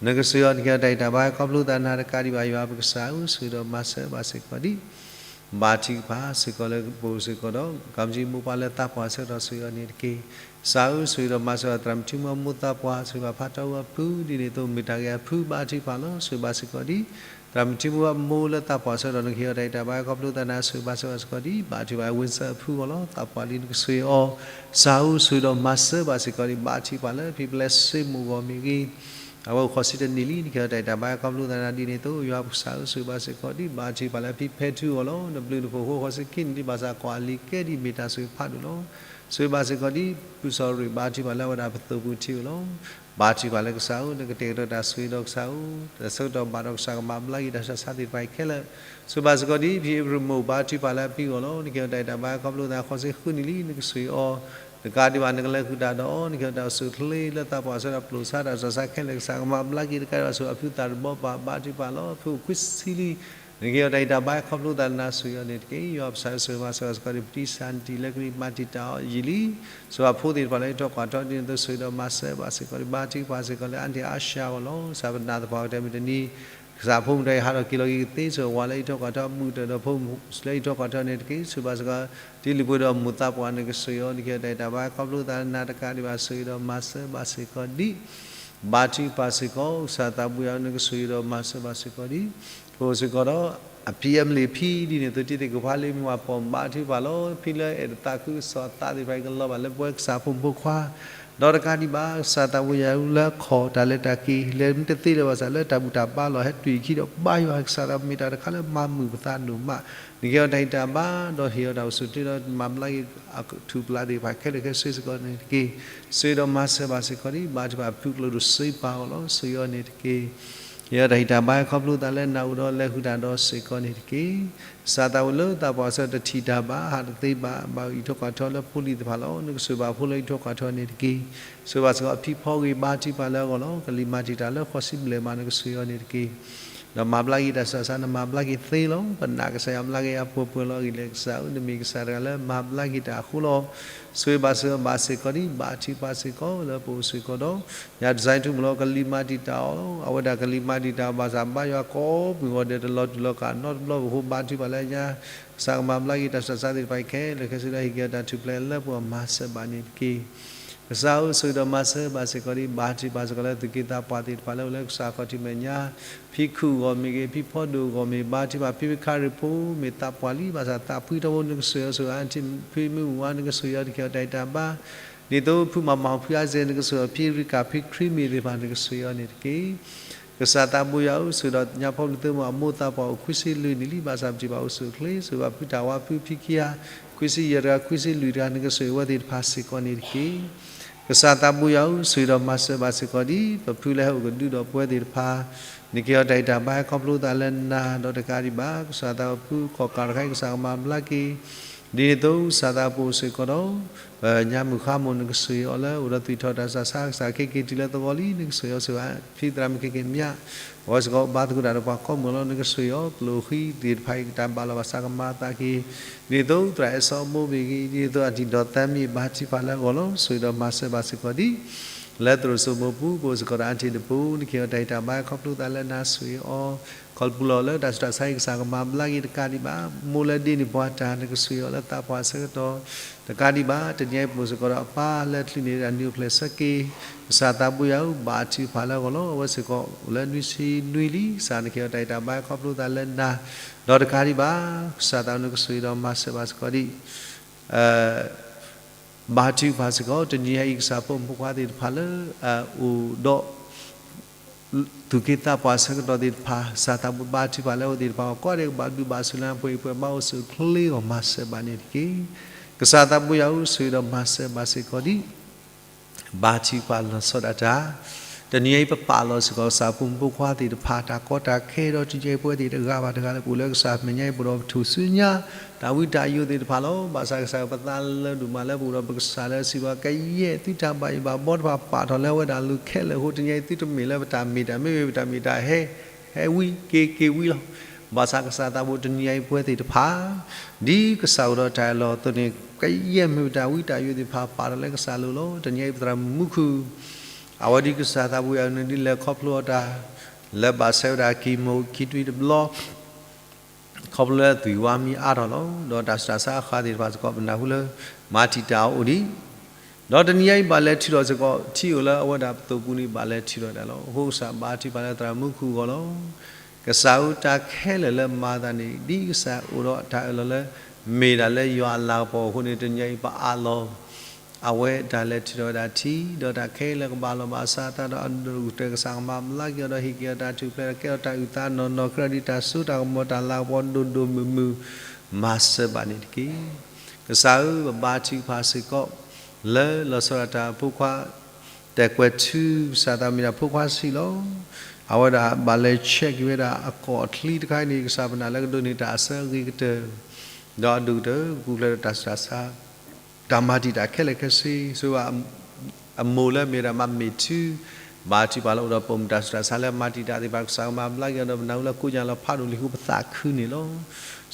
နကဆိၣ်ဂ့ၤအီၤ နကဟ့ၣ်အီၤတၢ်ဂံၢ်တၢ်ဘါခီဖျိသးနၤတကးဒံးဘၣ် ယွၤပကစၢ်ဧၢ ဆိၣ်ဂ့ၤဒီးမၤစၢၤဘၣ်စ့ၢ်ကီးဒံး ဘါထုကဖၣ်စ့ၢ်ကီးလၢပအိၣ်စ့ၢ်ကီးဒီး ကမ္မထံမိၢ်ပှၢ်လၢသးပှၢ်ဆၢကတီၢ် ဆိၣ်ဂ့ၤအီၤန့ၣ်တက့ၢ် ကစၢ်ဧၢ ဆိၣ်ဂ့ၤဒီးမၤစၢၤဘၣ် သရၣ်မုၣ်ထံမိၢ်အမိၢ်သးပှၢ် ဆိၣ်ဂ့ၤဘၣ်ဖးထီဝဲအဖု ဒ်န့ၣ်အသိးမ့ၢ်တၢ်ဂ့ၤအဖု ဘါထုကဖၣ်လီၤ ဆိၣ်ဂ့ၤဘၣ်စ့ၢ်ကီးဒံး သရၣ်မုၣ်ထံမိၢ်အမိၢ်လၢသးပှၢ်ဆၢကတီၢ် နကဟ့ၣ်အီၤတၢ်ဂံၢ်တၢ်ဘါခီဖျိသးနၤ ဆိၣ်ဂ့ၤဘၣ်စ့ၢ်ကီးဒံး ဘါထုကဖၣ်ဝ့ၢ်စၢအဖုအဂီၢ်လီၤ သးပှၢ်လံ နကဆိၣ်ဂ့ၤအီၤ ကစၢ်ဧၢ ဆိၣ်ဂ့ၤဒီးမၤစၢၤဘၣ်စ့ၢ်ကီးဒံး ဘါထုကဖၣ်လၢဖံပျဲစ့မိၢ် ဂီၢ်မ့ၢ်ဂ့ၤ အဝဲအိၣ်ဃိးဆံတနံၣ်လံ နကဟ့ၣ်အီၤတၢ်ဂံၢ်တၢ်ဘါခီဖျိသးနၤ ဒ်န့ၣ်အသိး ယွၤပကစၢ်ဧၢ ဆိၣ်ဂ့ၤဘၣ်စ့ၢ်ကီးဒံး ဘါထုကဖၣ်လၢဖံဖဲထူအဂီၢ်လီၤ နဘျုးနဖှိၣ်အဃိ ဃိးဆံခံနံၣ်လံ ဘၣ်ဆၣ်ကီၢ်အလံၤကဲဒ်မ့ၢ်တၢ်ဆိၣ်ဂ့ၤဖးဒိၣ်လီၤ ဆိၣ်ဂ့ၤဘၣ်စ့ၢ်ကီးဒံး ဖုစီၤရ့ၣ် ဘါထုကဖၣ်လၢအဝဲဒၣ်ပသိၣ်ပူၤထံးအဂီၢ်လီၤ ဘါထုကဖၣ်လၢကစၢ်ဧၢ နကတဲာ်ကတီၤတၢ်ဆိၣ်ဂ့ၤဒီးကစၢ်ဧၢ တၢ်ဆၢကတီၢ်ဘၣ်ဒီးကစၢ်ကမၤဘျါက့ၤတၢ်ဆူးတၢ်ဆါသ့ၣ်တဖၣ်ခဲလၢာ် ဆိၣ်ဂ့ၤဘၣ်စ့ၢ်ကီးဒံး ဖံအ့ဖြ့ၣ်မိၢ် ဘါထုကဖၣ်လၢအဖံအဂီၢ်လီၤ နကဟ့ၣ်အီၤတၢ်ဂံၢ်တၢ်ဘါခီဖျိသး ဃိးဆံဃုနံၣ်လံ နကဆိၣ်ဂ့ၤအီၤ တကးဒံးဘၣ် နကလဲၤဃုာ်တၢ်ဒီးအီၤ နကဟ့ၣ်အီၤတၢ်အိၣ်ဆူၣ်အိၣ်ချ့လၢသးပှၢ်ဆၢကတီၢ် ပျိာ်ဆါတၢ်ဆူးတၢ်ဆါခဲလၢာ် ကစၢ်ကမၤဘျါက့ၤတကးဒံးဘၣ် ဆိၣ်ဂ့ၤအဖုသးတဘီဘၣ် ဘါထုကဖၣ်လီၤ အဖုအိၣ်ခွံဆံလံ နကဟ့ၣ်အီၤတၢ်ဂံၢ်တၢ်ဘါခီဖျိသးနၤ ဆိၣ်ဂ့ၤအီၤန့ၣ်တက့ၢ် ယွၤပကစၢ်ဧၢ ဆိၣ်ဂ့ၤဘၣ်စ့ၢ်ကီးဒံး ပတံၢ်စၢ်နတံၢ်လၢကလံၤမၤတံာ်တာ်အီၤယံာ်လံ ဆိၣ်ဂ့ၤအဖိသ့ၣ်တဖၣ်လၢအံးထွဲကွၢ်ထွဲဒ်န့ၣ်အသိး ဆိၣ်ဂ့ၤဒီးမၤစၢၤဘၣ်စ့ၢ်ကီးဒံး ဘါထုကဖၣ်စ့ၢ်ကီးလၢအါတံၢ်အါရှၢအဂီၢ်လီၤ ကစၢ်ပနာ်သပှၢ်ကတၢၢ်မုၢ်တနံၤ ကစၢ်ဖိမုၣ်တဂၤအံၤဟးထီၣ်က့ၤလီၤက့ၤကသ့ ဆိၣ်ဂ့ၤဝၤလၢအံးထွဲကွၢ်ထွဲ မုၣ်ကတၢၢ်ဒီးဖိမုၣ်လၢအံးထွဲကွၢ်ထွဲန့ၣ်တက့ၢ် ဆိၣ်ဂ့ၤဘၣ်စ့ၢ်ကီး တံၤလံၤပှ့ၤဒီးမိၢ်သးပှၢ် နကဆိၣ်ဂ့ၤအီၤ နကဟ့ၣ်အီၤတၢ်ဂံၢ်တၢ်ဘါခီဖျိသးနၤတကးဒံးဘၣ် ဆိၣ်ဂ့ၤဒီးမၤစၢၤဘၣ်စ့ၢ်ကီးဒံး ဘါထုကဖၣ်စ့ၢ်ကီး ကစၢ်သးပူၤယၤ နကဆိၣ်ဂ့ၤဒီးမၤစၢၤဘၣ်စ့ၢ်ကီးဒံး ပအိၣ်စ့ၢ်ကီးဒီး အဖံအမလ့ၢ်ဖံဒ်န့ၣ်အသိး တံၤသကိးဖါလ့မ့ၢ်ဝၤပိာ် ဘါထုကဖၣ်လီၤ ဖံလၢအဲၣ်တသးခုကစီၣ်အသးသ့ၣ်တဖၣ်အံၤ ကလီၤဘၣ်လၢပဝဲကစၢ်ဖိမုၣ်ဖိခွါ ဒီးတကးဒံးဘၣ် ကစၢ်သးပူၤယၤလၢခီၣ်တၢ်လဲၤတၢ်က့ၤ လဲၤမ့ၢ်တသ့လၢၤဘၣ်ဆၣ် လၢတၢ်ဘူၣ်တၢ်ဘါလီၢ် ဟဲတုၤအခံဒီး ဘါယွၤကစၢ်ဒီးမ့ၢ်တၢ်တခါလၢမၤမုာ်ပသးဒိၣ်မး နကဟ့ၣ်အီၤတၢ်ဂံၢ်တၢ်ဘါ ဒီးဟ့ၣ်အီၤတၢ်အိၣ်ဆူၣ်အိၣ်ချ့ဒီးမၤဘျါက့ၤအထူၣ်ပျၢ်သ့ၣ်တဖၣ်ခဲလၢာ်ခဲဆ့စ့ၢ်ကီးန့ၣ်တက့ၢ်. ဆိၣ်ဂ့ၤဒီးမၤစၢၤဘၣ်စ့ၢ်ကီးဒံး ဘါထုကဖၣ်ဖုကျိၤဒိၣ်စ့ပာ်အီၤလီၤ. ဆိၣ်ဂ့ၤအီၤန့ၣ်တက့ၢ်. ယတၢ်ဟ့ၣ်တၢ်ဘါခီဖျိသးလၢနၤအိၣ်ဒီးလဲၤဃုာ်တၢ်ဒီးစ့ၢ်ကီးန့ၣ်တက့ၢ်. ကစၢ်သးဝံၤလၢသးပှၢ်ဆၢတထံၣ်တၢ်ဘၣ် ဟးတသ့ဘၣ် ဘၣ်အုၣ်အံးထိၣ်ဃာ်ထီလၢဖိလံၤသ့ၣ်တဖၣ်လီၤ. နကဆိၣ်ဘၣ်ဖိလၢအံးထိၣ်ဃာ်ထီန့ၣ်တက့ၢ်. ဆိၣ်ဘၣ်စ့ၢ်ကီးအဖံဖီဂ့ၤ ဘါထုကဖၣ်လၢအဂီၢ်လီၤ. ကလံၤမၤတံာ်တာ်လၢဃိးဆံဘျဲၣ်မး နကဆိၣ်အီၤန့ၣ်တက့ၢ်. ဒီးမၤဘျါက့ၤတၢ်ဆူးတၢ်ဆါ နမၤဘျါက့ၤသ့လီၤ. ပနာ်ကစၢ်ယွၤဘျါက့ၤအပှဲၤပှဲၤလီၤ. ဂ့ၤလၢကစၢ်ဧၢ နမ့ၢ်ကစၢ်တဂၤလၢမၤဘျါက့ၤတၢ်အဃိလီၤ. ဆိၣ်ဘၣ်စ့ၢ်ကီး ဘၣ်စ့ၢ်ကီးဒ် ဘါထုကဖၣ်စ့ၢ်ကီးလၢပအိၣ်စ့ၢ်ကီးဒီး ယၤတစဲထူၣ်မုၢ်လီၤ ကလံၤမၤတံာ်တာ်အီၤလီၤ. အဝဲဒၣ်ကလံၤမၤတံာ်တာ်ဘၣ်ဆၣ် ဘါယွၤကိးမုၢ်ဂီၤဒဲး တလီၤတူာ်လီၤကာ်နီတဘျီ ပဖိဘါထုကဖၣ်လၢညါ ကစၢ်ကမၤဘျါက့ၤတၢ်ဆူးတၢ်ဆါသ့ၣ်တဖၣ်အံၤခဲလၢာ်ခဲဆ့ဒီး ဟ့ၣ်က့ၤအီၤတၢ်ထူၣ်ဖျဲးလၢပဂီၢ် မၤစၢၤဘၣ်န့ၣ်တက့ၢ်. ကစၢ်ဧၢ ဆိၣ်ဂ့ၤဒီးမၤစၢၤဘၣ်စ့ၢ်ကီးဒ် ဘါထုကဖၣ်စ့ၢ်ကီးလၢသူၣ်က့သးပှၢ်သ့ၣ်တဖၣ်လၢအိၣ်လၢကစၢ်ခီၣ်ထံးမဲာ်ညါ ဖံခုၣ်အဂီၢ်မ့ၢ်ဂ့ၤ ဖံဖီဒိၣ်အဂီၢ်မ့ၢ် ဘါထုကဖၣ် ဖံဖုခါရံၣ်ဖိ မ့ၢ်သးပှၢ်လံ ဘၣ်ဆၣ်သးဖှံထီဘိ နကဆိၣ်ဂ့ၤအီၤ ဆိၣ်ဂ့ၤအါထံး ဖံမုၢ်ဝါ နကဆိၣ်ဂ့ၤအီၤ တက့ၢ်အီၤတၢ်အံးတၢ်ဘါ ဒ်သိးဖုမၤမၤဖုအါစ့ၢ် နကဆိၣ်ဂ့ၤအီၤ ဖံရံကၣ် ဖံခရံမ့ၢ်သ့ၣ်တဖၣ် နကဆိၣ်ဂ့ၤအီၤန့ၣ်တက့ၢ်. ကစၢ်သးဘိယွၤဧၢ ဆိၣ်ဂ့ၤဒီးညါဖီဘျုးသ့ၣ်မိၢ် အမိၢ်သးပှၢ်အိၣ်ခွံဆံလွံၢ်နံၣ်လံ ဘၣ်ဆၣ်ပထံၣ်ဘၣ်အိၣ်ဆူၣ်အိၣ်ချ့ ဆိၣ်ဂ့ၤဘၣ်ဖုတၢ်ဝါဖုဖံခံဂၤ ခွံဆံယဲၢ်တဂၤ ခွံဆံလွံၢ်တဂၤ နကဆိၣ်ဂ့ၤဝဲသ့ၣ်တဖၣ်စ့ၢ်ကီးန့ၣ်တက့ၢ်. ကစၢ်သးဘိယွၤဧၢ ဆိၣ်ဂ့ၤဒီးမၤစၢၤဘၣ်စ့ၢ်ကီးဒ် ပဖုလၢဟဲအိၣ်ကဒုဒီးပဝဲသ့ၣ်တဖၣ် နက့ၤအီၤတၢ်အံးတၢ်ဘါ ဟဲခီဖျိသးလၢနၤ ဒီးတကးဒံးဘၣ် ကစၢ်သးဘိဖုကီၣ်ကးတခါအံၤ ကစၢ်ကမၤဘျါက့ၤ ဒ်န့ၣ်အသိး ကစၢ်သးဘိစ့ၢ်ကီးဒီး ပညါမုၢ်ဃါမိၢ် နကဆိၣ်ဂ့ၤအီၤလၢ အိၣ်ဒီးသွံၣ်ထီၣ်တၢ်ဆူးတၢ်ဆါ ကစၢ်ခ့က့ၤတုၤလၢသဝီလံ နကဆိၣ်ဂ့ၤအီၤ ဆိၣ်ဂ့ၤဖံသရၣ်မုၣ် ခဲက့ၤမၠး အဝဲစ့ၢ်ကီးဘါသကိးတၢ်ဒီးပှၤကိးမုၢ်လီၤ နကဆိၣ်ဂ့ၤအီၤ ပလိၣ်ဃံသ့ၣ်တဖၣ်အံၤ တၢ်ဘၣ်လီၤဘၣ်စးကမၤအသးက့ၤ ဒ်သိးသရၣ်အဲၣ်စီအမိၢ်မ့ၢ်ဂ့ၤ ဒ်သိးအတံၢ်ဒီးသၢမံၤ ဘါထုကဖၣ်လၢအဂီၢ်လီၤ ဆိၣ်ဂ့ၤဒီးမၤစၢၤဘၣ်စ့ၢ်ကီးဒ် လၢသရိာ်စိမိးပူၤ ပအိၣ်စ့ၢ်ကီးဒီးအါထံၣ်တပူၤ နက့ၤအီၤတၢ်အံးတၢ်ဘါ ခီဖျိသးလၢနၤ ဆိၣ်ဂ့ၤအီၤ ခီဖျိလီၤလၢတၢ်ဆူးတၢ်ဆါအံၤ ကစၢ်ကမၤဘျါက့ၤတကးဒံးဘၣ် မိၢ်လၢဒ့န့ၢ်ပှၤတၢ် နကဆိၣ်ဂ့ၤအီၤလၢသးပှၢ်အဆၢကတီၢ် တကးဒံးဘၣ် တနံၤအံၤပအိၣ်စ့ၢ်ကီးဒီးအပၢ်လၢချုးန့ၢ်တၢ်နုာ်အိၣ်ဖျဲၣ်ဆၢက့ၤ ကစၢ်သးဘိယွၤဧၢ ဘါထုကဖၣ်လၢအဂီၢ်လီၤ အဝဲစ့ၢ်ကီးအိၣ်လၢနွံဆံနွံလံ ကစၢ်နက့ၤအီၤတၢ်အံးတၢ်ဘါ ခီဖျိသးလၢနၤ ဒီးတကးဒံးဘၣ် ကစၢ်သးဘိယွၤ နကဆိၣ်ဂ့ၤဒီးမၤစၢၤဘၣ်စ့ၢ်ကီးဒ် ဘါထုကဖၣ်စ့ၢ်ကီး တနံၤအံၤ ကစၢ်ဖိမုၣ်ဖိခွါသ့ၣ်တဖၣ်လၢ အအိၣ်ဒီး သူၣ်က့သးပှၢ်ဆၢကတီၢ်သ့ၣ်တဖၣ် ကစၢ်သးဘိဘါထုကဖၣ်လၢအဝဲသ့ၣ်တဖၣ်အဂီၢ် ကိးဂၤဒဲးကဘၣ်ဘျုးဘၣ်ဆိၣ်လၢ ပှဲၤပှဲၤဘၣ်အိၣ်ဆူၣ်အိၣ်ချ့အဂီၢ် မၤစၢၤဘၣ်န့ၣ်တက့ၢ်. ကစၢ်သးဘိယွၤဧၢ ဆိၣ်ဂ့ၤဒီးမၤစၢၤဘၣ်စ့ၢ်ကီးဒ် ဘါထုကဖၣ်လီၤဆီဒၣ်တၢ် တနံၤအံၤ ပပာ်လီၤစ့ၢ်ကီး ကစၢ်ဖိမုၣ်ဖိခွါသ့ၣ်တဖၣ် တၢ်ကီတၢ်ခဲဒီး တနံၤအံၤပဝဲသ့ၣ်တဂၤဘၣ်တဂၤလၢပအိၣ်လၢကစၢ်မဲာ်ညါအံၤ ပအိၣ်ဒီးပထူၣ်စုညါ တၢ်ဝံတၢ်ယိာ်သ့ၣ်တဖၣ်လီၤ. ဘၣ်ဆၣ်ကစၢ်ပသးလၢဒိၣ်မးလၢပအိၣ်ဒီးပကစၢ်လၢစံးဘၣ် ကယဲၢ်သုတၢ်ဘၣ်ယိၣ်ဘၣ်ဘီတဖၣ် ပာ်ထီၣ်လၢအဝဲဒၣ်အလိၤခဲလၢာ်အဃိ တနံၤအံၤသုတမ့ၢ်လၢပတၢ်မ့ၢ်တၢ် မ့မ့ၢ်ပတၢ်မ့ၢ်တၢ်ဟဲ ဟဲဝံက့ၤက့ၤဝံလီၤ. ဘၣ်ဆၣ်ကစၢ်သးဘိတနံၤအံၤပဝဲသ့ၣ်တဖၣ် ဒ်ကစၢ်အိၣ်ဒီးတၢ်အၢၣ်လီၤအသိးန့ၣ် ကယဲၢ်မ့ၢ်ပတၢ်ဝံတၢ်ယိာ်သ့ၣ်တဖၣ် ပာ်ထီၣ်လၢကစၢ်အလိၤလီၤ. တနံၤအံၤပသရၣ်မုၣ်မူခိၣ် အဝဲဒ်ကစၢ်သးဘိယွၤန့ၣ်ဒ်လဲၤခီဖျိအီၤတၢ် လၢဘၣ်ဆဲးဝဲဒၣ်ကံၢ်မိၢ်ခံတွံတဘျီ ခီဖျိလၢသွံၣ်ဝါမံအါထီၣ်လီၤ. ဒီးတၢ်ဆူးတၢ်ဆါအခါသ့ၣ်တဖၣ်စ့ၢ်ကီး ပနၢ်ဟူလၢ မၤတံာ်တာ်အီၤအိၣ်ဒံး ဒီးတနံၤအံၤဘၣ်လဲၤထုးထီၣ်စ့ၢ်ကီး ထံအိၣ်လၢအဝဲဒၣ်ပသိၣ်ပူၤန့ၣ် ဘၣ်လဲၤထုးထီၣ်ဒၣ်လီၤ. အဃိကစၢ်ဘါထုကဖၣ်လၢသရၣ်မုၣ်မူခိၣ်အဂီၢ်လီၤ. ကစၢ်ဧၢ တၢ်ခဲလၢာ်လၢမၤအသးန့ၣ် ဒ်ကစၢ်အိၣ်ဒီးတၢ်အၢၣ်လီၤလၢ မ့ၢ်ဒၣ်လၢယွၤအလၤကပီၤအဃိန့ၣ် တနံၤအံၤပအးလီၤ အဝဲတၢ်လဲၤထုးထီၣ်ဝဲဒၣ်ထံ ဒီးတၢ်ခဲလၢာ်ကဘၣ်လီၤဘၣ်စးအသးဒီးအဒိၣ်ကတၢၢ် ကစၢ်ကမၤဘျါက့ၤအီၤဒီး ဟ့ၣ်က့ၤအီၤတၢ်ထူၣ်ဖျဲးဒီးကဲထီၣ်တၢ်အုၣ်သးနီၢ်နီၢ် ကဲထီၣ်ဒ်တၢ်စိတၢ်ကမီၤ တၢ်လၤကပီၤဒိၣ်ဒိၣ်မုၢ်မုၢ် မၤစၢၤဘၣ်န့ၣ်တက့ၢ်. ကစၢ်ဧၢ ပဘါထုကဖၣ်စ့ၢ်ကီး လၢလီၤဆီဒၣ်တၢ်ဖိခွါ တဲာ်ကွဲးထု ကစၢ်သးမ့ၢ်ဒၣ်ဖိခွါဆံးလီၤ. အဝဲဒၣ်ဘၣ်လဲၤဆဲးက့ၤဝဲဒၣ်အကီၢ်အချံတခါအံၤန့ၣ် ကစၢ်ပနာ်လၢကဒိးန့ၢ်တၢ်အစၢအဂ့ၤကတၢၢ် ဒီးအဒိၣ်ကတၢၢ် ကပူၤဖျဲးဒီးတၢ်ဆူးတၢ်ဆါ တၢ်မၤတံာ်တာ်ခဲလၢာ်ခဲဆ့ ဆိၣ်ဂ့ၤဘၣ် အမိၢ်လၢမ့ၢ်ဝဲဒၣ်မၤမ့ၢ်ထု ဘါထုကဖၣ်လၢအိၣ်ဒီးပိာ်မုၣ်တၢ်ဆူးတၢ်ဆါလၢမၤတံာ်တာ်သ့ၣ်တဖၣ် ကစၢ်ကမၤဘျါက့ၤအီၤဒီး ပနၢ်ဟူလၢကိးညါလီၤဖးဒိၣ်လံအဃိ ပသးခုန့ၣ်လီၤ.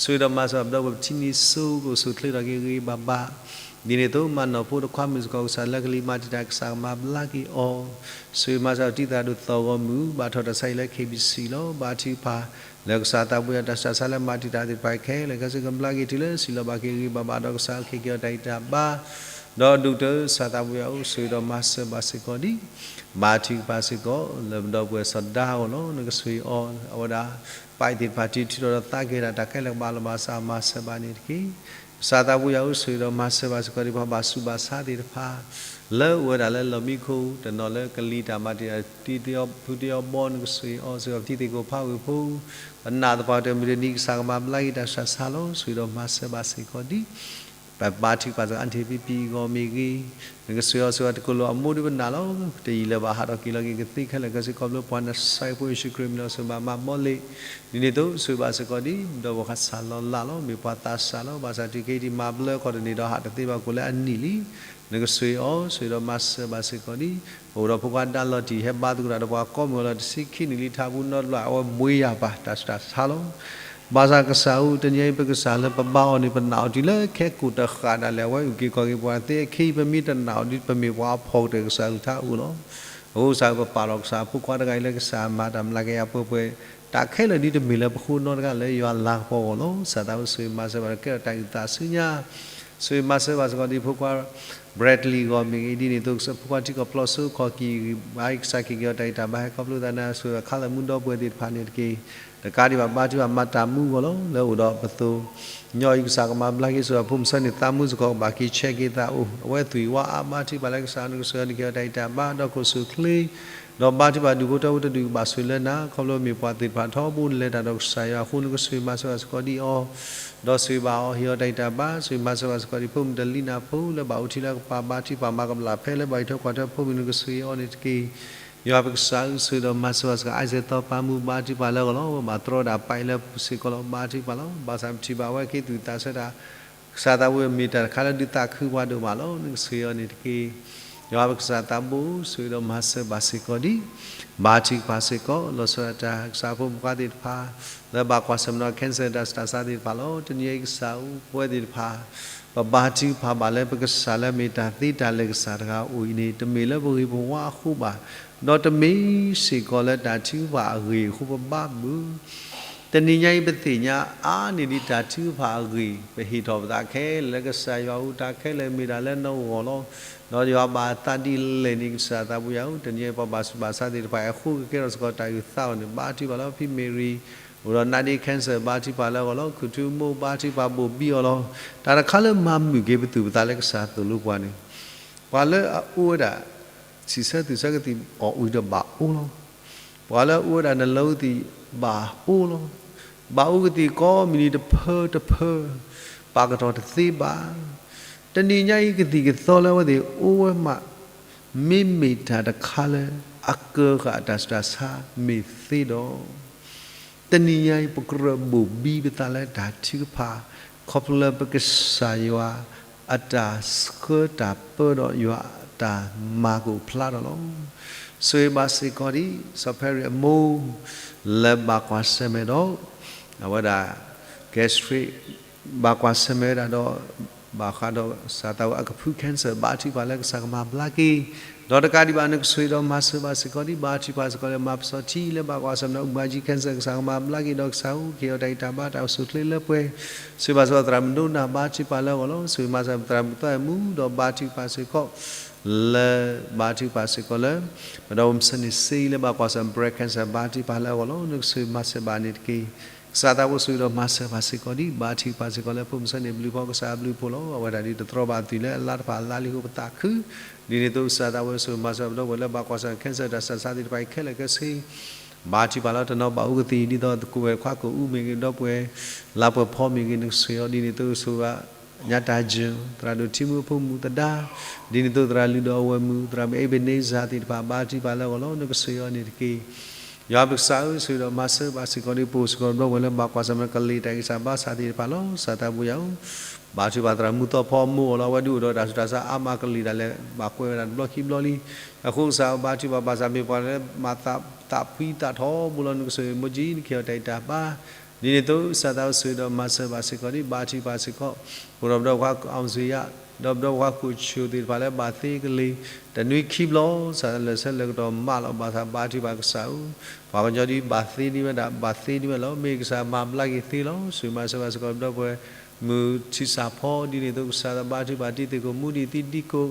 ဆိၣ်ဂ့ၤဒီးမၤစၢၤပဒီပုၢ်ဝဲၢ် ပထံၣ်န့ၢ်ဆိကအိၣ်ဆူၣ်အိၣ်ချ့ထီၣ်က့ၤဂ့ၤဂ့ၤဘၣ်ဘၣ် ဒ်န့ၣ်အသိး မၤနီၢ်ဖိတခွါမုၣ်စ့ၢ်ကီး ကစၢ်လၢကလံၤမၤတံာ်တာ် ကစၢ်ကမၤဘျါက့ၤအီၤ ဆိၣ်ဂ့ၤမၤစၢၤတံၤသရၣ်ဒိၣ်သီၣ်ဂီၤမုၢ် ဘၣ်ထီၣ်တၢ်ဆါဟံၣ်လၢ ခ့ဘံၣ်စံၣ် လီၤ. ဘါထုကဖၣ် လၢကစၢ်သးဘိယွၤတၢ်ဆူးတၢ်ဆါလၢမၤတံာ်တာ်သ့ၣ်တဖၣ်ခဲလၢာ်ခဲဆ့ ကဘျါက့ၤတုၤလၢစံၣ်လီၤဘၣ်က့ၤဂ့ၤဂ့ၤဘၣ်ဘၣ်ဒီး ကစၢ်ခ့က့ၤအီၤတၢ်ဂံၢ်တၢ်ဘါ ဒီးအဒိၣ်ကတၢၢ် ကစၢ်သးဘိယွၤဧၢ ဆိၣ်ဂ့ၤဒီးမၤစၢၤဘၣ်စ့ၢ်ကီးဒ် ဘါထုကဖၣ်စ့ၢ်ကီး လၢပဒီပုၢ်ဝဲၢ်စီၤဒါအဂီၢ်လီၤ. နကဆိၣ်ဂ့ၤအီၤ အဝဲဒၣ် ပာ်အံၤသ့ၣ်တဖၣ် တုၤထုးထီၣ်ဒီးသးကဲၤတၢ် တၢ်ခဲလၢာ်ကဘၣ်လီၤဘၣ်စး မၤစၢၤဘၣ်န့ၣ်တက့ၢ်. ကစၢ်သးဘိယွၤဧၢ ဆိၣ်ဂ့ၤဒီးမၤစၢၤဘၣ်စ့ၢ်ကီးဒ်ပှၤဘၣ်ဆူးဘၣ်ဆါသ့ၣ်တဖၣ် လၢအိၣ်ဝဲဒၣ်လၢလီၢ်မံခိၣ် တနီၤလၢကလံၤတၢ်မၤတံာ်တာ် ဖုတယီဘီ နကဆိၣ်ဂ့ၤအီၤ စ့ၢ်ကီးပထံသ့ၣ်ကိၣ်ဖးဝ့ၢ်ဖိ ပနာ်သပှၢ်တၢၢ်မုၢ်တနံၤ ကစၢ်ကမၤဘျါက့ၤတၢ်ဆူးတၢ်ဆါလီၤ. ဆိၣ်ဂ့ၤဒီးမၤစၢၤဘၣ်စ့ၢ်ကီးဒ် ပဘါထုကဖၣ်စ့ၢ်ကီး အါတက့ၢ် ပံပံအဂီၢ်မ့ၢ်ဂ့ၤ, နကဆိၣ်ဂ့ၤအီၤဆိၣ်ဂ့ၤအီၤ တကိၢ်လိာ်အမူဒံးပနၢ်လီၤ. တယံာ်လၢၤဘၣ် ဟးထီၣ်က့ၤလီၤက့ၤကသ့ခဲလၢာ်ခဲဆ့ ခီဖျိပှၤနစဲးဖိယ့ၣ်ၡူးခရံာ်မံၤလီၤ ဆိၣ်ဂ့ၤဘၣ်မၤဘီလ့ၣ်. ဒ်န့ၣ်အသိး ဆိၣ်ဂ့ၤဘၣ်စ့ၢ်ကီးဒံး ဒီးပှၤခးစၢ်လီၤလးလီၤ မ့ၢ်ပှၤသးစၢ်လီၤ. ဘၣ်ဆၣ်ထံၣ်က့ၤဒံး မၤဘျၢခီၣ်တန့ၢ်ဒီး ဟးတသ့ဘၣ်ကိၣ်လၢအနံၣ်လံ. နကဆိၣ်ဂ့ၤအီၤ ဆိၣ်ဂ့ၤဒီးမၤစၢၤဘၣ်စ့ၢ်ကီးဒံး ပအိၣ်ဒီးဖိခွါဒါလီၤတံၢ် ဟဲဘါသကိးတၢ်ဒီးပှၤကိးမုၢ်အလီၢ် တဆံခံနံၣ်လံ ထးပူၤနီတဘျီ အဝဲမွေးရာပါ တၢ်ဆူးတၢ်ဆါလီၤ. ဘၣ်ဆၣ်ကစၢ်ဧၢ တနံၤအံၤပကစၢ်လၢပဘါအီၤန့ၣ် ပနာ်အီၤတုၤလၢခဲကိာ်တဃၣ်ဒၣ်လဲာ် အဝဲအုၣ်က့ၤခီၣ်က့ၤပှၤသ့အခံ ပမ့ၢ်တနာ်အီၤဒ် ပမ့ၢ်ပှၤအဖှီၣ်ကတၢၢ်ကစၢ်အကလုၢ်ကထါအိၣ်လီၤ. အဃိကစၢ်ဧၢ ပပာ်လီၤကစၢ်ဖိခွါတဂၤအံၤလၢကစၢ်မၤတၢ်မျးကယၤပှဲၤပှဲၤ တၢ်ခဲလၢာ်ဒ်တမ့ၢ်လၢပဃိနီတဂၤလၢယွၤလၤကပီၤအဂီၢ်လီၤ. ကစၢ်သးအိၣ်ဆိၣ်ဂ့ၤမၤစၢၤဘၣ်ဒီးကဲထီၣ်တၢ်အုၣ်သးဆူညါ ဆိၣ်ဂ့ၤမၤစၢၤဘၣ်စ့ၢ်ကီးဒ်ဖိခွါ Bradley အဂီၢ်မ့ၢ်ဂ့ၤ ဒ်န့ၣ်အသိး ဖိခွါထံကီၢ်ဖျိးစိခီၣ်ကံၢ်ဂံၢ်ဘါအံၤ ကစၢ်က့ၤက့ၤအီၤတၢ်ဂံၢ်တၢ်ဘါ ဟဲခီဖျိသးန့ၣ် ဆိၣ်ဂ့ၤခါလၢမူဒီပုၢ်ဝဲၢ်သ့ၣ်တဖၣ်န့ၣ်တက့ၢ်. တကးဒံးဘၣ် ဘါထုကဖၣ်မၤတၢ်မူအဂီၢ်လီၤ. လၢအိၣ်ဒီးပသိၣ်ညီအံၤ ကစၢ်ကမၤဘျါက့ၤ ဆိၣ်ဂ့ၤဖိမုၣ်ဆၢန့ၣ် သးမူစ့ၢ်ကီးကဘၣ်က့ၤဆဲးက့ၤသးအိၣ် အဝဲသွံၣ်ဝါအါ ဘါထုကဖၣ်လၢကစၢ်နကဆိၣ်ဂ့ၤအီၤန့ၣ် က့ၤအီၤတၢ်ဂံၢ်တၢ်ဘါ ဒီးခိၣ်ဆူၣ်ချ့ ဒီးဘါထုကဖၣ်ဒူၣ်ဖိထၢဖိတဒူၣ်ကဘၣ်ဆိၣ်လၢနၤ ခီဖျိမ့ၢ်ပှၤသ့ၣ်တဖၣ်ထီဘိလဲၤတၢ်ဒီးကစၢ်ယွၤအဃိ နကဆိၣ်ဂ့ၤမၤစၢၤဘၣ်စ့ၢ်ကီးဒ်အံၤ ဒီးဆိၣ်ဂ့ၤဘၣ်အီၤ ဟ့ၣ်အီၤတၢ်ဂံၢ်တၢ်ဘါ ဆိၣ်ဂ့ၤမၤစၢၤဘၣ်စ့ၢ်ကီးဒ်ဖိမုၣ်တလံနၢ်ဖိ လၢဘၣ်အိၣ်ထံလၢကပၤ ဘါထုကဖၣ်မၤကမၣ်ဖဲလၢဘၣ်အံးထွဲကွၢ်ထွဲဖိမုၣ် နကဆိၣ်ဂ့ၤအီၤန့ၣ်တက့ၢ်. ယွၤပကစၢ်ဧၢ ဆိၣ်ဂ့ၤဒီးမၤစၢၤဘၣ်စ့ၢ်ကီး အံၤစဲးသီပၤမူ ဘါထုကဖၣ်လၢအဂီၢ်လီၤ. ဘၣ်တြီဒၣ်ပာ်အံၤလၢပစ့ၢ်ကီးလီၤ ဘါထုကဖၣ်လီၤ. ဘၣ်ဆၣ်ပထံၣ်ဘၣ်ဝဲက့ၤသူၣ်သးဆၢတၢ် ကစၢ်သးဝံၣ်အမ့ၢ်တၢ်တခါလၢဒုးသးခုပှၤဒိၣ်မးလီၤ. နကဆိၣ်ဂ့ၤအီၤန့ၣ်တက့ၢ်. ယွၤပကစၢ်သးဘိ ဆိၣ်ဂ့ၤဒီးမၤစၢၤဘၣ်စ့ၢ်ကီးဒ် ဘါထုကဖၣ်စ့ၢ်ကီး လီၤဆီဒၣ်တၢ်ကစၢ်ဖိမုၣ်ဖိခွါသ့ၣ်တဖၣ် လၢဘၣ်ကွၢ်ဆၢၣ်မဲာ်ဒီး cancer တၢ်ဆူးတၢ်ဆါသ့ၣ်တဖၣ်လီၤ. တနံၤအံၤကစၢ်ဧၢ ပဝဲသ့ၣ်တဖၣ် ပဘါထုကဖၣ်ဘၣ်လၢပကစၢ်လၢအမ့ၢ်တၢ်သ့တၢ်လၢာ်ကစၢ်တဂၤအိၣ်အံၤန့ၣ် တမ့ၢ်လၢပဂ့ၤပဝါအဃိဘၣ်, ဒီးတမ့ၢ်စ့ၢ်ကီးလၢတၢ်ထုကဖၣ်အဂ့ၢ်အဃိပဘါမုာ် တနံၤညါအံၤပသ့ၣ်ညါအါန့ၢ်ဒံးတၢ်ထုကဖၣ်အဂ့ၢ်, ပဟ့ၣ်ထီၣ်ပသးခဲလၢာ်လၢကစၢ်ယွၤအအိၣ် တၢ်ခဲလၢာ်မ့ၢ်ဒၣ်လၢနဂီၢ်လီၤ. ဒီးယွၤဘၣ်သးဒ်လဲၣ်န့ၣ် ကစၢ်သးပူၤယၤဧၢ, တနံၤအံၤပှၤဘၣ်ဆူးဘၣ်ဆါသ့ၣ်တဖၣ်အံၤ အဃိကကဲထီၣ်စ့ၢ်ကီးတၢ်အုၣ်သးအီၤန့ၣ် ဘါထုကဖၣ်လီၤ. ဖံမ့ၢ်ရံၤ အိၣ်ဒီးနါဒ့ cancer ဘါထုကဖၣ်လၢအဂီၢ်လီၤ. ခုၣ်ထူမိၢ်ဘါထုကဖၣ်ဘိၣ်ဘံအီၤလီၤ. တၢ်တခါလၢမၤမုာ်က့ၤပသူၣ်ပသးလၢကစၢ်သိၣ်လိပှၤန့ၣ် ပှၤလၢအအိၣ်ဝဲဒၣ် စံးဆၢသူၣ်ဆၢကသံၣ်အီၣ်အူဒီးဘၣ်အိၣ်လီၤ. ပှၤလၢအအိၣ်ဝဲဒၣ်နလၢကသံၣ်ဘၣ်အိၣ်လီၤ. ဘၣ်အိၣ်ကသံၣ်ကိးမုၢ်နံၤတဖၢတဖၢ, ပာ်ကတီၢ်တသ့ဘၣ်. တနံၤညါအံၤကသံၣ်ကသီလၢအဝဲသ့ၣ်အိၣ်ဝဲမး, မ့မ့ၢ်တၢ်တခါလၢအကၢဃာ်အတၢ်ဆူးတၢ်ဆါမ့ၢ်သ့ဒီး တနံၤညါအံၤ ပကြၢးဘိၣ်ဘံပသးလၢတၢ်ထုကဖၣ်, ခီဖျိလၢပကစၢ်ယွၤအတၢ်ဆှၢတၢ်ပၢဒီးယွၤအတၢ်မၤကအိၣ်ဖျါထီၣ်လီၤ. ဆိၣ်ဂ့ၤဘၣ်စ့ၢ်ကီးဒ် စီၤဖဲရံးအမိၢ် လၢဘၣ်ကွၢ်ဆၢၣ်မဲာ်ဒီး အဝဲဒၣ် gastric ဘၣ်ကွၢ်ဆၢၣ်မဲာ်ဝဲဒၣ်ဒီး ဘၣ်ဃးဒီးကစၢ်သးဝံၣ်အကဖု cancer ဘါထုကဖၣ်လၢကစၢ်ကမၤဘျါက့ၤ, ဒီးတကးဒံးဘၣ် နကဆိၣ်ဂ့ၤဒီးမၤစၢၤဘၣ်စ့ၢ်ကီးဒ် ဘါထုကဖၣ်စ့ၢ်ကီးလၢမၤပစီၤထံလၢဘၣ်ကွၢ်ဆၢၣ်မဲာ်ဒီး အူၣ်ဘၣ်ကံ cancer ကစၢ်ကမၤဘျါက့ၤဒီး ကစၢ်အိၣ်က့ၤအီၤတၢ်ဂံၢ်တၢ်ဘါ တၢ်အိၣ်ဆူၣ်အိၣ်ချ့လၢပှဲၤ, ဆိၣ်ဂ့ၤဘၣ်စ့ၢ်ကီးသရၣ်မုၣ်ဒိကနၣ် ဘါထုကဖၣ်လၢအဂီၢ်လီၤ. ဆိၣ်ဂ့ၤမၤစၢၤသရၣ်မုၣ်သီအဲၣ်မူ ဒီးဘါထုကဖၣ်စ့ၢ်ကီး လၢ ဘါထုကဖၣ်စ့ၢ်ကီးလၢ ပဒီပုၢ်မုၣ်ဆၢန့ၣ် စ့လၢဘၣ်ကွၢ်ဆၢၣ်မဲာ် breast cancer ဘါထုကဖၣ်လၢအဂီၢ်လီၤ. နကဆိၣ်ဂ့ၤမၤစၢၤဘၣ်န့ၣ်တက့ၢ်. ကစၢ်သးဘိဆိၣ်ဂ့ၤဒီးမၤစၢၤဘၣ်စ့ၢ်ကီးဒ် ဘါထုကဖၣ်စ့ၢ်ကီးလၢ ဖိမုၣ်ဆၢန့ၣ်ဘျုးဖှိၣ်ကစၢ်ဘျုးဖှိၣ်လီၤ. အဝဲဒၣ်ဒ်တတြီဘၣ်အသွံၣ်လၢအလါတဖၣ်အလါလံအဃိပသးခု, ဒ်န့ၣ်အသိးကစၢ်သးဘိဆိၣ်ဂ့ၤမၤစၢၤပဒီပုၢ်ဝဲၢ်လၢဘၣ်ကွၢ်ဆၢၣ်မဲာ် cancer တၢ်ဆူးတၢ်ဆါသ့ၣ်တဖၣ်အံၤခဲလၢာ်ခဲဆ့ ဘါထုကဖၣ်လီၤ. တနီၤဘၣ်အိၣ်ကသံၣ် ဒ်သိးကဝဲၢ်ခွါကအိၣ်မ့ၢ်ဂ့ၤ ဒီပုၢ်ဝဲၢ် လါပှဲၤဖီမ့ၢ်ဂ့ၤ နကဆိၣ်ဂ့ၤအီၤ ဒ်န့ၣ်အသိးဆိၣ်ဂ့ၤဘၣ် ညါတၢ်ယၢၢ် သရၣ်ဒိၣ်ထံမူအဖိမုၣ်သဒါ, ဒ်န့ၣ်အသိးသရၣ်လုၢ်ဒီးအဝဲၢ်မုၣ် သရၣ်မုၣ် Ebenezer သ့ၣ်တဖၣ် ဘါထုကဖၣ်လၢအဂီၢ်လီၤ. နကဆိၣ်ဂ့ၤအီၤန့ၣ်တက့ၢ်. ယွၤပကစၢ်ဧၢ ဆိၣ်ဂ့ၤဒီးမၤစၢၤဘၣ်စ့ၢ်ကီးဒ် ပအိၣ်စ့ၢ်ကီးဒီပုၢ်ဝဲၢ်လၢဘၣ်ကွၢ်ဆၢၣ်မဲာ်ကလံၤတၢ်ဂံၢ်စၢ်ဘါစၢ်သ့ၣ်တဖၣ်လီၤ. ကစၢ်သးဘိယၤဧၢ ဘါထုကဖၣ်သရၣ်မုၣ်သီဖီအမိၢ်အီၤလီၤ. အဝဲဒုးအိၣ်ဒီးတၢ်ဆူးတၢ်ဆါအါမးကလံၤဒၣ်လဲာ် ဘၣ်ကွဲးဝဲဒၣ်တဘျီခံဘျီလံ. အဃိကစၢ်ဘါထုကဖၣ်ဘၣ်ဆၣ်မ့ၢ်ပှၤလၢမၤသးဖှံသးထီဘိလီၤ. နကဆိၣ်ဂ့ၤမိၢ်ကၠံ နက့ၤအီၤတၢ်ဂံၢ်တၢ်ဘါ ဒ်န့ၣ်အသိးကစၢ်သးဘိဆိၣ်ဂ့ၤဒီးမၤစၢၤဘၣ်စ့ၢ်ကီးဒ် ဘါထုကဖၣ်စ့ၢ်ကီး ပအိၣ်ဒီးပဒီပုၢ်ဝဲၢ်ခွါ အောင်ဇေယျ ဒီးပဒီပုၢ်ဝဲၢ်ခွါ ကိၣ်ဆိၣ် သ့ၣ်တဖၣ်လၢဘၣ်သ့ကလံၤ တနွံခံဘျီ ကစၢ်လၢာ်ဆၢလၢာ်ကတီၢ်မးလီၤ. ဘၣ်ဆၣ်ဘါထုကဖၣ်ကစၢ်ဧၢ ပှၤကညီဒ်ဘၣ်သ့ဒံးဝဲဒၣ် ဘၣ်သ့ဒံးဝဲလီၤ. မ့ၢ်ကစၢ်မၤဘျါက့ၤသ့လီၤ. ဆိၣ်ဂ့ၤမၤစၢၤဘၣ်စ့ၢ်ကီးပဒီပုၢ်ဝဲၢ် မုၢ်ထံစၢ်ဖီ ဒ်န့ၣ်အသိးကစၢ်သးဘါထုကဖၣ်တံၤသကိးမူဒံးသံဒံးကိး ဒီးတကး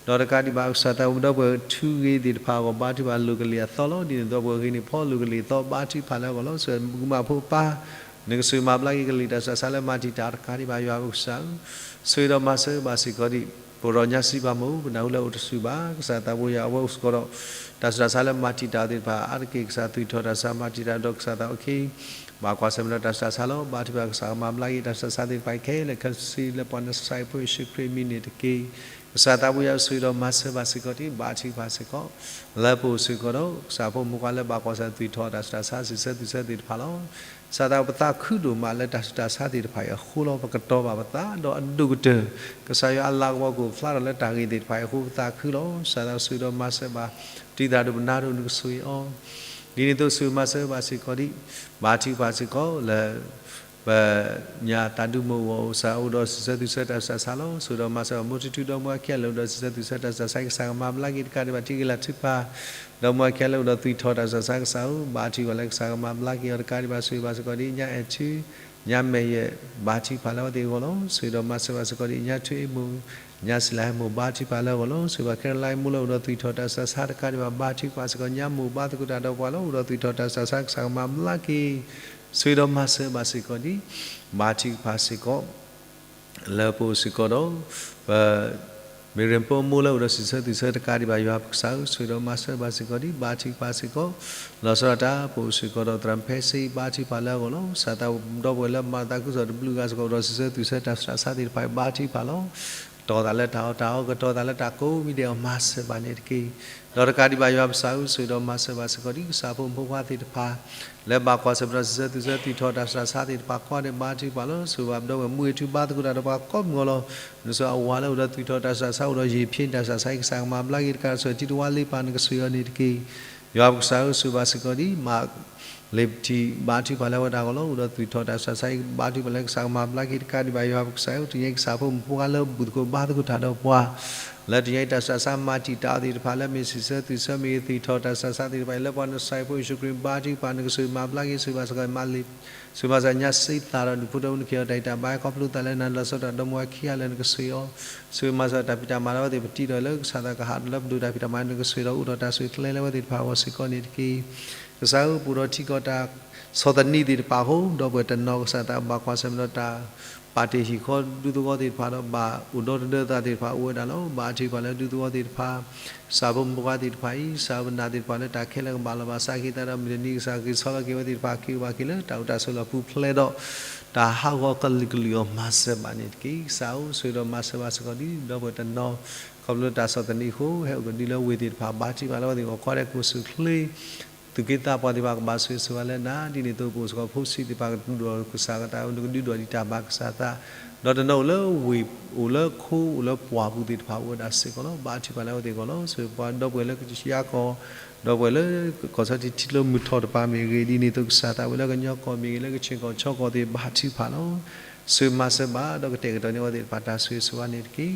ဒံးဘၣ်ကစၢ်သးဘိဒီပုၢ်ဝဲၢ်ထူဂ့ၤသ့ၣ်တဖၣ်အဂီၢ် ဘါထုကဖၣ်လိာ်ကလံၤအသီလီၤ. ဒ်န့ၣ်အသိးပှၤဂ့ၤန့ၢ်ဖီလိာ်ကလံၤအသီ ဘါထုကဖၣ်လၢအဂီၢ်လီၤ. ဆိၣ်ဂ့ၤမုၣ်ကမၣ်ဖိပၢ် နကဆိၣ်ဂ့ၤမၤဘျါက့ၤကလံၤတၢ်ဆူးတၢ်ဆါလၢမၤတံာ်တာ်တကးဒံးဘၣ်ယွၤပကစၢ်ဧၢ ဆိၣ်ဂ့ၤဒီးမၤစၢၤဘၣ်စ့ၢ်ကီးဒ် ပဒီညါစံးဘၣ်မ့ၢ် ပနၢ်ဟူလၢအိၣ်တဆူၣ်ဘၣ် ကစၢ်သးဘိယၤအဝဲအိၣ်စ့ၢ်ကီးဒီး တၢ်ဆူးတၢ်ဆါလၢမၤတံာ်တာ်သ့ၣ်တဖၣ် အါတက့ၢ်ကစၢ်သွံၣ်ထီၣ်တၢ်ဆူးတၢ်ဆါမၤတံာ်တာ်ဒီးကစၢ်သးအိၣ်ခံ ဘၣ်ကွၢ်ဆၢၣ်မဲာ်ဒီးတၢ်ဆူးတၢ်ဆါလီၤ. ဘါထုကဖၣ်ကစၢ်ကမၤဘျါက့ၤ တၢ်ဆူးတၢ်ဆါသ့ၣ်တဖၣ်အံၤခဲလၢာ်ခဲဆ့ လၢပှၤနၢ်စၤရ့းဖိယ့ၣ်ၡူးခရံာ်အမံၤန့ၣ်တက့ၢ်. ကစၢ်သးဘိယွၤဧၢ ဆိၣ်ဂ့ၤဒီးမၤစၢၤဘၣ်စ့ၢ်ကီးတက့ၢ်. ဘါထုကဖၣ်စ့ၢ်ကီး လၢပအိၣ်စ့ၢ်ကီးဒီး ကစၢ်ဖိမုၣ်ဖိခွါလၢဘၣ်ကွၢ်ဆၢၣ်သွံၣ်ထီၣ်တၢ်ဆူးတၢ်ဆါ စံးဆၢသွံၣ်ဆၢသ့ၣ်တဖၣ်လီၤ. ကစၢ်သးဘိ ပသးခုဒိၣ်မးလၢတၢ်ဆူးတၢ်ဆါသ့ၣ်တဖၣ်အံၤအဃိလီၤ. ပကတီၤဘၣ်ပသးဒီးအဒိၣ်ကတၢၢ် ကစၢ်ယွၤအလၤကပီၤကအိၣ်ဖျါထီၣ်လၢတၢ်ဂ့ၢ်သ့ၣ်တဖၣ်အံၤအဃိ ပသးခုလီၤ. ကစၢ်သးဘိ ဆိၣ်ဂ့ၤဒီးမၤစၢၤဘၣ် တံၤသရၣ်ဒိၣ်ပနၢ်ဒိၣ် နကဆိၣ်ဂ့ၤအီၤ ဒ်န့ၣ်အသိး ဆိၣ်ဂ့ၤမၤစၢၤဘၣ်စ့ၢ်ကီးဒံး ဘါထုကဖၣ်စ့ၢ်ကီးလၢ ပညါသးဒူမိၢ်ဂီၢ်အိၣ်စ့ၢ် အိၣ်ဒီးစံးဆၢသွံၣ်ဆၢတၢ်ဆူးတၢ်ဆါလီၤ. ဆိၣ်ဂ့ၤဒီးမၤစၢၤဘၣ် မိၢ်ထူထူဒီမါဝၤခံဂၤလၢအိၣ်ဒီးစံးဆၢသွံၣ်ဆၢတၢ်ဆူးတၢ်ဆါ ကစၢ်ကမၤဘျါက့ၤတကးဒံးဘၣ် ထံဂ့ၤလၤထုကဖၣ် ဒီမါဝၤခံဂၤလၢအိၣ်ဒီးသွံၣ်ထီၣ်တၢ်ဆူးတၢ်ဆါကစၢ်ဧၢ ဘါထုကဖၣ်လၢကစၢ်ကမၤဘျါက့ၤအီၤတကးဒံးဘၣ် ဆိၣ်ဂ့ၤဘၣ်စ့ၢ်ကီးဒံး ညါအဲၣ်ထူ ညါမဲာ်ယဲၢ် ဘါထုကဖၣ်လၢအဝဲသ့ၣ်အဂီၢ်လီၤ. ဆိၣ်ဂ့ၤဒီးမၤစၢၤဘၣ်စ့ၢ်ကီးဒံး ညါထွ့အ့မိၢ် ညါစံလၤဟဲမိၢ် ဘါထုကဖၣ်လၢအဂီၢ်လီၤ. ဆိၣ်ဂ့ၤဘၣ်ခဲလၢာ်မိၢ်လၢအိၣ်ဒီးသွံၣ်ထီၣ်တၢ်ဆူးတၢ်ဆါတကးဒံးဘၣ် ဘါထုကဖၣ်စ့ၢ်ကီး ညါမိၢ်ဘါသကိးတၢ်ဒီးပှၤလၢအိၣ်ဒီးသွံၣ်ထီၣ်တၢ်ဆူးတၢ်ဆါ ကစၢ်ကမၤဘျါက့ၤ ဆိၣ်ဂ့ၤဒီးမၤစၢၤဘၣ်စ့ၢ်ကီးဒံး ဘါထုကဖၣ်စ့ၢ်ကီး လၢပအိၣ်စ့ၢ်ကီးဒီး ပ မ့ၢ်ရ့ၣ်ပိမိၢ်လၢအိၣ်ဒီးစံးဆၢသွံၣ်ဆၢတကးဒံးဘၣ် ယွၤပကစၢ်ဧၢ ဆိၣ်ဂ့ၤဒီးမၤစၢၤဘၣ်စ့ၢ်ကီးဒံး ဘါထုကဖၣ်စ့ၢ်ကီး လီၤဆီဒၣ်တၢ် ပအိၣ်စ့ၢ်ကီးဒီးသရၣ်မုၣ်ဖဲစ့ ဘါထုကဖၣ်လၢအဂီၢ်လီၤ. ကစၢ်သးဘိ ဒီပုၢ်ဝဲၢ်လၢမၤသးခုကစီၣ်တဘျုးဂၤစ့ၢ်ကီး အိၣ်ဒီးစံးဆၢသွံၣ်ဆၢတၢ်ဆူးတၢ်ဆါသ့ၣ်တဖၣ်အံၤ ဘါထုကဖၣ်လီၤ. ကတီၤသးလၢတၢ်အီၣ်တၢ်အီ ကတီၤသးလၢတၢ်ကိးမံၤဒဲးအီၤ မၤစၢၤဘၣ်န့ၣ်တက့ၢ်. ဒီးတကးဒံးဘၣ် ယွၤပကစၢ်ဧၢ ဆိၣ်ဂ့ၤဒီးမၤစၢၤဘၣ်စ့ၢ်ကီးဒံး ကစၢ်ဖိမုၣ်ဖိခွါသ့ၣ်တဖၣ် လၢဘၣ်ကွၢ်ဆၢၣ်မဲာ်ဒီးစံးဆၢသွံၣ်ဆၢသွံၣ်ထီၣ်တၢ်ဆူးတၢ်ဆါသ့ၣ်တဖၣ်ကိးဂၤဒဲး ဘါထုကဖၣ်လီၤ. ဆိၣ်ဂ့ၤဘၣ်ပဒီပုၢ်ဝဲၢ်မူဂ့ၤထူဘါသကိးတၢ်ဒီးပှၤကိးမုၢ်ဂီၢ်လီၤ. နဆိၣ်ဂ့ၤအဝၤလၢအိၣ်ဒီးသွံၣ်ထီၣ်တၢ်ဆူးတၢ်ဆါ အိၣ်ဒီးယံာ်ဖံးတၢ်ဆူးတၢ်ဆါအံၤ ကစၢ်ကမၤဘျါက့ၤတကး ဆိၣ်ဂ့ၤထံတဝါလ့ပၢ် နကဆိၣ်ဂ့ၤအီၤန့ၣ်တက့ၢ်. ယွၤပကစၢ်ဧၢ ဆိၣ်ဂ့ၤဘၣ်စ့ၢ်ကီးဒံး မးလ့ၤပထံး ဘါထုကဖၣ်လၢအဝဲဒၣ်အဂီၢ်လီၤ. အိၣ်ဒီးသွံၣ်ထီၣ်တၢ်ဆူးတၢ်ဆါအံၤ ဘါထုကဖၣ်လၢကစၢ်ကမၤဘျါက့ၤတကးဒံးဘၣ် ယွၤပကစၢ်ဧၢ တညါအံၤကစၢ်ဖိမုၣ်ဖိခွါလၢဘူၣ်သကိးဘါသကိးတၢ်ဒီးပှၤ လၢတညါအံၤတၢ်ဆူးတၢ်ဆါမၤတံာ်တာ်အီၤသ့ၣ်တဖၣ် လၢမ့ၢ်စံးဆၢသွံၣ်ဆၢမ့ၢ်ဂ့ၤ သွံၣ်ထီၣ်တၢ်ဆူးတၢ်ဆါသ့ၣ်တဖၣ်အံၤ လၢပှၤနၢ်စၤရ့းဖိယ့ၣ်ၡူးခရံာ်ဘါထုကဖၣ် နကဆိၣ်ဂ့ၤမၤဘျါက့ၤ ဆိၣ်ဂ့ၤဘၣ်စ့ၢ်ကီး မးလ့ၤ ဆိၣ်ဂ့ၤမၤစၢၤညါစ့သးဒီးနဖိဒီးနခ့ၣ်အီၤ တၢ်အံၤတၢ်ဘါ ခီဖျိသးလၢနၤလီၤဆီဒၣ်တၢ် ဒီမါဝၤခံဂၤလၢနကဆိၣ်ဂ့ၤအီၤ ဆိၣ်ဂ့ၤမၤစၢၤတၢ်ဖံးတၢ်မၤလၢအဝဲသ့ၣ် ပတံထီၣ်လၢကစၢ်သးကဟးထီၣ်လၢပဒိၣ်တၢ်ဖံးတၢ်မၤ နကဆိၣ်ဂ့ၤဒီးအိၣ်ဒီးတၢ်ဆိၣ်ဂ့ၤကျဲလၢအဝဲသ့ၣ်တဖၣ်အဂီၢ်စ့ၢ်ကီးန့ၣ်တက့ၢ်. ကစၢ်ဧၢ ပအိၣ်ဒီးထံကီၢ်တၢ်ဆီၣ်သနံးသ့ၣ်တဖၣ်အဃိ ဒီပုၢ်ဝဲၢ်တနီၤ ကစၢ်သးဘၣ်ကွၢ်ဆၢၣ်မဲာ်ဒီးတၢ် ပာ်တ့ၢ်ဟံၣ်ဃီဒူသဝီသ့ၣ်တဖၣ်ဒီး ဘၣ်အိၣ်ဒီတဒၢသးသ့ၣ်တဖၣ်အိၣ်ဝဲဒၣ်လီၤ. ဘါထုကဖၣ်လၢဒူသဝီသ့ၣ်တဖၣ် ကစၢ်ဖိမုၣ်ဖိခွါသ့ၣ်တဖၣ်အံၤ ကစၢ်ပနာ်သ့ၣ်တဖၣ်လၢတၢ်ခဲလၢာ်ကဘၣ်လီၤဘၣ်စးက့ၤသးဒီး မုၢ်တနံၤကစၢ်က့ၤဆီလီၤက့ၤဝဲသ့ၣ်တဖၣ် က့ၤဘၣ်က့ၤလၢတၢ်အိၣ်တၢ်ဆိးလီၤပူၤဖျဲးဒီး တၢ်ဟးဂီၤကလုာ်ကလုာ်အီၤမၤစၢၤဘၣ်န့ၣ်တက့ၢ်. ကစၢ်ဧၢ ဆိၣ်ဂ့ၤဒီးမၤစၢၤဘၣ်စ့ၢ်ကီးဒံး ဒီပုၢ်ဝဲၢ်တနီၤ ခီဖျိတၢ်ဆီၣ်သနံးအဃိ ဟဲအိၣ်ကဒုလၢဝ့ၢ်သ့ၣ်တဖၣ် ဘါထုကဖၣ်လၢအဝဲသ့ၣ်အဂီၢ် ကိးဂၤဒဲးကိးဆူၣ်ချ့ သူၣ်က့သးပှၢ်သ့ၣ်တဖၣ်ကဘၣ်ဆိၣ်ဂ့ၤဆိၣ်ဝါလၢနၤ ဒ်န့ၣ်အသိး ပအိၣ်စ့ၢ်ကီးဖိဆံးသ့ၣ်တဖၣ် ကဒုးဒီးကစၢ်ကသး နကဒုးဒီးဒံးတၢ်ဘၣ်ကစၢ်သး ဒီးတနီၤအိၣ်လၢဝ့ၢ် အိၣ်လၢခိ အိၣ်လၢပှၢ်ပူၤသ့ၣ်တဖၣ်အိၣ်ဝဲဒၣ်စ့ၢ်ကီးလီၤ. ဘါထုကဖၣ်လၢအဝဲသ့ၣ်အဂီၢ်လီၤ. ဆိၣ်ဂ့ၤပှၤဒီပုၢ်ဝဲၢ်လၢကယါကီၢ် ဒီပုၢ်ဝဲၢ်လၢ ကီၢ်ဆီထံးထံလၢမုၢ်ထီၣ်တပၤမ့ၢ်ဂ့ၤ ဒ်န့ၣ်အသိးကစၢ်သးဝဲလၢ ကညီကီၢ်မ့ၢ်ဂ့ၤ လၢကခ့ၣ်ကီၢ်ခၠီကီၢ်သ့ၣ် ဘါထုကဖၣ်လီၤ. ဆိၣ်ဂ့ၤမၤစၢၤဘၣ် ဒီးကတဲာ်ကတီၤန့ၢ်အဝဲသ့ၣ်တဖၣ်တၢ်ဆိၣ်ဂ့ၤဆိၣ်ဝါန့ၣ်တက့ၢ်.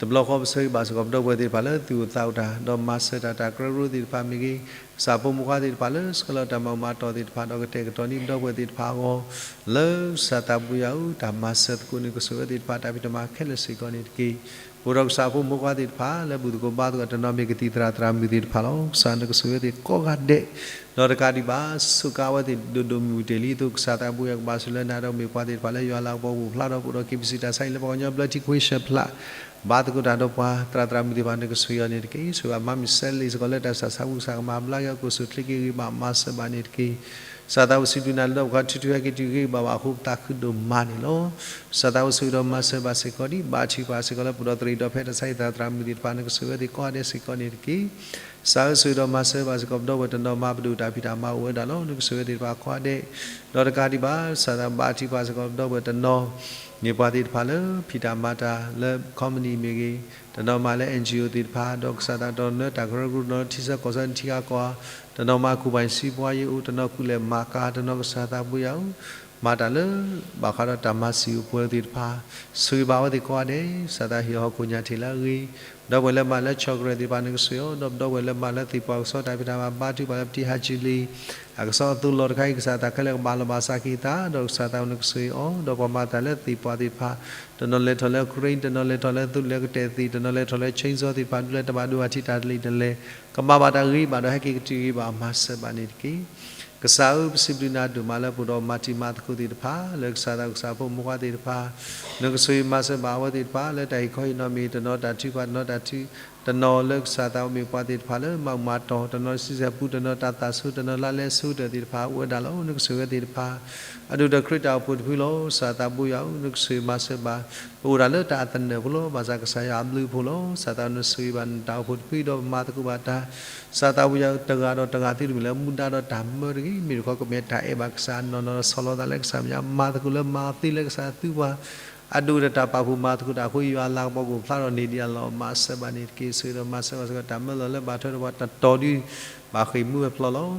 တဘျီဃီပဆၢဂ့ၤဘၣ်စ့ၢ်ကီး ပဒီပုၢ်ဝဲၢ်သ့ၣ်တဖၣ်လၢသူၣ်အိၣ်သးအိၣ်တၢ် ဒီးမၤစၢၤတၢ်တၢ်ကရၢကရိသ့ၣ်တဖၣ်မ့ၢ်ဂ့ၤ, ကစၢ်ဖိမုၣ်ဖိခွါသ့ၣ်တဖၣ်လၢဆှၢလီၤတၢ်မၤမၤတီၢ်သ့ၣ်တဖၣ် ဒီးကတဲာ်ကတီၤန့ၢ်ပဒီပုၢ်ဝဲၢ်သ့ၣ်တဖၣ်အဂီၢ်, လၢကစၢ်သးပူၤယၤဧၢ, တၢ်မၤစၢၤသကိးန့ၣ် ကဆိၣ်ဝဲသ့ၣ်တဖၣ် တၢ်ဖံးတၢ်မၤခဲလၢာ်စ့ၢ်ကီးန့ၣ်တက့ၢ်.ပအိၣ်ဒီးကစၢ်ဖိမုၣ်ဖိခွါသ့ၣ်တဖၣ် လၢဘူၣ်သကိးဘါသကိးတနီၤမ့ၢ်ဂ့ၤ သရၣ်သရၣ်မုၣ်သ့ၣ်တဖၣ်လီၤ. ကစၢ်နကဆိၣ်ဝဲသ့ၣ်ကိးဂၤဒဲး, ဒီးတကးဒံးဘၣ် စူးကါဝဲသ့ၣ်ဒိၣ်ဒိၣ်မုၢ်မုၢ်တ့ၢ်လံအသိး ကစၢ်သးပူၤယၤကဘၣ်ဆိၣ်လၢနၤဒီးမ့ၢ်ပှၤသ့ၣ်တဖၣ်လၢယွၤလၤကပီၤပူၤဖျါဒီး ပအိၣ်ဒီး KBC တၢ်ဆါဟံၣ်လၢပှၤကညီဘျၢထံခွ့ဆၢဖျး ဘါသကိးတၢ်ဒီးပှၤ သရၣ်သရၣ်မုၣ်သ့ၣ်တဖၣ် နကဆိၣ်ဂ့ၤအီၤန့ၣ်တက့ၢ်. ဆိၣ်ဂ့ၤဘၣ်မၤမုၢ်စဲလ့ၣ်စ့ၢ်ကီးလၢတၢ်ဆူးတၢ်ဆါပူၤ ကစၢ်ကမၤဘျါက့ၤအီၤ ကဆိၣ်ချ့က့ၤဂ့ၤဘၣ်မၤစၢၤဘၣ်န့ၣ်တက့ၢ်. ကစၢ်သးပူၤစံးဘျုးနၤလၢ ဒီးပှၤထုးထုးဟဲက့ၤတုၤဂ့ၤဘၣ်ဘၣ်အဃိ ပသးခုဒိၣ်မးန့ၣ်လီၤ. ကစၢ်သးပူၤဆိၣ်ဂ့ၤဒီးမၤစၢၤဘၣ်စ့ၢ်ကီးဒံး ဘါထုကဖၣ်စ့ၢ်ကီးလၢပအိၣ်ဒီးသရၣ်ဒီးဖဲတၢ်ဆါဟံၣ် သရၣ်သရၣ်မုၣ်သ့ၣ်တဖၣ် နကဆိၣ်ဝဲသ့ၣ်ကိးဂၤဒဲးစ့ၢ်ကီးန့ၣ်တက့ၢ်. ကစၢ်ဧၢ ဆိၣ်ဂ့ၤဒီးမၤစၢၤဘၣ်စ့ၢ်ကီး ပဒီပုၢ်ဝဲၢ်တနီၤမၤပဒိၣ်တၢ်ဖံးတၢ်မၤအိၣ်ဝဲဒၣ်လီၤ. နကဆိၣ်ဝဲသ့ၣ်တဖၣ်ကိးဂၤဒဲး, ဒီးတကးဒံးဘၣ် ကစၢ်သးဘါထုကဖၣ်စ့ၢ်ကီး ပဒီပုၢ်ဝဲၢ်တနီၤ မ့ၢ်ပှၤသ့ၣ်တဖၣ်လၢ ဖံးတၢ်မၤတၢ်လၢ company မ့ၢ်ဂ့ၤ, တနီၤမၤလၢ NGO သ့ၣ်တဖၣ် ဒီးကစၢ်သးတနီၤလၢတၢ်ကရၢကရိ တနီၤလၢထံဆၢကီၢ်ဆၢထံဂၤကီၢ်ဂၤ, တနီၤမၤကူၣ်ပှၤစံးပှၤယိၣ်အိၣ်, တနီၤကူၣ်လဲၤမၤကၤ, တနီၤကစၢ်သးပူၤယၤဧၢ မၤတၢ်လၢ ဘၣ်ဃးဒီးတၢ်မၤစံာ်အိၣ်ပှဲၤသ့ၣ်တဖၣ်, ဆိၣ်ဂ့ၤဘၣ်အဝဲသ့ၣ်ကိးဂၤဒဲး, ကစၢ်သးဟ့ၣ်ဟီၣ်ခိၣ်ညါထံၣ်လၢအဂ့ၤ, ဒီပုၢ်ဝဲၢ်လၢမၤလၢ chocolate သ့ၣ်တဖၣ် နကဆိၣ်ဂ့ၤအီၤ, ဒီးပဒီပုၢ်ဝဲၢ်လၢမၤလၢသ့ၣ်ပှၢ်ကစီၣ်တၢ်ဖံးတၢ်မၤ ဘါထုကဖၣ်လၢပတံၤဟးကၠူလံၤ အကစီၣ်အသိးလီၤတခါအံၤ ကစၢ်သးခဲလၢာ်ကဘၣ်လီၤဘၣ်စးက့ၤသး, ဒီးကစၢ်သးနကဆိၣ်ဂ့ၤအီၤ, ဒီးပှၤမၤတၢ်လၢသ့ၣ်ပှၢ်သ့ၣ်တဖၣ်, တနီၤလဲၤထီၣ်လၢ crane, တနီၤလဲၤထီၣ်လၢသူးလၢကတဲာ်သ့ၣ်, တနီၤလဲၤထီၣ်လၢ chainsaw သ့ၣ်တဖၣ် ဒုးလၢတၢ်ဘၣ်ဒိဘၣ်ထံးတၢ်တလံၤတလဲၣ်, ကမၤဘၣ်တၢ်ဂ့ၤဘၣ်ဒီးဟဲက့ၤကတုၤဂ့ၤဘၣ် မၤစၢၤဘၣ်န့ၣ်တက့ၢ်. ကစၢ်ဧၢ ပစံးဘျုးနၤဒိၣ်မးလၢပအိၣ်ဒီးမၤတံၤမၤသကိးသ့ၣ်တဖၣ် လၢကစၢ်သးကစၢ်ဖိမုၣ်ဖိခွါသ့ၣ်တဖၣ်, နကဆိၣ်ဂ့ၤမၤစၢၤဘၣ်အဝဲသ့ၣ်တဖၣ် လၢတၢ်ဟ့ၣ်ခီဟ့ၣ်နီၤမ့ၢ်ဂ့ၤ တနီၤတၢ်ထုကဖၣ် တနီၤတၢ်ထု တနီၤလၢကစၢ်သးမ့ၢ်ပှၤသ့ၣ်တဖၣ်လၢမၤအူမၤတီၢ်, တနီၤစံးဆၢပူ, တနီၤတၢ်သးဆူ, တနီၤလါလဲဆူတၢၢ်သ့ၣ်တဖၣ် အိၣ်ဝဲဒၣ်လီၤ. နကစၢ်ဝဲသ့ၣ်တဖၣ် အဒိၣ်ဒီးခရံာ်တၢ်အိၣ်ဖှိၣ်တဖုလီၤ. ကစၢ်သးဘိယွၤဧၢ, နကစၢ်မၤစၢၤဘၣ်, ပအိၣ်ဒၣ်လၢတၢ်အသနၢၣ်ဖိလီၤ. ဘၣ်ဆၣ်ကစၢ်ယွၤအဘျုးအဖှိၣ်လီၤ. ကစၢ်သးနဆိၣ်ဂ့ၤဘၣ်နတၢ်အိၣ်ဖှိၣ်တဖုဒီးပမၤသကိးဘၣ်တၢ် ကစၢ်သးဘိယွၤဧၢ, တဂၤဒီးတဂၤသ့တမံၤလၢမူဒါဒီးတၢ်မၢတဂ့ၤ, မ့ၢ်တခီကမ့ၢ်တၢ်အဲၣ်ဘၣ်ကစၢ်နီၢ်နီၢ်ဒီးဆီၣ်လီၤသးလၢကစၢ်မဲာ်ညါ, မၤသကိးလၢမၤအီၤသ့လၢကစၢ်သုပှၤ အဒိၣ်ဒီးတၢ်ပာ်ဖှိၣ်မၤသကိးတၢ်အဃိ ယွၤအလၤကပီၤကအိၣ်ဖျါထီၣ်န့ၢ်ဒံးအလီၢ်, မၤစၢၤဘၣ်န့ၣ်တက့ၢ်. ဆိၣ်ဂ့ၤဒီးမၤစၢၤဘၣ်စ့ၢ်ကီး တၢ်မၢလီၤလၢဘၣ်ထွဲဒီးပှၤတတီၤဒု ဘၣ်ဃ့ၢ်မှံဟၢဖျိးလီၤ.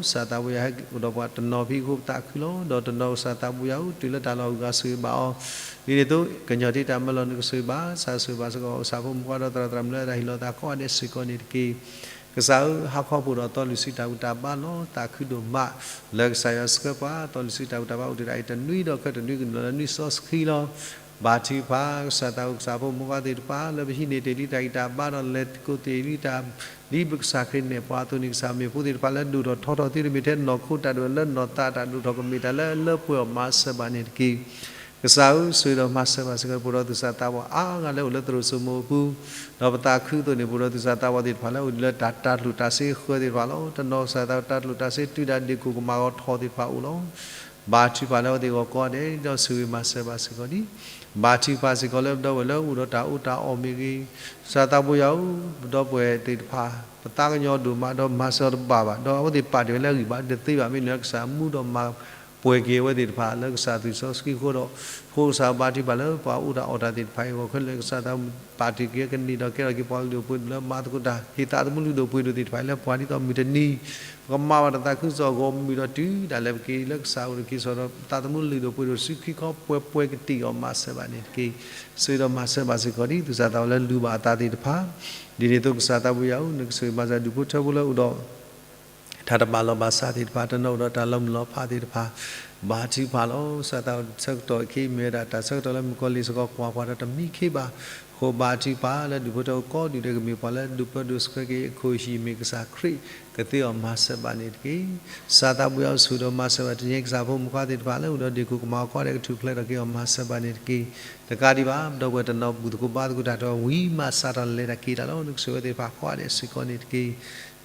ကစၢ်သးဘိယွၤဟဲအိၣ်ဒီးပှၤတနီၤဖဲအဃိပသးခုလီၤ. ဒီးတနီၤကစၢ်သးဘိယွၤဧၢ, တုၤလၢတၢ်လီၢ်အဂၤဆိၣ်ဂ့ၤဘၣ်အီၤ, ဒ်န့ၣ်အသိး ကညီၤတ့တၢ်မၢလီၤ နကဆိၣ်ဂ့ၤဘၣ်, ကစၢ်ဆိၣ်ဂ့ၤဘၣ်စ့ၢ်ကီး ကစၢ်ဖိမုၣ်ဖိခွါဒီးသရၣ်သရၣ်မုၣ်လၢတၢ်ဟ့ၣ်လီၤသးကိးဂၤဒဲးစ့ၢ်ကီးန့ၣ်တက့ၢ်. ကစၢ်ဧၢ, ဟါခီဖှိၣ်ဒီးသီလုၢ်ဆံတၢ်ဘူၣ်တၢ်ဘါလီၤ. သးခုဒိၣ်မးလၢကစၢ်ယွၤဆှၢပှၤ, သီလုၢ်ဆံတၢ်ဘူၣ်တၢ်ဘါအိၣ်တ့ၢ်ဒၣ်အံၤတနွံဒီးခဲတနွံကနုာ်လီၤလၢနွံစီဆှံလီၤ. ဘါထုကဖၣ်, ကစၢ်သးဘိယွၤ ကစၢ်ဖိမုၣ်ဖိခွါသ့ၣ်တဖၣ် လၢပဟံးန့ၢ်တ့ၢ်လံတၢ်ဂံၢ်တၢ်ဘါဒီးလဲၤသကိးတ့ၢ်လံတၢ် ဒ်ပကစၢ်ခရံာ်နဲၣ်ပှၤအသိးန့ၣ် ကစၢ်မ့ၢ်ဖိသ့ၣ်တဖၣ်လၢဒိၣ်ထီၣ်ထီထီၣ်သ့တမ့ၢ်ထဲနီၢ်ခိတၢ်ဒိၣ်လၢနီၢ်သးတၢ်ဒိၣ်ထီၣ်ကမ့ၢ်တၢ်လၢအလၢပှဲၤအီၤ မၤစၢၤဘၣ်န့ၣ်တက့ၢ်. ကစၢ်ဧၢ, ဆိၣ်ဂ့ၤဒီးမၤစၢၤဘၣ်စ့ၢ်ကီး ပအိၣ်ဒီးသူၣ်စၢ်သးဘီၣ်အါဂၤလၢအိၣ်လၢသရိာ်စိမိၤအပူၤ, ဒီးပသးခုအသိးန့ၣ် ပအိၣ်ဒီးသူၣ်စၢ်သးဘီၣ်သ့ၣ်တဖၣ်လၢအိၣ်ဒံးလၢတၢ်တၢ်ကျိၣ်တၢ်စ့ဃၢၤသ့ၣ်တဖၣ်လီၤ. တနီၤကစၢ်သးဘီၣ်တၢ်ကျိၣ်တၢ်စ့တုၤဒၣ်ဒ့ၣ်ခိၣ်ကမၣ်ဂီၤထီၣ်သ့ၣ်တဖၣ်အိၣ်လီၤ. ဘါထုကဖၣ်လၢအဝဲသ့ၣ်အဂီၢ်ကိးဂၤဒဲး ဒီးဆိၣ်ဂ့ၤမၤစၢၤဘၣ်စ့ၢ်ကီးလံ. ဘါထုကဖၣ်စ့ၢ်ကီးလၢပဒီပုၢ်ဝဲၢ်လၢအိၣ်ဒီးတၢ်အီၣ်တၢ်အီမ့ၢ်ဂ့ၤ, ကစၢ်သးဘိယွၤဧၢ, ပဒီပုၢ်ဝဲၢ်သ့ၣ်တဖၣ် ပသးကညီၤဒိၣ်မးဒီးမၤစၢၤအီၤတဘၣ်ဘၣ်, ဒီးအဝဲသ့ၣ်ပာ်တ့ၢ်ဝဲလၢအဂံၢ်ဘါတသ့ဘၣ်, မ့ၢ်လၢကစၢ်မူဒီးမၤပှဲၤက့ၤအဝဲသ့ၣ်တဖၣ်လၢကစၢ်သွံၣ်စီဆှံအဃိဒီး, အဃိကစၢ်ဘါထုကဖၣ်လၢပှၤအိၣ်တၢ်အီၣ်တၢ်သ့ၣ်တဖၣ်အံၤအဂီၢ်ခဲလၢာ် ကစၢ်သးပာ်တ့ၢ်က့ၤကန့ၢ်ဒီးကဲထီၣ်က့ၤပှၤလုၢ်ဒိၣ်ပှ့ၤဒိၣ်လၢမၤသကိးတၢ် ဟ့ၣ်သးသမူလုၢ်ဒိၣ်ပှ့ၤဒိၣ်သ့ၣ်တဖၣ်အံၤလၢပှၤဒ်သိးမုၢ်တနံၤ ပကမၤဘၣ်တၢ်သးခုကစီၣ်အဂီၢ်မုၢ်ဒီးတုၤဒၣ်လဲာ်ပက့ၤလၢကစၢ်အိၣ်တက့ၢ်. ဆိၣ်ဂ့ၤဒီးသးသမူလုၢ်ဒိၣ်ပှ့ၤဒိၣ် စုခံခီပှဲၤပှဲၤကတံာ်အီၤ မၤစၢၤဘၣ်န့ၣ်တက့ၢ်. ဆိၣ်ဂ့ၤဒီးမၤစၢၤဘၣ်စ့ၢ်ကီးဒ် သူၣ်စၢ်သးဘီၣ်လၢလူၤဘၣ်အသးသ့ၣ်တဖၣ်, ဒ်န့ၣ်အသိးကစၢ်သးဘိယွၤဧၢ, နကဆိၣ်ဂ့ၤမၤစၢၤဒူၣ်ဖိထၢဖိလၢအိၣ်ဒီး တၢ်တဘၣ်လီၢ်ဘၣ်စးသ့ၣ်တဖၣ်, တနီၤအိၣ်ဒီးတၢ်လီၤမုၢ်လီၤဖးသ့ၣ်တဖၣ်, ဘါထုကဖၣ်လီၤ. ကစၢ်သးဘိၣ်ဆၢကတီၢ်အခံမ့ၢ်ဝဲဒၣ်တၢ်ဆၢကတီၢ်လၢမုၣ်ကီၤလံၢ်စ့ၢ်ကီးကွၢ်ပှၤဒီးတမံခ့ဘၣ်. အဃိဘါထုကဖၣ်လၢဒူၣ်ဖိထၢဖိကိးဒူၣ်ဒဲးကမ့ၢ်ပှၤလၢဒိးပၢဒိးဆှၢက့ၤအခိၣ်ဟံၣ်မ့ၢ်ကစၢ်ခရံာ်ကသ့အီၤ မၤစၢၤဘၣ်န့ၣ်တက့ၢ်. ကစၢ်သးဘိၣ်ယွၤဆိၣ်ဂ့ၤဒီးမၤစၢၤဘၣ် တနံၤအံၤကစၢ်ဖိမုၣ်ဖိခွါသ့ၣ်တဖၣ်လၢအိၣ်ဒီးဒ့ၣ်ခိၣ်ကမၣ်အီၤကိးဂၤဒဲး ကထူၣ်ဖျဲးထီၣ်က့ၤအီၤ မၤစၢၤဘၣ်န့ၣ်တက့ၢ်. တကးဒံးဘၣ် ပဒီပုၢ်ဝဲၢ်တနီၤဘူၣ်သကိးဘါသကိးတၢ်ဒီး ဝံၤမးစးထီၣ်လဲၤတၢ်က့ၤတၢ်လီၤ. နကဆိၣ်ဂ့ၤဝဲသ့ၣ်တဖၣ်ကိးဂၤဒဲးစ့ၢ်ကီးန့ၣ်တက့ၢ်.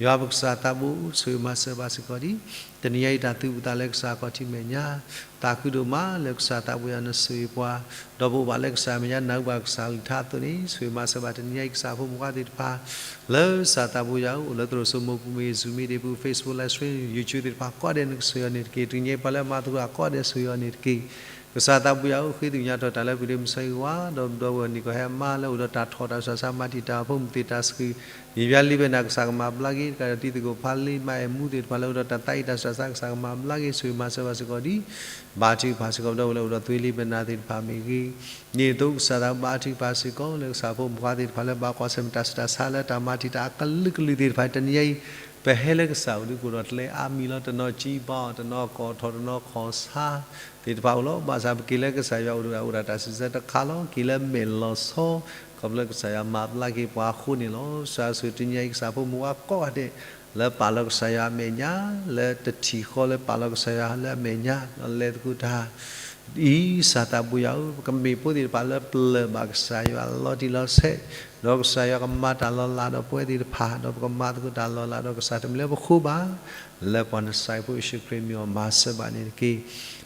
ယွၤပကစၢ်သးဘိၣ် ဆိၣ်ဂ့ၤမၤစၢၤဘၣ်စ့ၢ်ကီးဒ် တနံၤအံၤတၢ်သုးဘူးသးလၢကစၢ်ခီၣ်ထံးမဲာ်ညါ, သးခုဒိၣ်မးလၢကစၢ်သးဘိၣ်ယွၤနဆိၣ်ဂ့ၤပှၤ, ဒီးပအိၣ်ဘၣ်လၢကစၢ်မဲာ်ညါ နၢ်ဟူဘၣ်ကစၢ်ကလုၢ်ကထါအသိးန့ၣ် ဆိၣ်ဂ့ၤမၤစၢၤဘၣ်တနံၤအံၤကစၢ်ဖိမုၣ်ဖိခွါသ့ၣ်တဖၣ် လၢကစၢ်သးဘိၣ်ယွၤအိၣ်လၢသရိာ်စိမိၤပူၤမ့ၢ်ဂ့ၤ, Zoom meetingပူၤ, Facebook live stream, YouTubeသ့ၣ်တဖၣ် ကိးဂၤဒဲးနကဆိၣ်ဂ့ၤအီၤန့ၣ်တက့ၢ်. တနံၤအံၤပှၤလၢမၤသကိးတၢ်ကိးဂၤဒဲးဆိၣ်ဂ့ၤအီၤန့ၣ်တက့ၢ်. ကစၢ်သးဘိၣ်ယွၤဧၢ, ဃ့သ့ၣ်ညါထီၣ်တၢ်လၢပဒ့မုၣ်စီၤယိၤဝါ ဒီးပဒီပုၢ်ဝဲၢ်နံၣ်ကီၢ်ဟဲမါလၢအိၣ်ဒီးတၢ်ထီၣ်တၢ်စှၤဆါ မၤတံာ်တာ် ဖိမုၣ်သ့ၣ်တၢ်ဆှုၣ် ယံာ်ဘျါလံဘဲနၤ ကစၢ်ကမၤဘျါက့ၤ, တကးဒံးသကိးဖးလံ မါအဲၣ်မူသ့ၣ်တဖၣ်လၢအိၣ်ဒီးတၢ်သးအံၣ်တၢ်စှၤဆါ ကစၢ်ကမၤဘျါက့ၤ ဆိၣ်ဂ့ၤမၤစၢၤဘၣ်စ့ၢ်ကီးဒ် ဘါထုကဖၣ်စ့ၢ်ကီး ပဒီပုၢ်ဝဲၢ်လၢအိၣ်ဒီးသွ့လံဘဲနၤသ့ၣ်တဖၣ်မ့ၢ်ဂ့ၤ, ဒ်န့ၣ်အသိးကစၢ်သးဘိၣ်ယွၤ ဘါထုကဖၣ်စ့ၢ်ကီးလၢကစၢ်ဖိမုၣ်ဖိခွါသ့ၣ်တဖၣ်လၢဘၣ်ကွၢ်ဆၢၣ်မဲာ်တၢ်ဆူးတၢ်ဆါလၢတၢ်မၤတံာ်တာ်အကလုာ်ကလုာ်သ့ၣ်တဖၣ် တနံၤအံၤ ပဟဲလၢကစၢ်အိၣ်ဒုးကအိၣ်ဒီးကျဲအါမံၤလီၤ. တနီၤကံဘါအီၤ, တနီၤကီၢ်ထီၣ်, တနီၤခီၣ်ဆါသ့ၣ်တဖၣ်အိၣ်လီၤ. ဘၣ်ဆၣ်ပက့ၤလၢကစၢ်ယွၤအိၣ်ဒီးအိၣ်ဒၣ်တၢ်စံးဆၢတခါလီၤ. က့ၤလၢမဲာ်လီၤဆီ ခီဖျိကစၢ်ယွၤမၤဘျါက့ၤပှၤအဃိန့ၣ်လီၤ. ကစၢ်ဆိၣ်ဂ့ၤတနံၤအံၤကစၢ်ဖိမုၣ်ဖိခွါကိးဂၤဒဲး လၢပာ်လီၤကစၢ်ယွၤအမဲာ်ညါ, လၢတထံၣ်ဃီလၢပာ်လီၤကစၢ်ယွၤလၢအမဲာ်ညါ ဒီးလဲၤသကိးတၢ် အံၤ ကစၢ်သးဘိၣ်ယွၤဧၢ, ပကမ့ၢ်ဖိသ့ၣ်တဖၣ်လၢပလၢၢ်ဘၣ်ကစၢ်ယွၤလီၤတံၢ်လီၤဆဲး, ဒီးကစၢ်ယွၤကမၤတၢ်လီၤလးဒီးပဝဲသ့ၣ်တဖၣ်, ဒီးပကမၤသကိးတၢ်လီၤလးဒီးကစၢ်တမံၤလၢပဃိဘၣ်, လၢပှၤနစၤရ့းဖိယ့ၣ်ၡူးခရံာ်မံၤအီၤ မၤစၢၤဘၣ်န့ၣ်တက့ၢ်.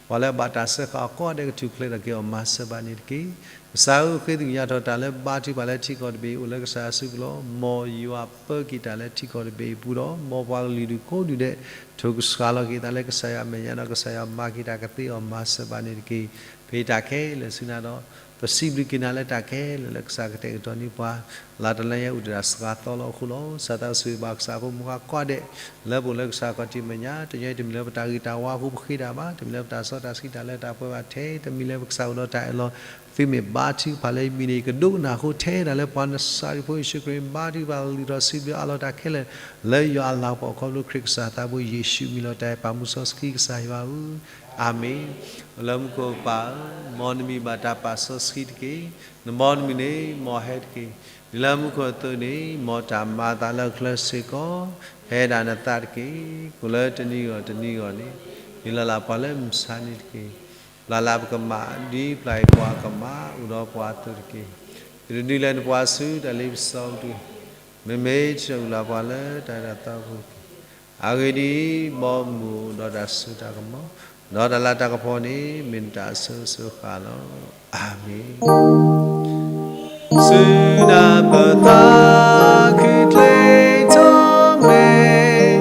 ပှၤလၢအဘၣ်တၢ်စၢဃာ်အီၤကိးဂၤဒဲး ကထူၣ်ဖျဲးထီၣ်က့ၤအီၤ မၤစၢၤဘၣ်န့ၣ်တက့ၢ်. ကစၢ်ဧၢ, ဃ့သ့ၣ်ညါထီၣ်တၢ်လၢဘါထုကဖၣ်လၢထံကီၢ်တဘ့ၣ် အိၣ်လၢကစၢ်အစုပူၤလီၤ. မ်ယွၤပၢက့ၤတၢ်လၢထံကီၢ်တဘ့ၣ်အပူၤဒီး မ်ပှၤကလုာ်ဒူၣ်ကိးဒူၣ်ဒဲး ထိၣ်ကဆှၣ်လီၤက့ၤသးလၢကစၢ်ယွၤအမဲာ်ညါဒီး ကစၢ်ယွၤမၤက့ၤတၢ်ကသ့အီၤ မၤစၢၤဘၣ်န့ၣ်တက့ၢ်. ပတၢ်ခဲလၢာ်ဆူနၤဒီး ပစံးဘျုးက့ၤနၤလၢတၢ်ခဲလၢာ်လၢကစၢ်ကတဲာ်ကတီၤန့ၢ်ပှၤ လၢတလါညါအံၤအိၣ်ဒီးတၢ်စှၤသီလီၤအဃိလီၤ. ကစၢ်သးဆိၣ်ဂ့ၤဘၣ်ကစၢ်ဖိမုၣ်ဖိခွါကိးဂၤဒဲး လၢပအိၣ်လၢကစၢ်ခီၣ်ထံးမဲာ်ညါ, တနံၤအံၤတမ့ၢ်လၢပတၢ်ဂ့ၤတၢ်ဝါအဃိပဃ့တၢ်ဘၣ်, တမ့ၢ်လၢပတၢ်စီတၢ်ဆှံတၢ်လၢတၢ်ပှဲၤဘၣ်ထဲ, တမံၤလၢပကစၢ်အိၣ်ဒီးတၢ်အၢၣ်လီၤ သုမ့ၢ်ဘါထုကဖၣ်လၢယမံၤန့ၣ် ယကဒိကနၣ်အဃိ ထဲဒၣ်လၢပှၤနစၤရ့းဖိယ့ၣ်ၡူးခရံာ် ဘါထုကဖၣ်လုၢ်ထီၣ်စံးဘျုးအးလီၤတၢ်ခဲလၢာ် လၢယွၤအလၤကပီၤခီဖျိခရံာ်ကစၢ်သးဘိယ့ၣ်ၡူးမံၤလီၤ. တၢ်အဲၣ်ပာ်မူစီဆှံကစၢ်ယွၤဧၢ, အၤမ့ၣ်. အိၣ်လၢမူခိၣ်ပၢ်ဧၢ, မ်နမံၤဘၣ်တၢ်ပာ်စီဆှံတက့ၢ်. နဘီနမုၢ်န့ၣ် မ်အဟဲတက့ၢ်. ဒ်လၢမူခိၣ်အသိးန့ၣ် မ်တၢ်မၤအသးလၢအချၢစ့ၢ်ကီး ဟဲဒၣ်နသးတက့ၢ်. ကိးလၢတနံၤဂီၢ်တနံၤဂီၢ်န့ၣ် ဟ့ၣ်လီၤလၢပှၤလၢမုၢ်ဆါနံၤတက့ၢ်. ပျၢ်လၢပကမၣ် ဒ်ပျၢ်အံၤပှၤကမၣ် အိၣ်ဒီးပှၤအသိးတက့ၢ်. တဒုလၢနပှၤဆူတၢ်လ့ပစီတက့ၢ်. မ့မ့ၢ်ထံၣ်အုၣ်လၢပှၤလၢတၢ်အဲၣ်တၢ်သးအပူၤ, အဂ့ၢ်ဒ်အံၤ, ဘီမုၢ်အိၣ်ဒီးတၢ်စိတၢ်ကမီၤ, ဒီးတၢ်လၤတၢ်ကပီၤန့ၣ် မ့ၢ်နတၢ်အစိၤစိၤဃၣ်လီၤ. အၤမ့ၣ်. ဆူနၢ်ပၢၢ်သးခုချ့ထီၣ်မ့ၢ်,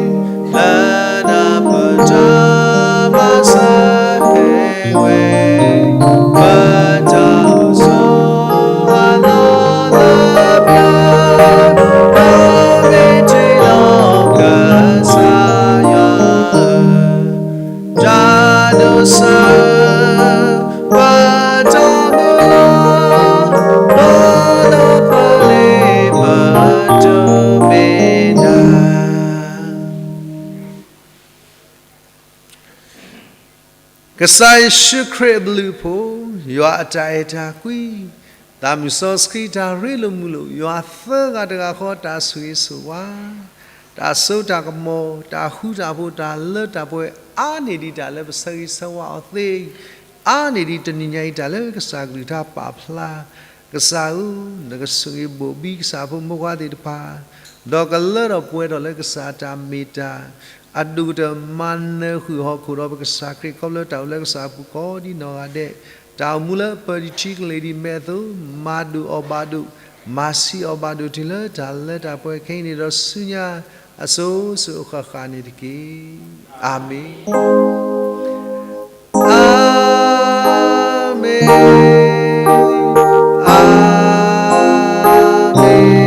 လၢနၢ်ပၢၢ်တၢ်မၤစၢၤဟဲဝဲ, ပတၢ်အိၣ်ဆိးအလီၢ်လၢပျၢၤ, ပမ့ၢ်တ့လီၤကစၢ်ယွၤ တၢ်ဒိးစၢၤ ပတၢ်မုၢ်လၢ်, ပလီၢ်ပလ့ၤပတမ့ၢ်နၤ. ကစၢ်ယ့ၣ်ၡူးခရံာ်အဘျုးအဖှိၣ်, ယွၤအတၢ်အဲၣ်တၢ်ကွံ, သးမုၢ်စီဆှံတၢ်ရ့လိာ်မုာ်လိာ်, ယွၤသၢဂၤတဂၤဃီတၢ်ဆိၣ်ဂ့ၤဆိၣ်ဝါ, တၢ်စိတၢ်ကမီၤ, တၢ်ဃူတၢ်ဖိး, တၢ်လၢတၢ်ပှဲၤ, အါန့ၢ်ဒံးတၢ်လၢပဆၢဂ့ၤဆၢဝါအီၤသ့, အါန့ၢ်ဒံးတနံၤညါအံၤတၢ်လၢကစၢ်ကလုၢ်ကထါပာ်ဖျါ, ကစၢ်ဧၢ, နကဆိၣ်ဂ့ၤဘိၣ်ဘံကစၢ်ဖိမုၣ်ခွါသ့ၣ်တဖၣ်, ဒီးကလၢထီၣ်ပှဲၤထီၣ်လၢကစၢ်တၢ်မ့ၢ်တၢ် အဒိၣ်ကတၢၢ်မၤနၢၤဃုာ်ဟီၣ်ခိၣ်ဒီးပကစၢ်ခရံာ် ခီဖျိလၢတၢ်အိၣ်လၢကစၢ်အပူၤကိးဒ်နီၢ်ဂၤဒဲး, တၢ်အိၣ်မူလၢပၢၤတထံကလဲၤဒ်မဲာ်အသိး, မၤဒိၣ်အီၣ်ဘၣ်ဒိၣ်, မၤဆံးအီၣ်ဘၣ်ဒိၣ်တုၤလၢတၢ်လၢတၢ်ပှဲၤခဲအံၤန့ၣ်ဒီးဆူညါ အစိၤစိၤအဃၣ်ဃၣ်န့ၣ်တက့ၢ်. အၤမ့ၣ်. အၤမ့ၣ်, အၤမ့ၣ်,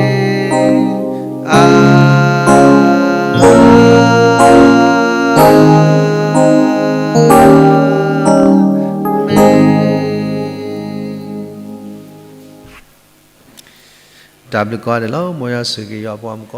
အၤမ့ၣ်. တၢ်ဘျုးကိးဂၤဒဲးလီၤ. မ်ယွၤဆိၣ်ဂ့ၤယွၤအပှၤမုၣ်ကိး